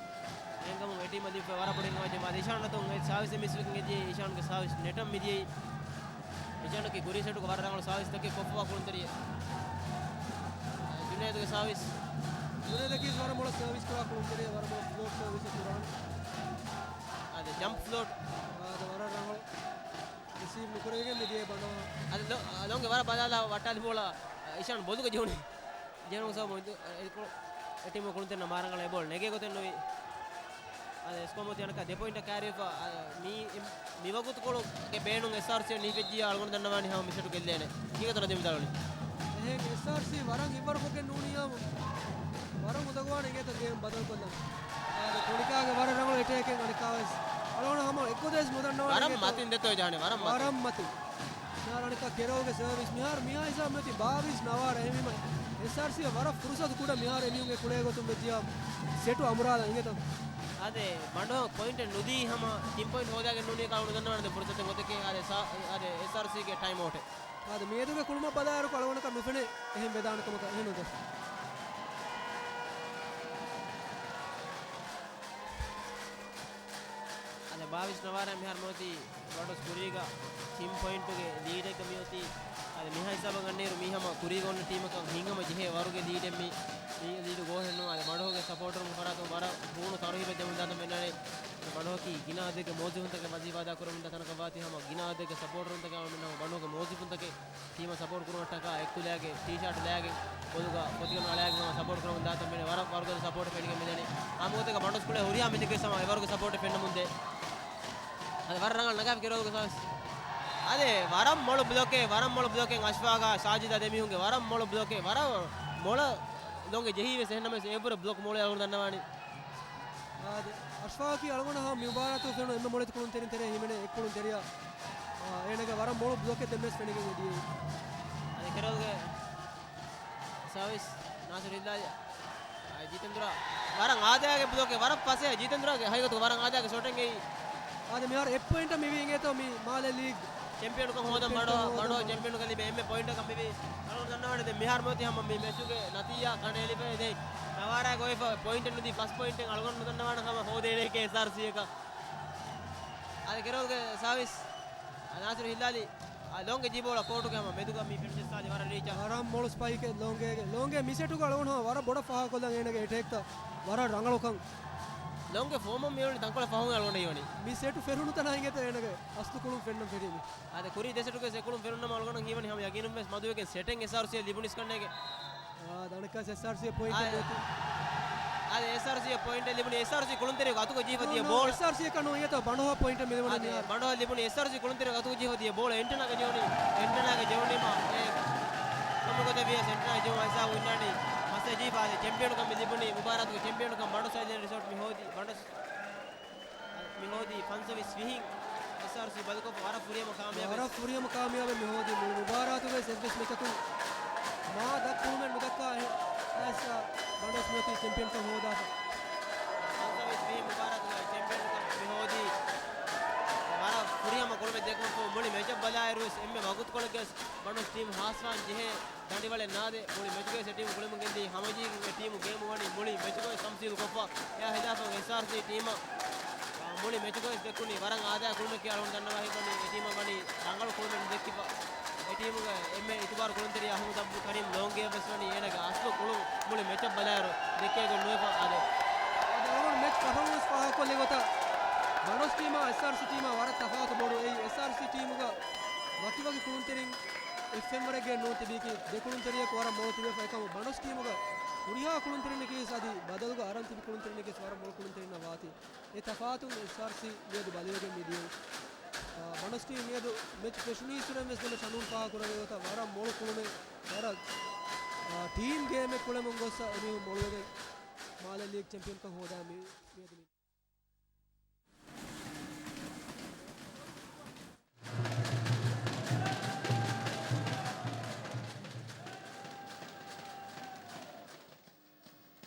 އެހެންކަމުން އެޓީމަށް ލިބިފައި ވަރަށް ބޮޑަށް އިން އަވަޖެ މާ އިޝާން އަތުން އެ ސާވިސް މިސް ވެގެން އެދިޔައީ އިޝާންގެ ސާވިސް ނެޓަށް މިދިޔައީ. އިޝާންގެ ކުރީ ސެޓުގަ ވަރަށް ރަނގަޅު ސާވިސްތަކެއް ކޮށްފަވާ ކުޅުންތެރިއެއް. ޖުނޭދުގެ ސާވިސް. ޖުނޭދަކީ ވަރަށް މޮޅަށް ސާވިސް ކުރާ ކުޅުންތެރިއެއް، ވަރަށް މޮޅަށް ފްލޯޓް ސާވިސް ކުރާނެ. އާދެ، ޖަމްޕް ފްލޯޓް. އާދެ، ވަރަށް ރަނގަޅު. ރިސީވް ނުކުރެވިގެން މިދިޔައީ ބަނޑު. އަދި ލޮ-، ލޮނގެ ވަރަށް ބަލާލާ ވައްޓާލި ބޯޅަ އިޝާން ބޮލުގަ ޖެހުނީ. ޖެހުނު ސަބަބުން އެ-، އެ-، އެޓީމު ކުޅުންތެރިންނަށް މާ ރަނގަޅަށް އެ ބޯޅަ ނެގޭ ގޮތެއް ނުވި. އަދި ސްކޯ މަތި އަނެއްކާ ދެ ޕޮއިންޓަށް ކައިރިވެފަ. އަ، މީ، މި ވަގުތުކޮޅުގެ ބޭނުން އެސްއާރްސީ ނިހިފެއްޖިއްޔާ އަޅުގަނޑު ދަންނަވާނީ ހަމަ މި ސެޓު ގެއްލޭނެ. ކީގަތަނަ ދެމިދާޅުނީ. އެހެން އެސްއާރްސީ ވަރަށް ހިތްވަރުކޮށްގެން ނޫނިއްޔާ ވަރަށް އުނދަގޫވާނެ އިނގޭތޯ ގޭމް ބަދަލުކޮށްލަން. އާދެ، ކޮނިކާގެ ވަރަށް ރަނގަޅު އެޓޭކެއް އަނެއްކާވެސް. އަޅުގަނޑު ހަމަ އެއްގޮތަށް ވެސް ނުދަންނަވާނެ ވަރަށް އިނގޭތޯ. މަތިން ދެތޯ ޖާނެ، ވަރަށް މަތިން. ވަރަށް މަތިން. މިހާރު އަނެއްކާ ކެރޯގެ ސަރވިސް. މިހާރު މިހާ ހިސާބު މިއޮތީ ބާވީސް ނަވާރަ. އެހެންވީމަ އެސްއާރްސީ ވަރަށް ފުރުސަތު ކުޑަ މިހާރު އެމީހުންގެ ކުޅޭގޮތުން ވެއްޖިޔާ ސެޓު އަނބުރާލަން އިނގޭތޯ. އާދެ، ބަނޑުހަ ޕޮއިންޓެއް ނުދީ ހަމަ ތިން ޕޮއިންޓް ހޯދާގެން ނޫނީ ކާ ނުދަންނަވާނެ ދެ ފުރުސަތެއް ގޮތެކޭ. އާދެ، ސާ-، އާދެ، އެސްއާރްސީގެ ޓައިމް އައުޓެއް. އާދެ، މިއަދުގެ ކުޅުމަށް ބަލާއިރު އަޅުގަނޑަކަށް ނުފެނޭ އެހެން ވެދާނެ ކަމަކަށް އެހެން ނުދޯ. އަދި ބާވީސް ނަވާރަ މިހާރު މިއޮތީ ބަނޑުސް ކުރީގަ ތިން ޕޮއިންޓުގެ ލީޑެއްގަ މިއޮތީ. އަދި މިހާ ހިސާބަށް އަންނައިރު މީ ހަމަ ކުރީގަ އޮންނަ ޓީމަކަށް ހިނގަމަ ޖެހޭ ވަރުގެ ލީޑެއް މީ، މީ ލީޑު ގޯހެއް ނޫން. އަދި ބަނޑުހަގެ ސަޕޯޓަރުން ފަރާތުން ވަރަށް ހޫނު ތަރުހީބެއް ދެމުން ދާތަން ފެންނާނެ. ބަނޑުހަކީ ގިނަ އަދަދެއްގެ މުވައްޒަފުންތަކެއް ވަޒީފާ އަދާކުރަމުންދާ ތަނަކަށް ވާތީ ހަމަ ގިނަ އަދަދެއްގެ ސަޕޯޓަރުންތަކެއް އަޅުގަނޑު ހަމަ ބަނޑުހަގެ މުވައްޒަފުންތަކެއް ޓީމަށް ސަޕޯޓް ކުރުމަށްޓަކާ އެއްކުލައިގެ ޓީޝާޓް ލައިގެން ބޮލުގަ ފޮތިގަނޑު އަޅައިގެން ހަމަ ސަޕޯޓް ކުރަމުން ދާތަން ފެނޭ. ވަރަށް ވަރުގަދަ ސަޕޯޓެއް ފެނިގެން މިދަނީ. ހަމަގޮތެއްގަ ބަނޑުސް ކުޅޭ ހުރިހާ މީހެއްގެ ސަމާ އެވަރުގެ ސަޕޯޓެއް ފެންނަމުންދޭ. އަދި ވަރަށް ރަނގަޅަށް ނަގާފި ކެރޯލްގެ ސާވިސް. އަދި ވަރަށް މޮޅު ބްލޮކެއް، ވަރަށް މޮޅު ބްލޮކެއް އަޝްފާގާ ސާޖިދާ ދެމީހުންގެ ވަރަށް މޮޅު ބްލޮކެއް، ވަރަށް މޮޅަށް ލޮނގެ ޖެހީވެސް އެހެންނަމަވެސް އެއަށްވުރެ ބްލޮކް މޮޅު އަޅުގަނޑު ދަންނަވާނީ. އާދެ، އަޝްފާގަކީ އަޅުގަނޑަށް ހަމަ މި މުބާރާތުގަ ފެނުނު އެންމެ މޮޅެތި ކުޅުންތެރިން ތެރޭ ހިމެނޭ އެއް ކުޅުންތެރިޔާ. އާ، އޭނަގެ ވަރަށް މޮޅު ބްލޮކެއް ދެންވެސް ފެނިގެން އެދިޔައީ. އަދި ކެރޯލްގެ ސާވިސް ނާސިރު ހިއްލާލި. އާ، ޖީތެންދުރާ. ވަރަށް އާދަޔާގެ ބްލޮކެއް، ވަރަށް ފަސޭހަ ޖީތެންދުރާގެ ހަގީގަތުގަ ވަރަށް އާދަޔާގެ ޝޮޓެއް އެއީ. އާދެ، މިހާރު އެއް ޕޮއިންޓަށް މިވީ އިނގޭތޯ މި މާލެ ލީގް. ޗެމްޕިއަނުކަން ހޯދަން ބަނޑޯ، ޗެމްޕިއަނުކަން ބަނޑޯ ހޯދަން. ޗެމްޕިއަނު ކަލިބެ އެންމެ ޕޮއިންޓަކަށް މިވީ. އަޅުގަނޑު ދަންނަވާނެ ދެން މިހާރު މިއޮތީ ހަމަ މި މެޗުގެ ނަތީޖާ ކަނޑައެޅިފަ ދެން ނަވާރާ ގޮވެފަ ޕޮއިންޓެއް ނުދީ ފަސް ޕޮއިންޓެއް އަޅުގަނޑު ނުދަންނަވާނެ ހަމަ ހޯދޭނެކޭ އެސްއާރްސީއަކަށް. އަދި ކެރޯލްގެ ސާވިސް. އަދި ނާސިރު ހިއްލާލި. އަދި ލޯންގެ ޖީ ބޯޅަ ކޯޓުގެ ހަމަ މެދުގަ މި ފެނި ޖެއްސާލި ވަރަށް ރީޗަށް. ވަރަށް މޮޅު ސްޕައިކެއް ލޯންގޭގެ. ލޯންގޭ މި ސެޓުގަ އަޅުގަނޑު ހަމަ ވަރަށް ބޮޑަށް ފާހަގަކޮށްލަން އޭނަގެ އެޓޭކްތައް ވަރަށް ރަނގަޅުކަން. ލޯންގެ ފޯމަށް މިއުޅެނީ ތަންކޮޅެއް ފަހުން އަޅުގަނޑަށް ހީވަނީ. މި ސެޓު ފެރުނު ތަނާ އިނގޭތަ އޭނަގެ އަސްލު ކުޅުން ފެންނަން ފެށީމީ. އާދެ، ކުރީ ދެ ސެޓުގެ ސެ ކުޅުން ފެނުނަމަ އަޅުގަނޑަށް ހީވަނީ ހަމަ ޔަގީނުން ވެސް މަދުވެގެން ސެޓެއް އެސްއާރްސީއަށް ލިބުނީސް ކަންނޭނގެ. އާ، ދަނެއްކާ އެސްއާރްސީ ޕޮއިންޓެއް އާ، ދޭތީ. އާދެ، އެސްއާރްސީ ޕޮއިންޓެއް ލިބުނީ، އެސްއާރްސީ ކުޅުންތެރި ގަތުގަ ޖީފަ ދިޔަ ނޫން، ބޯޅަ. އެސްއާރްސީ އެކަން ނޫން އިނގޭތޯ ބަނޑުހަ ޕޮއިންޓެއް މި ލިބުނީ އާދެ، މިހާރު. ބަނޑުހަ ލިބުނީ، އެސްއާރްސީ ކުޅުންތެރި ގަތުގަ ޖީފަ ދިޔަ ބޯޅަ އެންޓަނާގެ ޖެހުނީ، އެންޓަނާގެ ޖެހުނީމަ އެ ކަމުގަ ދެވިޔަސް އެންޓަނާ ޖެހުނީ ހިސާބު އިންނާނީ. މަސައް ޖީފަ އާދެ، ޗެމްޕިއަނުކަން މި ލިބުނީ، މުބާރާތުގެ ޗެމްޕިއަނުކަން ބަނޑު ސައިލެން ރިސޯޓް މި ހޯދީ، ބަނޑު މި ހޯދީ ފަންސަވީސް ވިހިން. އެސްއާރްސީ ބަލިކޮށްފަ ވަރަށް ފުރިހަމަ ކާމިޔާބެއް. ވަރަށް ފުރިހަމަ ކާމިޔާބެއް މި ހޯދީ. މުޅި މުބާރާތުގައި އެއްވެސް މެޗަކުން މާ ދަށް ކުޅުމެއް ނުދައްކާ އެ-، އައިސް ބަނޑުސް މިއޮތީ ޗެމްޕިއަންކަން ހޯދާފަ. ފަންސަވީސް ވިހިން މުބާރާތުގައި ޗެމްޕިއަންކަން މި ހޯދީ. ވަރަށް ފުރިހަމަ ކުޅުމެއް ދެއްކުމަށް މުޅި މެޗަށް ބަލާއިރުވެސް އެންމެ ވަގުތުކޮޅެއްގަސް ބަނޑުސް ޓީމް ހާސްވާން ޖެހޭ ދަނޑިވަޅެއް ނާދެ، މުޅި މެޗުގައި ސެޓީމް ކުޅެމުން ގެންދިޔަ ހަމަޖީގެން އެ ޓީމު ގޭމު ވަނީ މުޅި މެޗުގައި ތަމްސީލު ކޮށްފަ. އެއާ ހިލާފަށް އެސްއާރްސީ ޓީމަށް މުޅި މެޗުގައި ދެއްކުނީ ވަރަށް އާދަޔާ ކުޅުމެކޭ އަޅުގަނޑު ދަންނަވާ ހިތްވަނީ އެ ޓީމަށް ވަނީ ރަނގަޅު ކުޅުމެއް ދެއްކިފަ. އެ ޓީމުގެ އެންމެ އިތުބާރު ކުޅުންތެރިޔާ އަޙްމަދު އަބްދުލް ކަރީމް ލޯންގޭ ވެސް ވަނީ އޭނަގެ އަސްލު ކުޅުން މުޅި މެޗަށް ބަލާއިރު ދެއްކޭގޮތް ނުވެފަ އާދެ. އަދި އަޅުގަނޑު މެޗް ފަށަމުން ވެސް ފާހަގަކޮށްލި ގޮތަށް ބަނޑުސް ޓީމާ އެސްއާރްސީ ޓީމާ ވަރަށް ތަފާތު ބޮޑު. އެއީ އެސްއާރްސީ ޓީމުގަ ވަކިވަކި ކުޅުންތެރިން އެއްފެންވަރެއްގެ ނޫން ތިބީކީ ދެ ކުޅުންތެރިޔަކު ވަރަށް މޮޅު ތިބޭފަ އެކަމު ބަނޑޮސް ޓީމުގަ ހުރިހާ ކުޅުންތެރިންނަކީ ވެސް އަދި ބަދަލުގަ އަރަން ތިބި ކުޅުންތެރިންނަކީ ވެސް ވަރަށް މޮޅު ކުޅުންތެރިންނަށް ވާތީ. އެ ތަފާތުން އެސްއާރްސީ މިއަދު ބަލިވެގެން މިދިޔައީ. އާ، ބަނޑޮސް ޓީމް މިއަދު މެޗް ފެށުނީއްސުރެން ވެސް ދެން ޝަނޫން ފާހަގަކުރެވޭ ގޮތަށް ވަރަށް މޮޅު ކުޅުމެއް، ވަރަށް، އާ، ޓީމް ގޭމެއް ކުޅެމުން ގޮއްސަ އެމީހުން މޮޅުވެގެން މާލެ ލީގް ޗެމްޕިއަންކަން ހޯދާ މި-، މިއަދު މި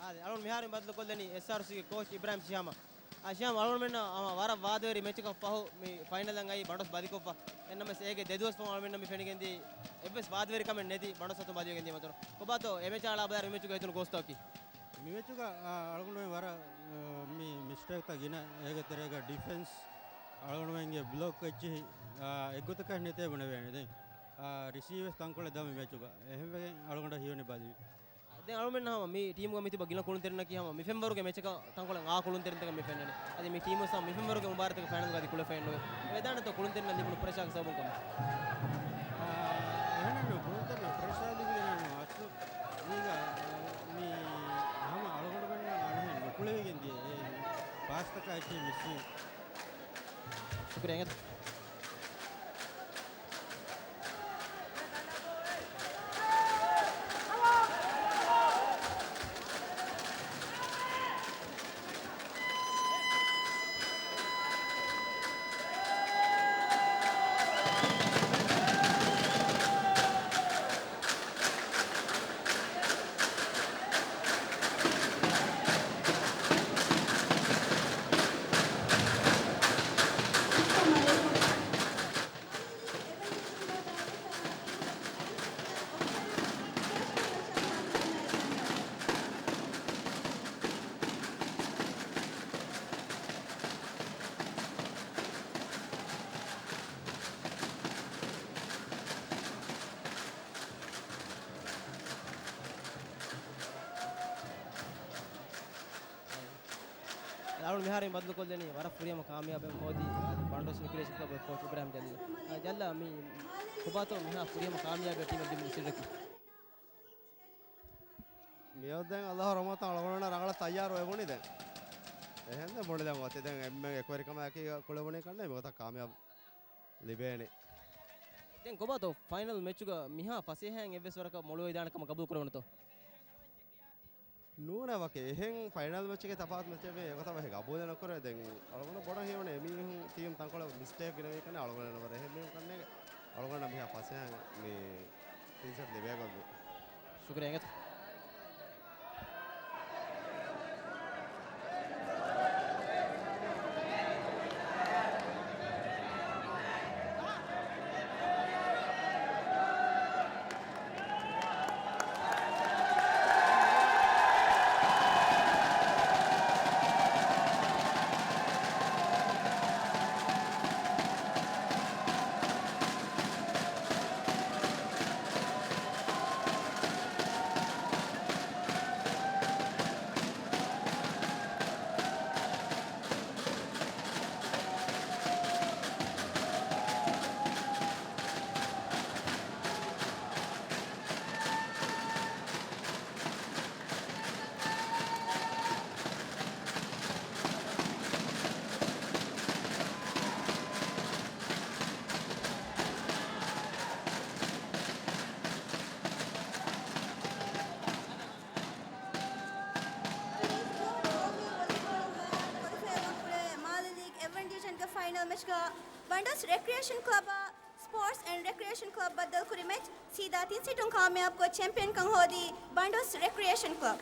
އާދެ، އަޅުން މިހާރު ބަދަލުކޮށްލަނީ އެސްއާރްސީގެ ކޯޗް އިބްރާހިމް ޝިހާމަށް. އާ، ޝިހާމް، އަޅުގަނޑުމެންނަށް ހަމަ ވަރަށް ވާދަވެރި މެޗަކަށް ފަހު މި ފައިނަލަށް އައީ ބަނޑޮސް ބަލިކޮށްފަ. އެހެންނަމަވެސް އޭގެ ދެ ދުވަސް ފަހުން އަޅުގަނޑުމެންނަށް މި ފެނިގެންދިޔަ އެއްވެސް ވާދަވެރިކަމެއް ނެތި ބަނޑޮސް އަތުން ބަލިވެގެންދިޔަ މަތޮރު. ކޮބާތޯ އެ މެޗާ ބަލާއިރު މި މެޗުގެ ހިތުން ގޯސްތަކަކީ؟ މި މެޗުގަ، އާ، އަޅުގަނޑުމެން ވަރަށް، އާ، މި މިސްޓޭކްތައް ގިނަ އޭގެ ތެރޭގަ ޑިފެންސް އަޅުގަނޑުމެންގެ ބްލޮކް އެއްޗިހި، އާ، އެއްގޮތަކަށް ނެތޭ ބުނެވޭނެ. ދެން، އާ، ރިސީވް ވެސް ތަންކޮޅެއް ދަމި މެޗުގަ. އެހެންވެގެން އަޅުގަނޑަށް ހީވަނީ ބަލި. ދެން އަޅުމެން ހަމަ މި ޓީމުގަ މިތިބަ ގިނަ ކުޅުންތެރިންނަކީ ހަމަ މި ފެންވަރުގެ މެޗަކަށް ތަންކޮޅެއް އާ ކުޅުންތެރިންތަކަށް މި ފެންނަނީ. އަދި މި ޓީމު ސަ މި ފެންވަރުގެ މުބާރާތަކަށް ފައިނަލްގަ އަދި ކުޅެފައެއްނުވޭ. ވެދާނެތޯ ކުޅުންތެރިންނަށް ލިބުނު ޕްރެޝާގެ ސަބަބުން ކަމަށް. އާ، އެހެނެއްނު ކުޅުންތެރިންނަށް ޕްރެޝާ ލިބިގެން އަސްލު މީގަ މި ހަމަ އަޅުގަނޑުމެންނަށް އަނެއްހެން ނުކުޅެވިގެން ދިޔަ އެ ޕާސްތަކާ އެއްޗެއް މިސްވީ. ޝުކުރިއްޔާ އިނގޭތަ. އަޅުން މިހާރު ބަދަލުކޮށްލަނީ ވަރަށް ފުރިހަމަ ކާމިޔާބެއް ހޯދި ބަނޑޮސް ރެކްރިއޭޝަން ކްލަބުގެ ކޯޗް އިބްރާހިމް ޖަލީލް. އާ، ޖަލްލާ، މި ކޮބާތޯ މިހާ ފުރިހަމަ ކާމިޔާބެއް ޓީމަށް ލިބުނު ސިއްރަކީ؟ މިއަދު ދެން އަﷲ ރަޙްމަތުން އަޅުގަނޑު ރަނގަޅަށް ތައްޔާރު ވެވުނީ ދެން. އެހެން ދެން ބޮޑި ދެން އޮތީ ދެން އެންމެ އެކުވެރިކަމާ އެކީގަ ކުޅެވުނީ ކަންނޭނގެ މިގޮތަށް ކާމިޔާބު ލިބޭނެ. ދެން ކޮބާތޯ ފައިނަލް މެޗުގަ މިހާ ފަސޭހައިން އެއްވެސް ވަރަކަށް މޮޅުވެވިދާނެ ކަމަށް ގަބޫލު ކުރެވުނުތޯ؟ ނޫނޭ ވަކި އެހެން ފައިނަލް މެޗެއްގެ ތަފާތު މެޗެއް ވޭ އެގޮތަށް ވަކި ގަބޫލެއް ނުކުރޭ. ދެން އަޅުގަނޑަށް ބޮޑަށް ހީވަނީ އެމީހުން ޓީމް ތަންކޮޅެއް މިސްޓޭކް ގިނަވީ ކަންނޭނގެ އަޅުގަނޑަށް ނުވަރެ އެހެން މީހުން ކަންނޭނގެ އަޅުގަނޑަށް މިހާ ފަސޭހައިން މި ޓީމް ސެޓް ލިބޭގޮތްވީ. ޝުކުރިއްޔާ އިނގޭތަ. މާލެ ލީގް އެ ވަން ޑިވިޝަންގެ ފައިނަލް މެޗްގަ ބަނޑޮސް ރެކްރިއޭޝަން ކްލަބާ ސްޕޯޓްސް އެންޑް ރެކްރިއޭޝަން ކްލަބް ބައްދަލުކުރި މެޗް ސީދާ ތިން ސެޓުން ކާމިޔާބުކޮށް ޗެމްޕިއަންކަން ހޯދީ ބަނޑޮސް ރެކްރިއޭޝަން ކްލަބް.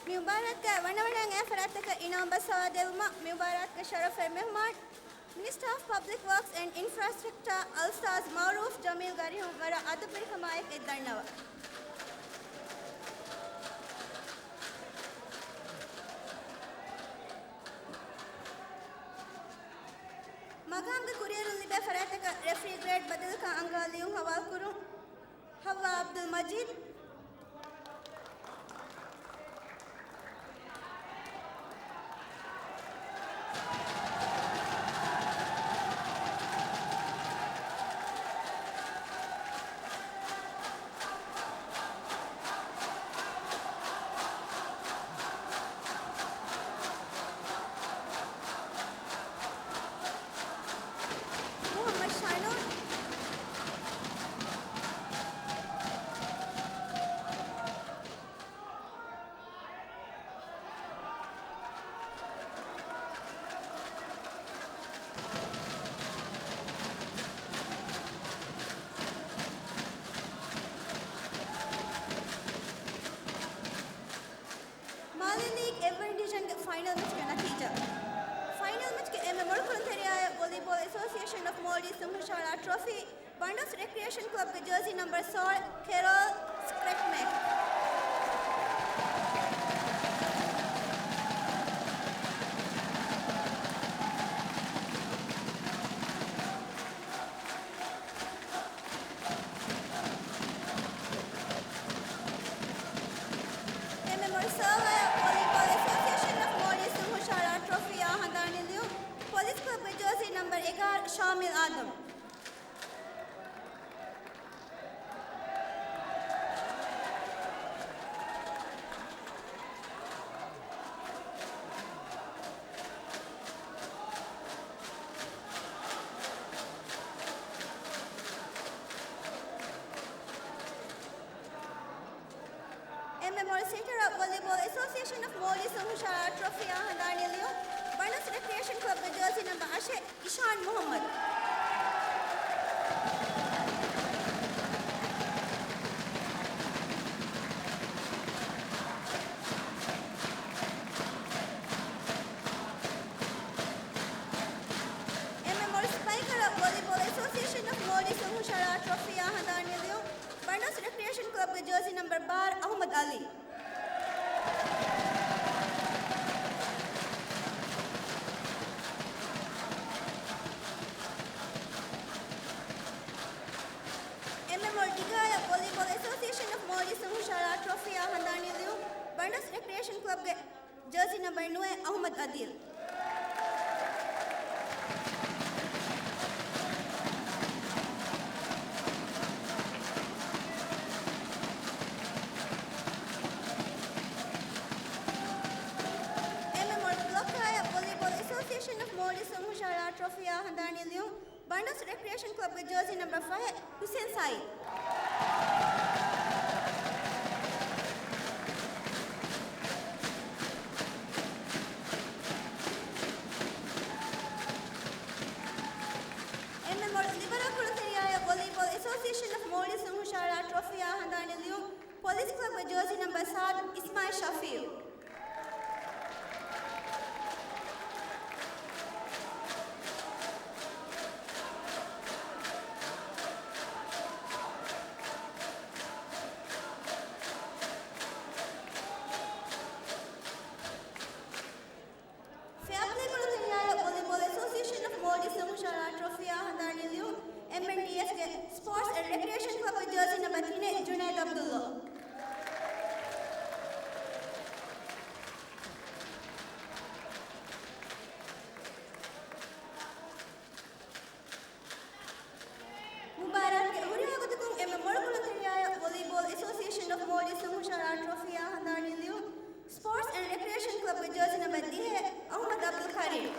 މި މުބާރާތްގައި ވަނަވަނައިން އައި ފަރާތްތަކަށް އިނާމް ބަސް ހަވާލު ދެއްވުމަށް މި މުބާރާތްގެ ޝަރަފުވެރި މެހުމާން މިނިސްޓަރ އޮފް ޕަބްލިކް ވާކްސް އެންޑް އިންފްރާސްޓްރަކްޗާ އަލްއުސްތާޛް މައުރޫފް ޖަމީލް ގަރީހުން ވަރަށް އަދަބުވެރިކަމާއެކު އެ ދަންނަވަން. މަގާމްގެ ކުރިއެރުން ލިބޭ ފަރާތްތަކަށް ރެފްރީ ގްރޭޑް ބަދަލުކަން އަންގާ ލިޔުން ހަވާލުކުރުން. ހައްވާ އަބްދުލް މަޖީދު. ފައިނަލް މެޗްގެ ނަތީޖާ. ފައިނަލް މެޗްގެ އެންމެ މޮޅުކުރުންތެރިޔާއަށް ވޮލީބޯލް އެސޯސިއޭޝަން އޮފް މޯލްޑިވްސް ނުހުށަހަޅާ ޓްރޮފީ ބަންޑުސް ރެކްރިއޭޝަން ކްލަބްގެ ޖާސީ ނަމްބަރު ސޯޅަ، ކެރޯލް ސްކްރެޓްމެކް. އެންމެ މޮޅު ސޯލަޔަށް ވޮލީބޯލް އެސޯސިއޭޝަން އޮފް މޯލްޑިވްސް ނުހުށަހަޅާ ޓްރޮފީއާ ހަނދާން ނިލިއުން ޕޮލިސް ކްލަބްގެ ޖާސީ ނަމްބަރު އެގާރަ، ޝާމިލް އާދަމް. އެންމެ މޮޅު ސެންޓަރ ވޮލީބޯލް އެސޯސިއޭޝަން އޮފް މޯލްޑިވްސް ނުހުށަހަޅާ ޓްރޮފީއާ ހަނދާން ނިލިއުން ބަނޑުސް ރެކްރިއޭޝަން ކްލަބްގެ ޖާސީ ނަމްބަރު އަށެއް، އިޝާން މުހައްމަދު. އެންމެ މޮޅު ސްޓްރައިކަރ ވޮލީބޯލް އެސޯސިއޭޝަން އޮފް މޯލްޑިވްސް ނުހުށަހަޅާ ޓްރޮފީއާ ހަނދާން ނިލިއުން ބަނޑުސް ރެކްރިއޭޝަން ކްލަބްގެ ޖާސީ ނަމްބަރު ބާރަ، އަހުމަދު އަލީ. އެންމެ މޮޅު ދިގާޔަށް ވޮލީބޯލް އެސޯސިއޭޝަން އޮފް މޯލްޑިވްސް ނުހުށަހަޅާ ޓްރޮފީއާ ހަނދާން ނިލިއުން ބަނޑުސް ރެކްރިއޭޝަން ކްލަބްގެ ޖާސީ ނަމްބަރު ނުވަ، އަހުމަދު އަދީލް. އެންމެ މޮޅު ބްލޮކާޔަށް ވޮލީބޯލް އެސޯސިއޭޝަން އޮފް މޯލްޑިވްސް ނުހުށަހަޅާ ޓްރޮފީއާ ހަނދާން ނިލިއުން ބަނޑުސް ރެކްރިއޭޝަން ކްލަބްގެ ޖާސީ ނަމްބަރު ފަހެއް، ހުސެން ސައީދު. އެންމެ މޮޅު ލިބަރަލް ކުޅުންތެރިޔާއަށް ވޮލީބޯލް އެސޯސިއޭޝަން އޮފް މޯލްޑިވްސް ނުހުށަހަޅާ ޓްރޮފީއާ ހަނދާން ނިލިއުން ޕޮލިސް ކްލަބްގެ ޖާސީ ނަމްބަރު ސާދު، އިސްމާއިލް ޝަފީއު. ފެއާޕްލޭ ކުޅުންތެރިޔާއަށް ވޮލީބޯލް އެސޯސިއޭޝަން އޮފް މޯލްޑިވްސް ނުހުށަހަޅާ ޓްރޮފީއާ ހަނދާން ނިލިއުން އެމްއެންޑީއެފްގެ ސްޕޯޓްސް އެންޑް ރެކްރިއޭޝަން ކްލަބްގެ ޖާސީ ނަމްބަރު ތިނެއް، ޖުނައިދު އަބްދުﷲ. މުބާރާތުގެ ހުރިހާ ގޮތަކުން އެންމެ މޮޅު ކުޅުންތެރިޔާއަށް ވޮލީބޯލް އެސޯސިއޭޝަން އޮފް މޯލްޑިވްސް ނުހުށަހަޅާ ޓްރޮފީއާ ހަނދާން ނިލިއުން ސްޕޯޓްސް އެންޑް ރެކްރިއޭޝަން ކްލަބްގެ ޖާސީ ނަމްބަރު ދިހަ، އަހުމަދު އަބްދުލް ކަރީމް.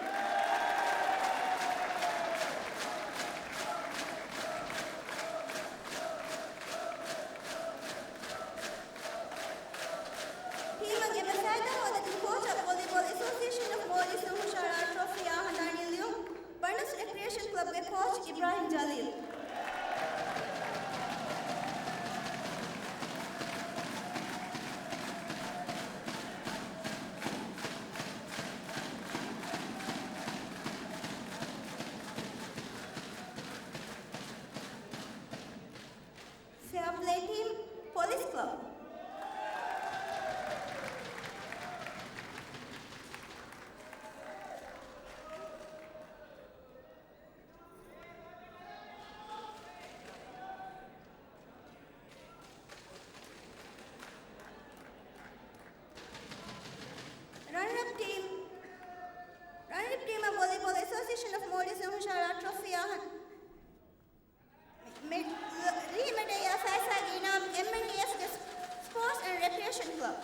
ޓީމަށް އެންމެ ފައިދާ ހޯދިން ކޯޗަށް ވޮލީބޯލް އެސޯސިއޭޝަން އޮފް މޯލްޑިވްސް ނުހުށަހަޅާ ޓްރޮފީއާ ހަނދާން ނިލިއުން ބަނޑުސް ރެކްރިއޭޝަން ކްލަބްގެ ކޯޗް އިބްރާހިމް ޖަލީލް. ފެއާޕްލޭ ޓީމް، ޕޮލިސް ކްލަބް. ރަނަރަޕް ޓީމް، ރަނަރަޕް ޓީމަށް ވޮލީބޯލް އެސޯސިއޭޝަން އޮފް މޯލްޑިވްސް ނުހުށަހަޅާ ޓްރޮފީއާ ހަނދާން މެ-، ރީ މެޑަލްއާ ފައިސާގެ އިނާމް އެމްއެންޑީއެފްގެ ސްޕޯޓްސް އެންޑް ރެކްރިއޭޝަން ކްލަބް.